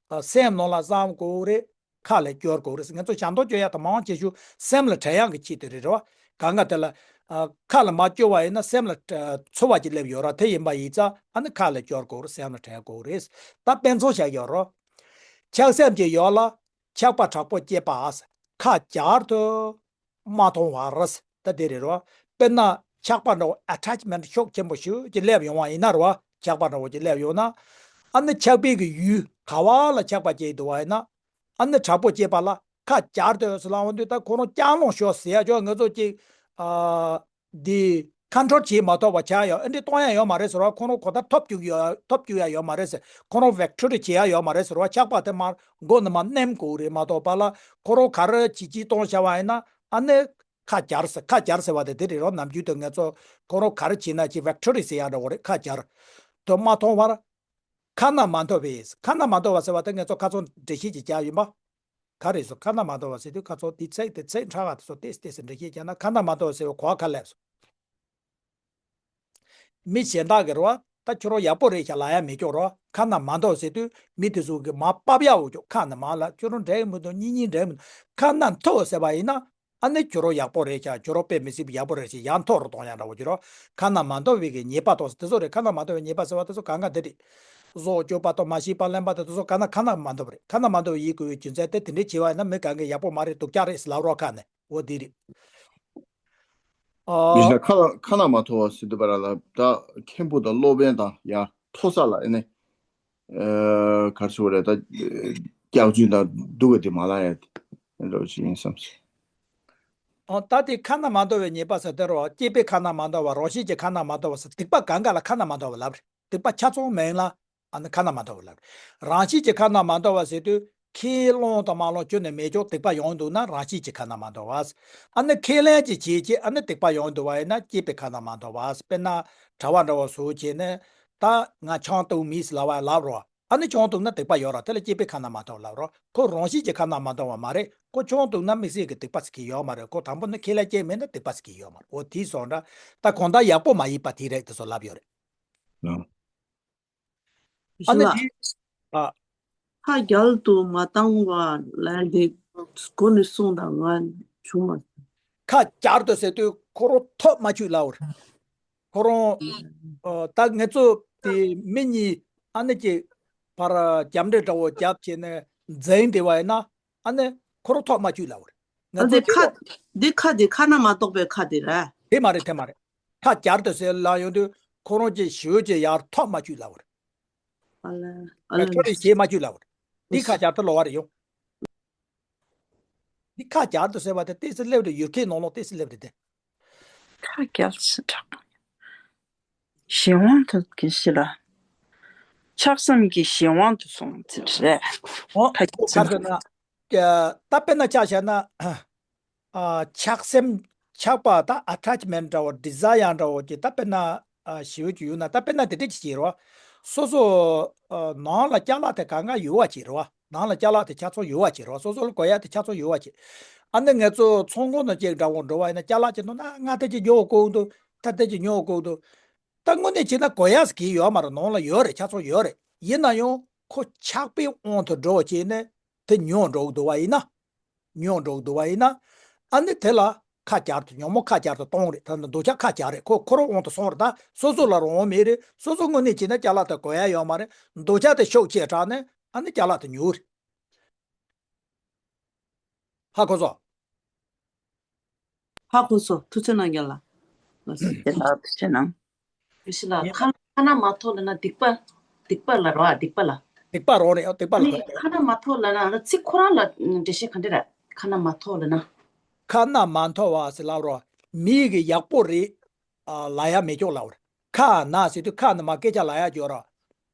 སེམས་ནང་ལ་བསམ་དགོས་རེད། ཁ་ལ་སྐྱོར་དགོས་རེད། ང་ཚོ་ཞབས་འདོན་སྐྱོར་ཡ་དང་མང་ཆེ་ཤོས་སེམས་ལ་དྲན་ཡག་གི་ཆེད་དུ་རེད་རེད་བ། གང་ག་དེ་ལ། ཨ། ཁ་ལ་མར་སྐྱོར་བ་ཡིན་ན་སེམས་ལ་ཨ་ཚོར་བ་ཅིག་སླེབས་ཡོད་ར། དེ་ཡིན་པ་ཡིན་ཙང་ཨ་ནི་ཁ་ལ་སྐྱོར་དགོས་རེད། སེམས་ལ་དྲན་དགོས་རེད། ད་དཔེ་མཚོན་བཞག་ཡོད་རོ། ཆགས་སེམས་ཀྱི་ཡུལ་ལ་ཆགས་པ་དྲག་པོ་སྐྱེས་པ། ཁ་བྱར་དུ་མ་མཐོང་བར། ད་དེ་རེད་རོ། དཔེར་ན་ཆགས་པ་འདྲ་བོ་ཨ་ཊེཆ་མེན་ཊི་ཤུགས་ཆེན་པོ་ཞིག་ཅིག་སླེབས་ཡོང་བ་ཡིན་ན་རོ། ཆགས་པ་འདྲ་བོ་ཅིག་སླེབས་ཡོང་ན། ཨ་ནི་ཆགས་པའི་གི་ཡུལ་ག་བ་ལ་ཆགས་པ་སྐྱེས་འདུག་བ་ཡིན་ན། ཨ་ནི་དྲག་པོ་སྐྱེས་པ་ལ་ཁ་བྱར་དུ་ཟེར་ལབ་འོང་དུས་ད་ཁོ་རང་ཅང་ལོང་ཤོར་ཟེར་ཡ་ཅོ། ང་ཚོ་ཅིག་ཨ། འདི་ཀོན་ཊོལ་བྱེད་མ་ཐུབ་པ་ཆགས་ཡོད། ཨ་འདི་གཏོང་ཡ་ཡོད་མ་རེད་ཟེར་བ། ཁོ་རང་གོ་ད་ཐོབ་བཅུག་ཡོད། ཐོབ་བཅུག་ཡ་ཡོད་མ་རེད་ཟེར། ཁོ་རང་ཝིག་ཊོ་རི་བྱེད་ཡ་ཡོད་མ་རེད་ཟེར་བ། ཆགས་པ་དེ་མར་མགོ་ནས་མར་མནན་དགོས་རེད་མ་གཏོགས་པ་ལ་ཁོ་རང་ག་རེ་བྱེད་ཅིག་གཏོང་བྱ་བ་ཡིན་ན་ཨ་ནི། ཁ་བྱར་ཟེར། ཁ་བྱར་ཟེར་བ་དེ་དེ་རེད་རོ། ནམ་རྒྱུན་དུ་ང་ཚོ་ཁོ་རང་ག་རེ་བྱེད་ན་ཅིག་ཝིག་ཊོ་རི་ཟེར་ཡ་འདྲ་བོ་རེད། ཁ་བྱར་དུ་མ་མཐོང་བར། ཁ་ན་མ་དོ་བའི། ཁ་ན་མ་དོ་བ་ཟེར་བ་དེ་ངས་ཚོ་ཁ་ཚོན་འགྲེལ་བཤད་ཅིག་བརྒྱབ་ཡིན་པ། ག་རེ་ཟེར། ཁ་ན་མ་དོ་བ་ཟེར་དུས་ཁ་ཚོན་དེ་ཚིག་དེ་ཚིག་ཕྲ་བ་དེ་ཚོ་ཏེས་ཏེས་འགྲེལ་བཤད་བརྒྱབ་ན། ཁ་ན་མ་དོ་བ་ཟེར་བའི་གོ་བ་ག་ལབ་སོང་། མི་གཞན་དག་གིས་རོ། ད་ཁྱོད་རང་ཡག་པོ་རེད་ཤག་ལབ་ཡ་མེད་ཀྱོག་རོ། ཁ་ན་མ་དོ་བ་ཟེར་དུས་མི་དེ་ཚོ་གིས་མར་ཕབ་ཡ་འོ་ཀྱོག་ཁ་ན་མ་ལ་ཁྱོད་རང་འགྲིག་མི་འདུག་གཉིས་གཉིས་འགྲིག་མི་འདུག་ཁ་ན་མཐོ་ཟེར་བ་ཡིན་ན། ཨ་ནི་ཁྱོད་རང་ཡག་པོ་རེད་ཤག་ཁྱོད་རང་དཔེ་མི་སྲིད་པའི་ཡག་པོ་རེད་ཤག་ཡང་མཐོ་རུ་གཏོང་ཡ་འདྲ་བོ་ཀྱོག་རོ། ཁ་ན་མ་དོ་བའི་གི་ཉེས་པ་དང་དེ་ཚོ་རེད། ཁ་ན་མ་དོ་བའི་ཉེས་པ་ཟེར་བ་དེ་ཚོ་གང་ག་དེ་རེད། བཟོ་བཅོས་པ་དང་མ་ཤེས་པ་ལེན་པ་དང་དེ་ཚོ་གང་ན་ཁ་ན་མ་དོ་བ་རེད། ཁ་ན་མ་དོ་བའི་ཡིན་དགོས་པའི་རྒྱུ་མཚན་དེ་དེ་འདྲའི་བྱས་པ་ཡིན་ན་མི་གང་གི་ཡག་པོ་མ་རེད། སྡུག་ཅག་རེད་ཟེར་ལབ་རོགས་ཁ་ནས་འོ་དེ་རེད། ཨ། མི་ཤ་ཁ་ལ་ཁ་ན་མ་ཐོ་བ་ཟེར་དུས་པ་ར་ལ་ད་མཁན་པོ་དང་སློབ་དཔོན་དང་ཡ་མཐོ་ས་ལ་ཨེ་ནས་ཨ་གར་སོ་རེ་ད་སྐྱག་རྫུན་དང་སྡུག་ག་དེ་མ་ལ་ཡ་དེ་འདྲ་བ་ཞིག་ཡིན་བསམ་སོང་། ཨོ་ད་དེ་ཁ་ན་མ་ཐོ་བའི་ཉེས་པ་ཟེར་དེ་རོ། སྐྱེས་པའི་ཁ་ན་མ་ཐོ་བ། རང་བཞིན་གྱི་ཁ་ན་མ་ཐོ་བ་ཟེར། སྡིག་པ་གང་ག་ལ་ཁ་ན་མ་ཐོ་བ་ལབ་རེད། སྡིག་པ་ཆ་ཚང་མིན་ལ། ཨ་ནི་ཁ་ན་མ་ཐོ་བ་ལབ། རང་བཞིན་གྱི་ཁ་ན་མ་ཐོ་བ་ཟེར་དུས་ཁས་བླངས་དང་མ་བླངས་ཁྱོན་ནས་མེད་ཀྱང་སྡིག་པ་ཡོང་འདུག་ན་རང་བཞིན་གྱི་ཁ་ན་མ་ཐོ་བ། ཨ་ནི་ཁས་ལེན་གྱི་བྱེད་ཀྱི་ཨ་ནི་སྡིག་པ་ཡོང་འདུག་བ་ཡིན་ན་སྐྱེས་པའི་ཁ་ན་མ་ཐོ་བ། དཔེར་ན་གྲྭ་བ་འདྲ་བོ་བཟོ་བྱས་ནས་ད་ང་ཆང་འཐུང་མི་ཟེར་ལབ་པ་ལབ་རོགས། ཨ་ནི་ཆང་འཐུང་ན་སྡིག་པ་ཡོད་ར། དེ་ལ་སྐྱེས་པའི་ཁ་ན་མ་ཐོ་བ་ལབ་རོགས། ཁོ་རང་བཞིན་གྱི་ཁ་ན་མ་ཐོ་བ་མ་རེད། ཁོ་ཆང་འཐུང་ན་དམིགས་བསལ་གྱི་སྡིག་པ་ཟེར་གྱི་ཡོད་མ་རེད། ཁོ་དང་པོ་ནི་ཁས་ལེན་བྱས་མེད་ན་སྡིག་པ་ཟེར་གྱི་ཡོད་མ་རེད། འོ་དེའི་སོང་འདྲ། ད་གང་ལྟར་ཡག་པོ་མ་ཡིན་པ་དེ་རེད། དེ་ཚོ་ལབ་ཡོད་རེད། ལགས། ཨ་ནི་ལགས། དེ། ཨ། ཁ་རྒྱལ་དུ་མ་བཏང་བ་ལ་འདི་གོ་ནས་གསུངས་དང་ང་བྱུང་མ། ཁ་རྒྱལ་དུ་ཟེར་དུས་ཁོ་རང་ཐོབ་མ་བཅུག་ལབ་རེད། ཁོ་རང་། ཨ། ད་ངེད་ཚོ་དེ་མི་གཉིས་ཨ་ནི་ཀྱི་བར་རྒྱབ་འདྲེ་འདྲ་བོ་རྒྱབ་བྱས་ནས་འཛིང་བསྡད་པ་ཡིན་ན་ཨ་ནི་ཁོ་རང་ཐོབ་མ་བཅུག་ལབ་རེད། ཨ་ངེད་ཚོ་འདི་དེ་ཁ་འདི་ཁ་འདི་ཁ་ན་མ་གཏོགས་པའི་ཁ་འདི་རེད། དེ་མ་རེད། དེ་མ་རེད། ཁ་རྒྱལ་དུ་ཟེར་ལབ་ཡོང་དུས་ཁོ་རང་གི་ཞི་བའི་ཀྱི་ཡར་ཐོབ་མ་བཅུག་ལབ་རེད། ཨ་ལ། ཨ་ལ། ཁྱོད་རེ་བྱེད་མ་བཅུག་ལབ་རེད། འདི་ཁ་རྒྱལ་དུ་ལོ་བ་རེད་ཡོང་། འདི་ཁ་རྒྱལ་དུ་ཟེར་བ་དེ་ཏོག་ཙམ་སླེབས་རེད། ཡུལ་སྐད་ནང་ལོགས་ཏོག་ཙམ་སླེབས་རེད་དེ། ཁ་རྒྱལ་ཟེར་དྲག་པོ། གཞན་དབང་དུ་གི་ཞི་ལ། ཆགས་སེམས་ཀྱི་གཞན་དབང་དུ་སོང་ཚེ་རེད། ཨོ་ཁ་རྒྱལ་ཟེར་ཁ་ན། ད་དཔེར་ན་ཆ་བཞག་ན། ཨ། ཆགས་སེམས། ཆགས་པ་ད་ཨ་ཊེཆ་མེན་ཊི་འདྲ་བོ་ཌི་ཛའི་ཡར་འདྲ་བོ་ཅིག་ད་དཔེར་ན། ཨ། ཞི་བའི་ཀྱི་ཡུལ་ན་ད་དཔེར་ན་དེ་འདྲ་ཅིག་བྱེད་རོགས། སོ་སོ། ཨ། ནང་ལ་ཅ་ལག་དེ་གང་ག་ཡོད་པ་ཅིག་རེད་བ། ནང་ལ་ཅ་ལག་དེ་ཆ་ཚང་ཡོད་པ་ཅིག་རེད་བ། སོ་སོ་ལ་དགོས་ཡ་དེ་ཆ་ཚང་ཡོད་པ་ཅིག་ཨ་ནི་ངེད་ཚོ་ཚོང་ཁང་ནང་ཅིག་འདྲ་བོ་འགྲོ་བ་ཡིན་ན་ཅ་ལག་ཅིག་འདུག་ན་ང་ད་ཅིག་ཉོ་དགོས་འདུག་ད་ད་ཅིག་ཉོ་དགོས་འདུག་ད་དངོས་གནས་བྱས་ན་དགོས་ཡ་ཟེར་གྱི་ཡོད་མ་རེད། ནང་ལ་ཡོད་རེད། ཆ་ཚང་ཡོད་རེད། ཡིན་ན་ཡང་ཁོ་ཆགས་པའི་དབང་དུ་འགྲོ་བྱས་ནས་དེ་ཉོ་འགྲོ་གི་འདུག་བ་ཡིན་ན། ཉོ་འགྲོ་གི་འདུག་བ་ཡིན་ན། ཨ་ནི་དེ་ལ་ཁ་བསྐྱར་དུ་ཉོན་མོངས་ཁ་བསྐྱར་དུ་གཏོང་རེད། ད་འདོད་ཆགས་ཁ་བསྐྱར་རེད། ཁོ་ཁོ་རང་དབང་དུ་སོང་རེད། ད་སོ་སོ་ལ་རང་དབང་མེད་རེད། སོ་སོ་དངོས་གནས་བྱས་ན་ཅ་ལག་དེ་དགོས་ཡ་ཡོད་མ་རེད། འདོད་ཆགས་དེ་ཤུགས་ཆེ་དྲགས་ནས་ཨ་ནི་ཅ་ལག་དེ་ཉོ་རེད། ཧ་གོ་སོང་། ཧ་གོ་སོང་། ཐུགས་རྗེ་གནང་རྒན་ལགས། ལགས་སོ། དེ་ལ་ཐུགས་རྗེ་གནང་། ཡེ་ཤེས་ལགས། ཡེ། ཁ་ཁ་ན་མ་ཐོ་ལབ་ན་སྡིག་པ། སྡིག་པ་ལ་རོ། སྡིག་པ་ལ། སྡིག་པ་རང་རེད། ཨོ། སྡིག་པ་ལ་ནི་རོ། ཁ་ན་མ་ཐོ་ལབ་ན་ཨ་ཚིག་ཁོ་རང་ལ་འགྲེལ་བཤད་ག་འདྲ་རེད། ཁ་ན་མ་ཐོ་ལབ་ན། ཁ་ན་མ་ཐོ་བ་ཟེར་ལབ་རོ། མི་གི་ཡག་པོ་རེད། ཨ། ལབ་ཡ་མེད་ཀྱོག་ལབ་རེད། ཁ་ན་ཟེར་དུས་ཁ་ནི་མ་སྐད་ཆ་ལབ་ཡ་ཀྱོག་ར།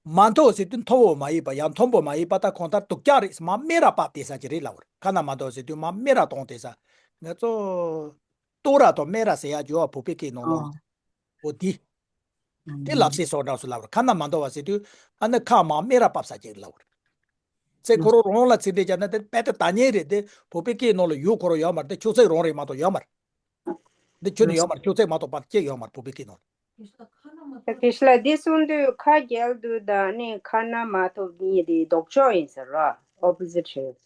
མ་མཐོ་ཟེར་དུས་མཐོ་བོ་མ་ཡིན་པ། ཡང་མཐོན་པོ་མ་ཡིན་པ། ད་གང་ལྟར་སྡུག་ཅག་རེད། མར་སྨད་ར་ཕབ་བསྡད་ས་ཅིག་རེད་ལབ་རེད། ཁ་ན་མ་ཐོ་ཟེར་དུས་མར་སྨད་ར་གཏོང་བསྡད་ས། ང་ཚོ་གཏོར་ར་དང་སྨད་ར་ཟེར་ཡ་ཀྱོག་བོད་པའི་སྐད་ནང་ལོགས། ཨོ། འོ་དེ། དེ་ལབ་སྲིད་སོགས་འདྲ་སུ་ལབ་རེད། ཁ་ན་མ་ཐོ་བ་ཟེར་དུས་ཨ་ནི་ཁ་མར་སྨད་ར་ཕབ་ས་ཅིག་ལབ་རེད། ཚེ་ཁོ་རང་རང་ལ་ཚིག་འགྲེལ་བརྒྱབ་ན་དེ་དཔེ་དེ་ད་ཉེ་རེད་དེ། བོད་པའི་སྐད་ནང་ལ་ཡོད་ཁོ་རང་ཡོད་མ་རེད། དེ་ཆོས་ཚིག་རང་རེད་མ་གཏོགས་ཡོད་མ་རེད། འདི་ཁྱོད་ནས་ཡོད་མ་རེད། ཆོས་ཚིག་མ་གཏོགས་པར་སྐྱེ་ཡོད་མ་རེད། བོད་པའི་སྐད་ནང་། ད་དེ་ཤི་ལ་འདི་གསུང་དུས་ཁ་རྒྱལ་དུ་དང་ནི་ཁ་ན་མ་ཐོ་གཉིས་དེ་ལྡོག་ཕྱོགས་ཡིན་ཟེར་རོ། ཨོ་པོ་ཟིཊ་རེད།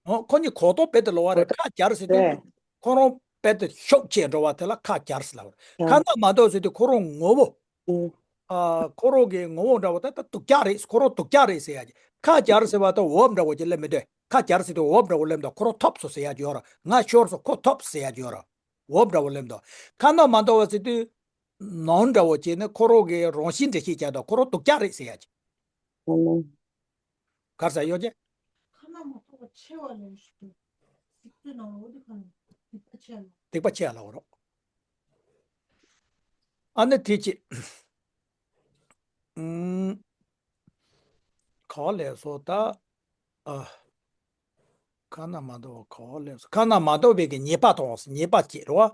ཨོ། ཁོ་གཉིས་གོ་རྟོགས་དཔེ་དེ་ལོ་བ་རེད། ཁ་རྒྱལ་ཟེར་དུས་ཁོ་རང་དཔེ་དེ་ཤུགས་ཆེ་འགྲོ་བ་དེ་ལ་ཁ་རྒྱལ་ཟེར་ལབ་རེད། ཁ་ན་མ་ཐོ་ཟེར་དུས་ཁོ་རང་ངོ་བོ། ཨ། ཁོ་རང་གི་ངོ་བོ་འདྲ་བོ་ད་ད་སྡུག་ཅག་རེད། ཁོ་རང་སྡུག་ཅག་རེད་ཟེར་ཡ་ཅིག་ཁ་རྒྱལ་ཟེར་བ་ད་འོབས་འདྲ་བོ་ཅིག་ལབ་མི་འདོད། ཁ་རྒྱལ་ཟེར་དུས་འོབས་འདྲ་བོ་ལབ་མི་འདོད། ཁོ་རང་ཐོབ་སོང་ཟེར་ཡ་ཅིག་ཡོད་ར། ང་ཤོར་སོང་ཁོ་ཐོབ་ཟེར་ཡ་ཅིག་ཡོད་ར། འོབས་འདྲ་བོ་ལབ་མི་འདོད། ཁ་ན་མ་ཐོ་བ་ཟེར་དུས་ནོར་འདྲ་བོ་བྱས་ནས་ཁོ་རང་གི་རང་བཞིན་འགྲེལ་བཤད་བྱས་དང་ཁོ་རང་སྡུག་ཅག་རེད་ཟེར་ཡ་ཅིག་གར་ས་ཡོད་ཅེ། ཁ་ན་མ་ཐོ་བ་ཆེ་བ་ལས་ཤུགས། སྡིག་པའི་ནང་ལ་འོ་དེ་ཁ་ན་སྡིག་པ་ཆེ་ལ། སྡིག་པ་ཆེ་ལ་འོ་རོགས། ཨ་ནི་དེ་ཅི། ཨུམ། ག་བ་ལས་སོ་ད། ཨ། ཁ་ན་མ་ཐོ་བ་ག་བ་ལས་སོ། ཁ་ན་མ་ཐོ་བའི་གི་ཉེས་པ་དང་ཉེས་པ་སྐྱེ་རོ།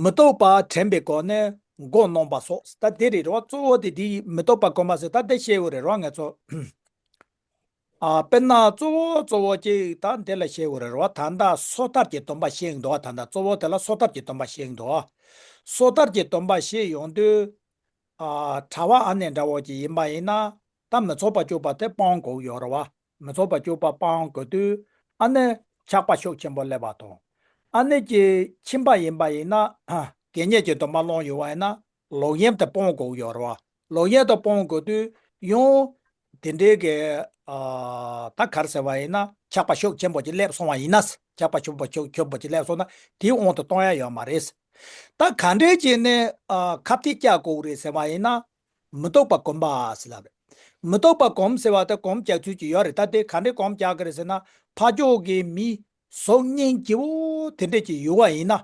མི་རྟག་པ་དྲན་པའི་སྒོ་ནས་ མགོ་གནོན་པ་སོགས། ད་དེ་རེད་རོ། གཙོ་བོ་དེ་དེ་མི་རྟོག་པ་གོམས་པ་ཟེར་ད་དེ་བཤད་ཡོད་རེད་རོ་ང་ཚོ། ཨ། དཔེར་ན་གཙོ་བོ་གཙོ་བོ་གཅིག་ད་འདི་ལ་བཤད་དགོས་རེད་རོ། ད་ལྟ་སོ་ཐར་གྱི་སྡོམ་པ་བཤད་འདུག་ད་ལྟ་གཙོ་བོ་དེ་ལ་སོ་ཐར་གྱི་སྡོམ་པ་བཤད་འདུག་སོ་ཐར་གྱི་སྡོམ་པ་བཤད་ཡོང་དུས། ཨ། གྲྭ་པ་ཨ་ནེ་འདྲ་བོ་ཅིག་ཡིན་པ་ཡིན་ན། ད་མི་ཚོགས་པ་བཅུ་པ་དེ་སྤང་དགོས་ཡོད་རེད་བ། མི་ཚོགས་པ་བཅུ་པ་སྤང་དགོས་དུས། ཨ་ནེ་ཆགས་པ་ཤུགས་ཆེན་པོ་སླེབས་པ་དང་། ཨ་ནེ་ཀྱི་ཁྱིམ་པ་ཡིན་པ་ཡིན་ན། ཨ། དགེ་བསྙེན་གྱི་སྡོམ་པ་བླངས་ཡོད་པ་ཡིན་ན། ལོག་གཡེམ་དེ་སྤོང་དགོས་ཡོད་རེད་བ། ལོག་གཡེམ་དེ་སྤོང་དགོས་དུས་ཡང་། དེ་འདྲའི་གི། ཨ། ད་ག་རེ་ཟེར་བ་ཡིན་ན་ཆགས་པ་ཤུགས་ཆེན་པོ་ཅིག་སླེབས་སོང་བ་ཡིན་ན། ཆགས་པ་ཤུགས་པོ་ཤུགས་ཆེན་པོ་ཅིག་སླེབས་སོང་ན་དེའི་དབང་དུ་གཏོང་ཡ་ཡོད་མ་རེད། ད་ག་འདྲས་ཅིག་ནས། ཨ། ཁ་གཏད་བཅག་དགོས་རེད་ཟེར་བ་ཡིན་ན། མི་རྟོག་པ་གོམས་པ་ཟེར་ལབ་རེད། མི་རྟོག་པ་གོམས་ཟེར་བ་དེ་གོམས་བཅག་ཚུལ་ཅིག་ཡོད་རེད། ད་དེ་ག་འདྲས་གོམས་བཅག་གི་རེད་ཟེར་ན། ཕར་ཕྱོགས་ཀྱི་མི་གཟུགས་སྙིང་རྗེ་བོ་དེ་འདྲས་ཅིག་ཡོད་པ་ཡིན་ན།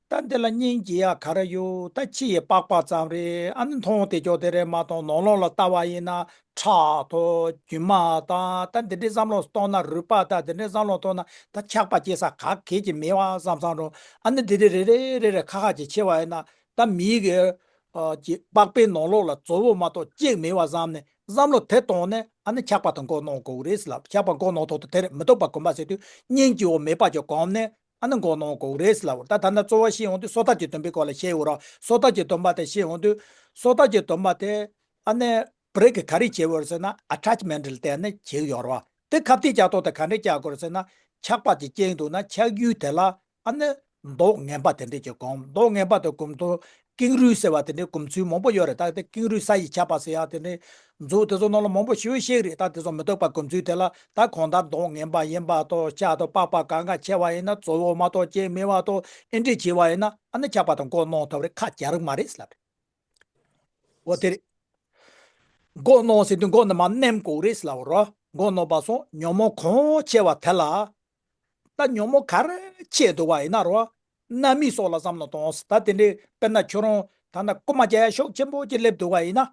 ད་འདི་ལ་སྙིང་རྗེ་ཡ་ག་རེ་ཡོད། ད་ཕྱི་ཡི་པགས་པ་ཙམ་རེད། ཨ་ནི་མཐོང་དེ་ཅོག་དེ་རེད་མ་གཏོགས་ནང་ལོགས་ལ་ལྟ་བ་ཡིན་ན་ཁྲག་དང་རྒྱུ་མ་དང་ད་འདི་འདྲའི་བསམ་བློ་གཏོང་ན། རུས་པ་དང་འདི་འདྲའི་བསམ་བློ་གཏོང་ན་ད་ཆགས་པ་སྐྱེ་ས་ག་གེ་ཅིག་མེད་པ་བསམ་བསམ་རུང་། ཨ་ནི་འདི་འདྲའི་རེ་རེ་རེ་རེ་ཁ་ཁ་ཅིག་ཕྱེ་བ་ཡིན་ན། ད་མིའི་གི། ཨ། ཀྱི་པགས་པའི་ནང་ལོགས་ལ་ཙོ་བོ་མ་གཏོགས་གཅིག་མེད་པ་བསམ་ནས་བསམ་བློ་དེ་བཏང་ནས་ཨ་ནི་ཆགས་པ་དང་མགོ་གནོན་དགོས་རེད་ཟེར་ལབ། ཆགས་པ་མགོ་གནོན་ཐོག་ཏུ་དེ་རེད། མི་རྟོག་པ་གོམས་པ་ཟེར་དུས་སྙིང་རྗེ་བོ་མེད་པ་ཅིག་གོམས་ནས་ཨ་ནི་མགོ་གནོན་དགོས་རེད་ཟེར་ལབ། ད་ད་ལྟ་གཙོ་བོ་བཤད་ཡོང་དུས་སོ་ཐར་གྱི་སྡོམ་པའི་སྐོར་ལ་བཤད་ཡོད་ར། སོ་ཐར་གྱི་སྡོམ་པ་དེ་བཤད་ཡོང་དུས་སོ་ཐར་གྱི་སྡོམ་པ་དེ་ཨ་ནི་བྷི་རེག་གི་ག་རེ་བྱེད་དགོས་རེད་ཟེར་ན། ཨ་ཊེཆ་མེན་ཊི་ལ་བརྟེན་ནས་བྱེད་ཡོད་ར་བ། དེ་ཁ་གཏད་བཅག་ཐོག་དེ་ག་འདྲས་བཅག་དགོས་རེད་ཟེར་ན། ཆགས་པ་ཅིག་སྐྱེས་འདུག་ན་ཆགས་ཡུལ་དེ་ལ་ཨ་ནི་མདོག་ངན་པ་དེ་འདྲས་ཀྱི་གོམས། མདོག་ངན་པ་དེ་གོམས་ཐོག་ཀེང་རུས་ཟེར་བ་དེ་འདྲའི་གོམས་ཚུལ་མང་པོ་ཡོད་རེད། ད་དེ་ཀེང་རུས་ས་ཡི་ཆགས་པ་ཟེར་ཡག་དེ་འདྲའི་མཛོད་དེ་ཚོ་ནང་ལ་མང་པོ་ཞེ་པོ་ཅིག་རེད། ད་དེ་ཚོ་མི་རྟོག་པ་གོམས་ཚུལ་དེ་ལ་ད་གང་ལྟར་མདོག་ངན་པ་ཡིན་པ་དང་། ལྕགས་དང་པགས་པ་གང་ག་ཆེ་བ་ཡིན་ན། ཙོ་བོ་མ་གཏོགས་གཅིག་མེད་པ་དང་། ཨེ་འདྲས་བྱས་པ་ཡིན་ན་ཨ་ནི་ཆགས་པ་དང་མགོ་གནོན་ཐུབ་རེད། ཁ་གྱར་མ་རེད་ཟེར་ལབ་རེད། འོ་དེ་རེད། མགོ་གནོན་ཟེར་དུས་མགོ་ནི་མར་མནན་དགོས་རེད་ཟེར་ལབ་རོ། མགོ་གནོན་པ་སོང་ཉོན་མོངས་གང་ཆེ་བ་དེ་ལ། ད་ཉོན་མོངས་ག་རེ་ཆེ་འདུག་པ་ཡིན་ན་རོ། རྣམ་སྨིན་སོགས་ལ་བསམ་བློ་གཏོང་། ད་དེ་འདྲའི་དཔེར་ན་ཁྱོད་རང་ད་ན་རྐུ་མ་རྒྱག་ཡ་ཤུགས་ཆེན་པོ་ཅིག་སླེབས་འདུག་པ་ཡིན་ན། ཨ།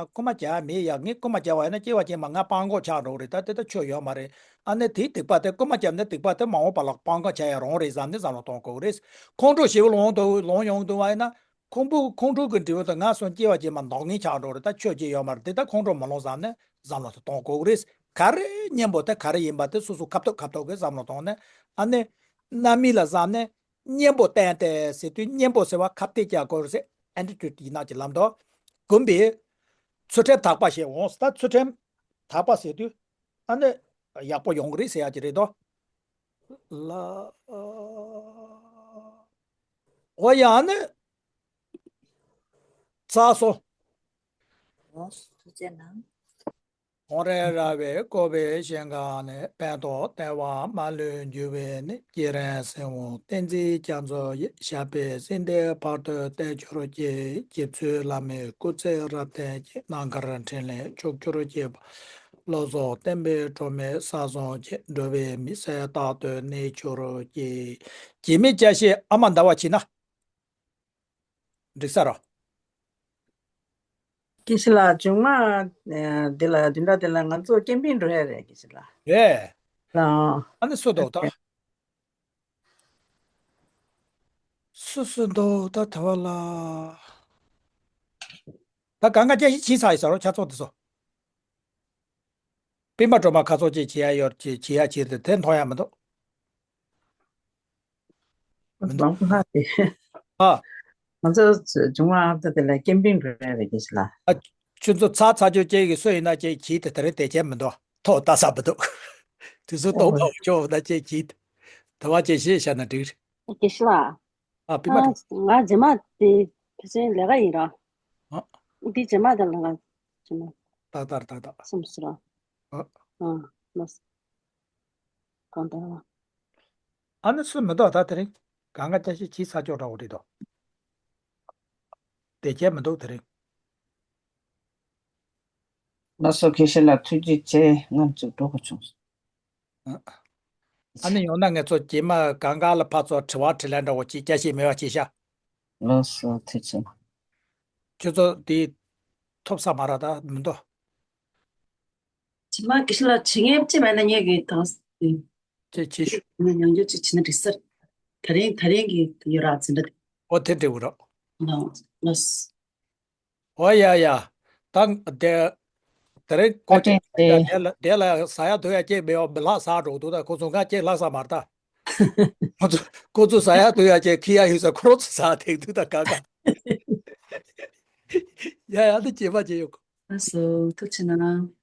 རྐུ་མ་རྒྱག་ཡ་མེད་ཡ། ངས་རྐུ་མ་རྒྱག་པ་ཡིན་ན་སྐྱེ་བ་ཕྱི་མ་ང་སྤྲང་པོ་ཆགས་འགྲོ་གི་རེད། ད་དེ་ད་ཆོ་ཡོད་མ་རེད། ཨ་ནི་དེའི་སྡིག་པ་དེ། རྐུ་མ་བརྒྱབ་ནས་སྡིག་པ་དེ་མ་འོངས་པ་ལ་སྤྲང་པོ་ཆགས་ཡ་རང་རེད་བསམ་ནས་བསམ་བློ་གཏོང་དགོས་རེད། ཁོང་ཁྲོ་ཞེ་པོ་ལངས་འདུག་ལངས་ཡོང་འདུག་པ་ཡིན་ན། ཁོང་པོ་ཁོང་ཁྲོ་གི་འབྲས་བུ་དེ་ང་སོང་སྐྱེ་བ་ཕྱི་མ་སྡུག་བསྔལ་ཆགས་འགྲོ་རེད། ད་ཆོས་ཅི་ཡོད་མ་རེད། དེ་ད་ཁོང་ཁྲོ་མ་ལངས་བསམ་ནས་བསམ་བློ་དེ་གཏོང་དགོས་ཀྱི་རེད། ག་རེ་གཉེན་པོ་དེ་ག་རེ་ཡིན་པ་དེ་སོ་སོ་ཁ་ཐུག་ཁ་ཐུག་གི་བསམ་བློ་བཏང་ནས། ཨ་ནི་རྣམ་སྨིན་ལ་བསམ་ནས་གཉེན་པོ་བསྟེན་ཏེ་ཟེར་དུས་གཉེན་པོ་ཟེར་བ་ཁ་གཏད་བཅག་དགོས་རེད། ཨེ་ཊི་ཊུཌ་ཡིན་ན་ཅིག་ལབ་འདུག་གོམས་པས་ཚུལ་ཁྲིམས་དག་པ་ཞིག་འོང་། ད་ཚུལ་ཁྲིམས་དག་པ་ཟེར་དུས་ཨ་ནི་ཡག་པོ་ཡོང་གི་རེད་ཟེར་ཡག་ཅིག་རེད་དོ། ལ། འོ་ཡ། ཨ་ནི། ཚར་སོང་། འོ། ཐུགས་རྗེ་གནང་། ཁོང་རེ་ར་བས་བསྐོར་བའི་ཞིང་ཁམས་ནི། ཕན་འདོགས་བདེ་བ་མ་ལུས་འགྱུར་བའི་གནས། སྐྱེས་རབས་སྲིད་དབང་བསྟན་འཛིན་རྒྱ་མཚོ་ཡི། ཞབས་པད་སྲིད་མཐའི་བར་དུ་བརྟན་གྱུར་ཅིག་རྗེ་བཙུན་བླ་མའི་སྐུ་ཚེ་རབ་བརྟན་ཅིག་རྣམ་དཀར་འཕྲིན་ལས་ཕྱུག་གྱུར་ཅིག་བློ་བཟང་བསྟན་པའི་སྒྲོན་མེ་གསལ་སོང་ཅིག་འགྲོ་བའི་མི་ཚེ་རྟག་ཏུ་གནས་གྱུར་ཅིག་རྒྱལ་མི་སྐྱ་ཤེས་ཨ་མ་ཟླ་བ་བྱིན་ན། འགྲིག་ས་རོ། དགེ་བཤེས་ལགས། མཇུག་མ་འདི་ལ་འདི་འདྲ་འདི་ལ་ང་ཚོ་ཀེམ་པིང་འགྲོ་ཡ་རེད། དགེ་བཤེས་ལགས། རེད། ལགས། ཨ་ནི་སུ་འདུག་ད། སུ་སུ་འདུག་ད་ད་བ་ལ། ད་གང་ག་སྐྱ་ཤེས་བྱིས་ཚར་ཡིན་ས་རོ། ཆ་ཚང་འདི་ཚོ། པད་མ་སྒྲོལ་མ་ཁ་ཚོགས་ཅིག་བྱེད་ཡ་ཡོད་ཅིག་བྱེད་ཡ་བྱེད་དེ་དེ་མཐོང་ཡ་མི་འདུག་མི་འདུག་མང་པོ་ལྷག་སྟེ། ཨ། ང་ཚོ་མཇུག་མ་ཨ་ད་དེ་ལ་ཀེམ་པིང་འགྲོ་ཡ་རེད། དགེ་བཤེས་ལགས། ཨ། ཁྱོད་ཚོ་ཚ་ཚ་ཅོ་ཅེ་གི་སུ་ཡིན་ན་ཅེ་གྱིས་དེ་དེ་རིང་དེ་ཅེ་མི་འདུག་ཐོག་ལྟ་ས་མི་འདུག་དུས་ཚོད་གཏོང་ཨོ། མ་ཆོག་ན་ཅེ་གྱིས་དེ་བ་ཅེ་ཞེས་བཤད་ན་འགྲིག་རེད། དགེ་བཤེས་ལགས། ཨ། པད་མ། ཨ། ང་རྗེས་མ་དེ་ཕལ་ཆེར་ལས་ཀ་ཡིན་ར། ཨ། འདི་རྗེས་མ་དེ་ལ་ང་རྗེས་མ། ཏག་ཏག་ཏག་ཏག་སོང་ཟེར་ར། ཨ། ཨ། ལགས། གང་ལྟར་བ། ཨ་ནི་སུ་མི་འདུག་ད་དེ་རིང་གང་ག་སྐྱ་ཤེས་བྱིས་ཚར་ཅོག་འདྲ་བོ་རེད་དོ། དེ་ཅེ་མི་འདུག་དེ་རིང་། ལགས་སོ། དགེ་བཤེས་ལགས་ཐུགས་རྗེ་ཆེ། ང་ཚོ་འགྲོ་དགོས་བྱུང་། ཨ། ཨ་ནི་ཡང་ན་ངས་ཚོ་རྗེས་མ་གང་ག་ལ་ཕར་ཚུར་དྲི་བ་དྲིས་ལན་འདྲ་བོ་ཅིག་སྐྱ་ཤེས་མེད་པ་བྱས་ཤག་ལགས་སོ། ཐུགས་རྗེ་ཆེ། ཁྱོད་ཚོ་དེ་ཐོབ་ས་མ་རེད་ད་མི་འདུག་རྗེས་མ་དགེ་བཤེས་ལགས་བྱེད་མཁན་ཅི་མེད་ན་ངས་གི་དང་། ཅེ་བྱེད་ཤོག་ངས་ཉམས་འགྱུར་ཅིག་བྱེད་ན་འགྲིག་ས་རེད། དེ་རིང་དེ་རིང་གི་ཡོད་ར་འཛིན་གྲྭ་དེ། ཨོ་དེ་འགྲིག་གི་རེད། ལོ་ལོ། ཨོ་ཡ་ཡ། ད་དེ་དེ་རིང་ཁོ་ཨ་ཅེ་ཏྲེ་ཏྲེ། དེ་ལ་དེ་ལ་ཟ་ཡ་འཐུང་ཡ་ཅེས་མེད་པ་མི་ལྷག་ཟ་འགྲོ་འདུག་ད་ཁོ་ཚོ་ང་ཅེས་ལྷག་ས་མ་རེད་ད། ཁོ་ཚོ་ཁོ་ཚོ་ཟ་ཡ་འཐུང་ཡ་ཅེས་ཁི་ཡ་ཡོད་ས་ཁོ་རང་ཚོ་ཟ་ཐེག་འདུག་ད་ག་ག་ཡ་ཡ་འདི་ཅེས་པ་ཅེས་ཡོད། ལགས་སོ། ཐུགས་རྗེ་གནང་།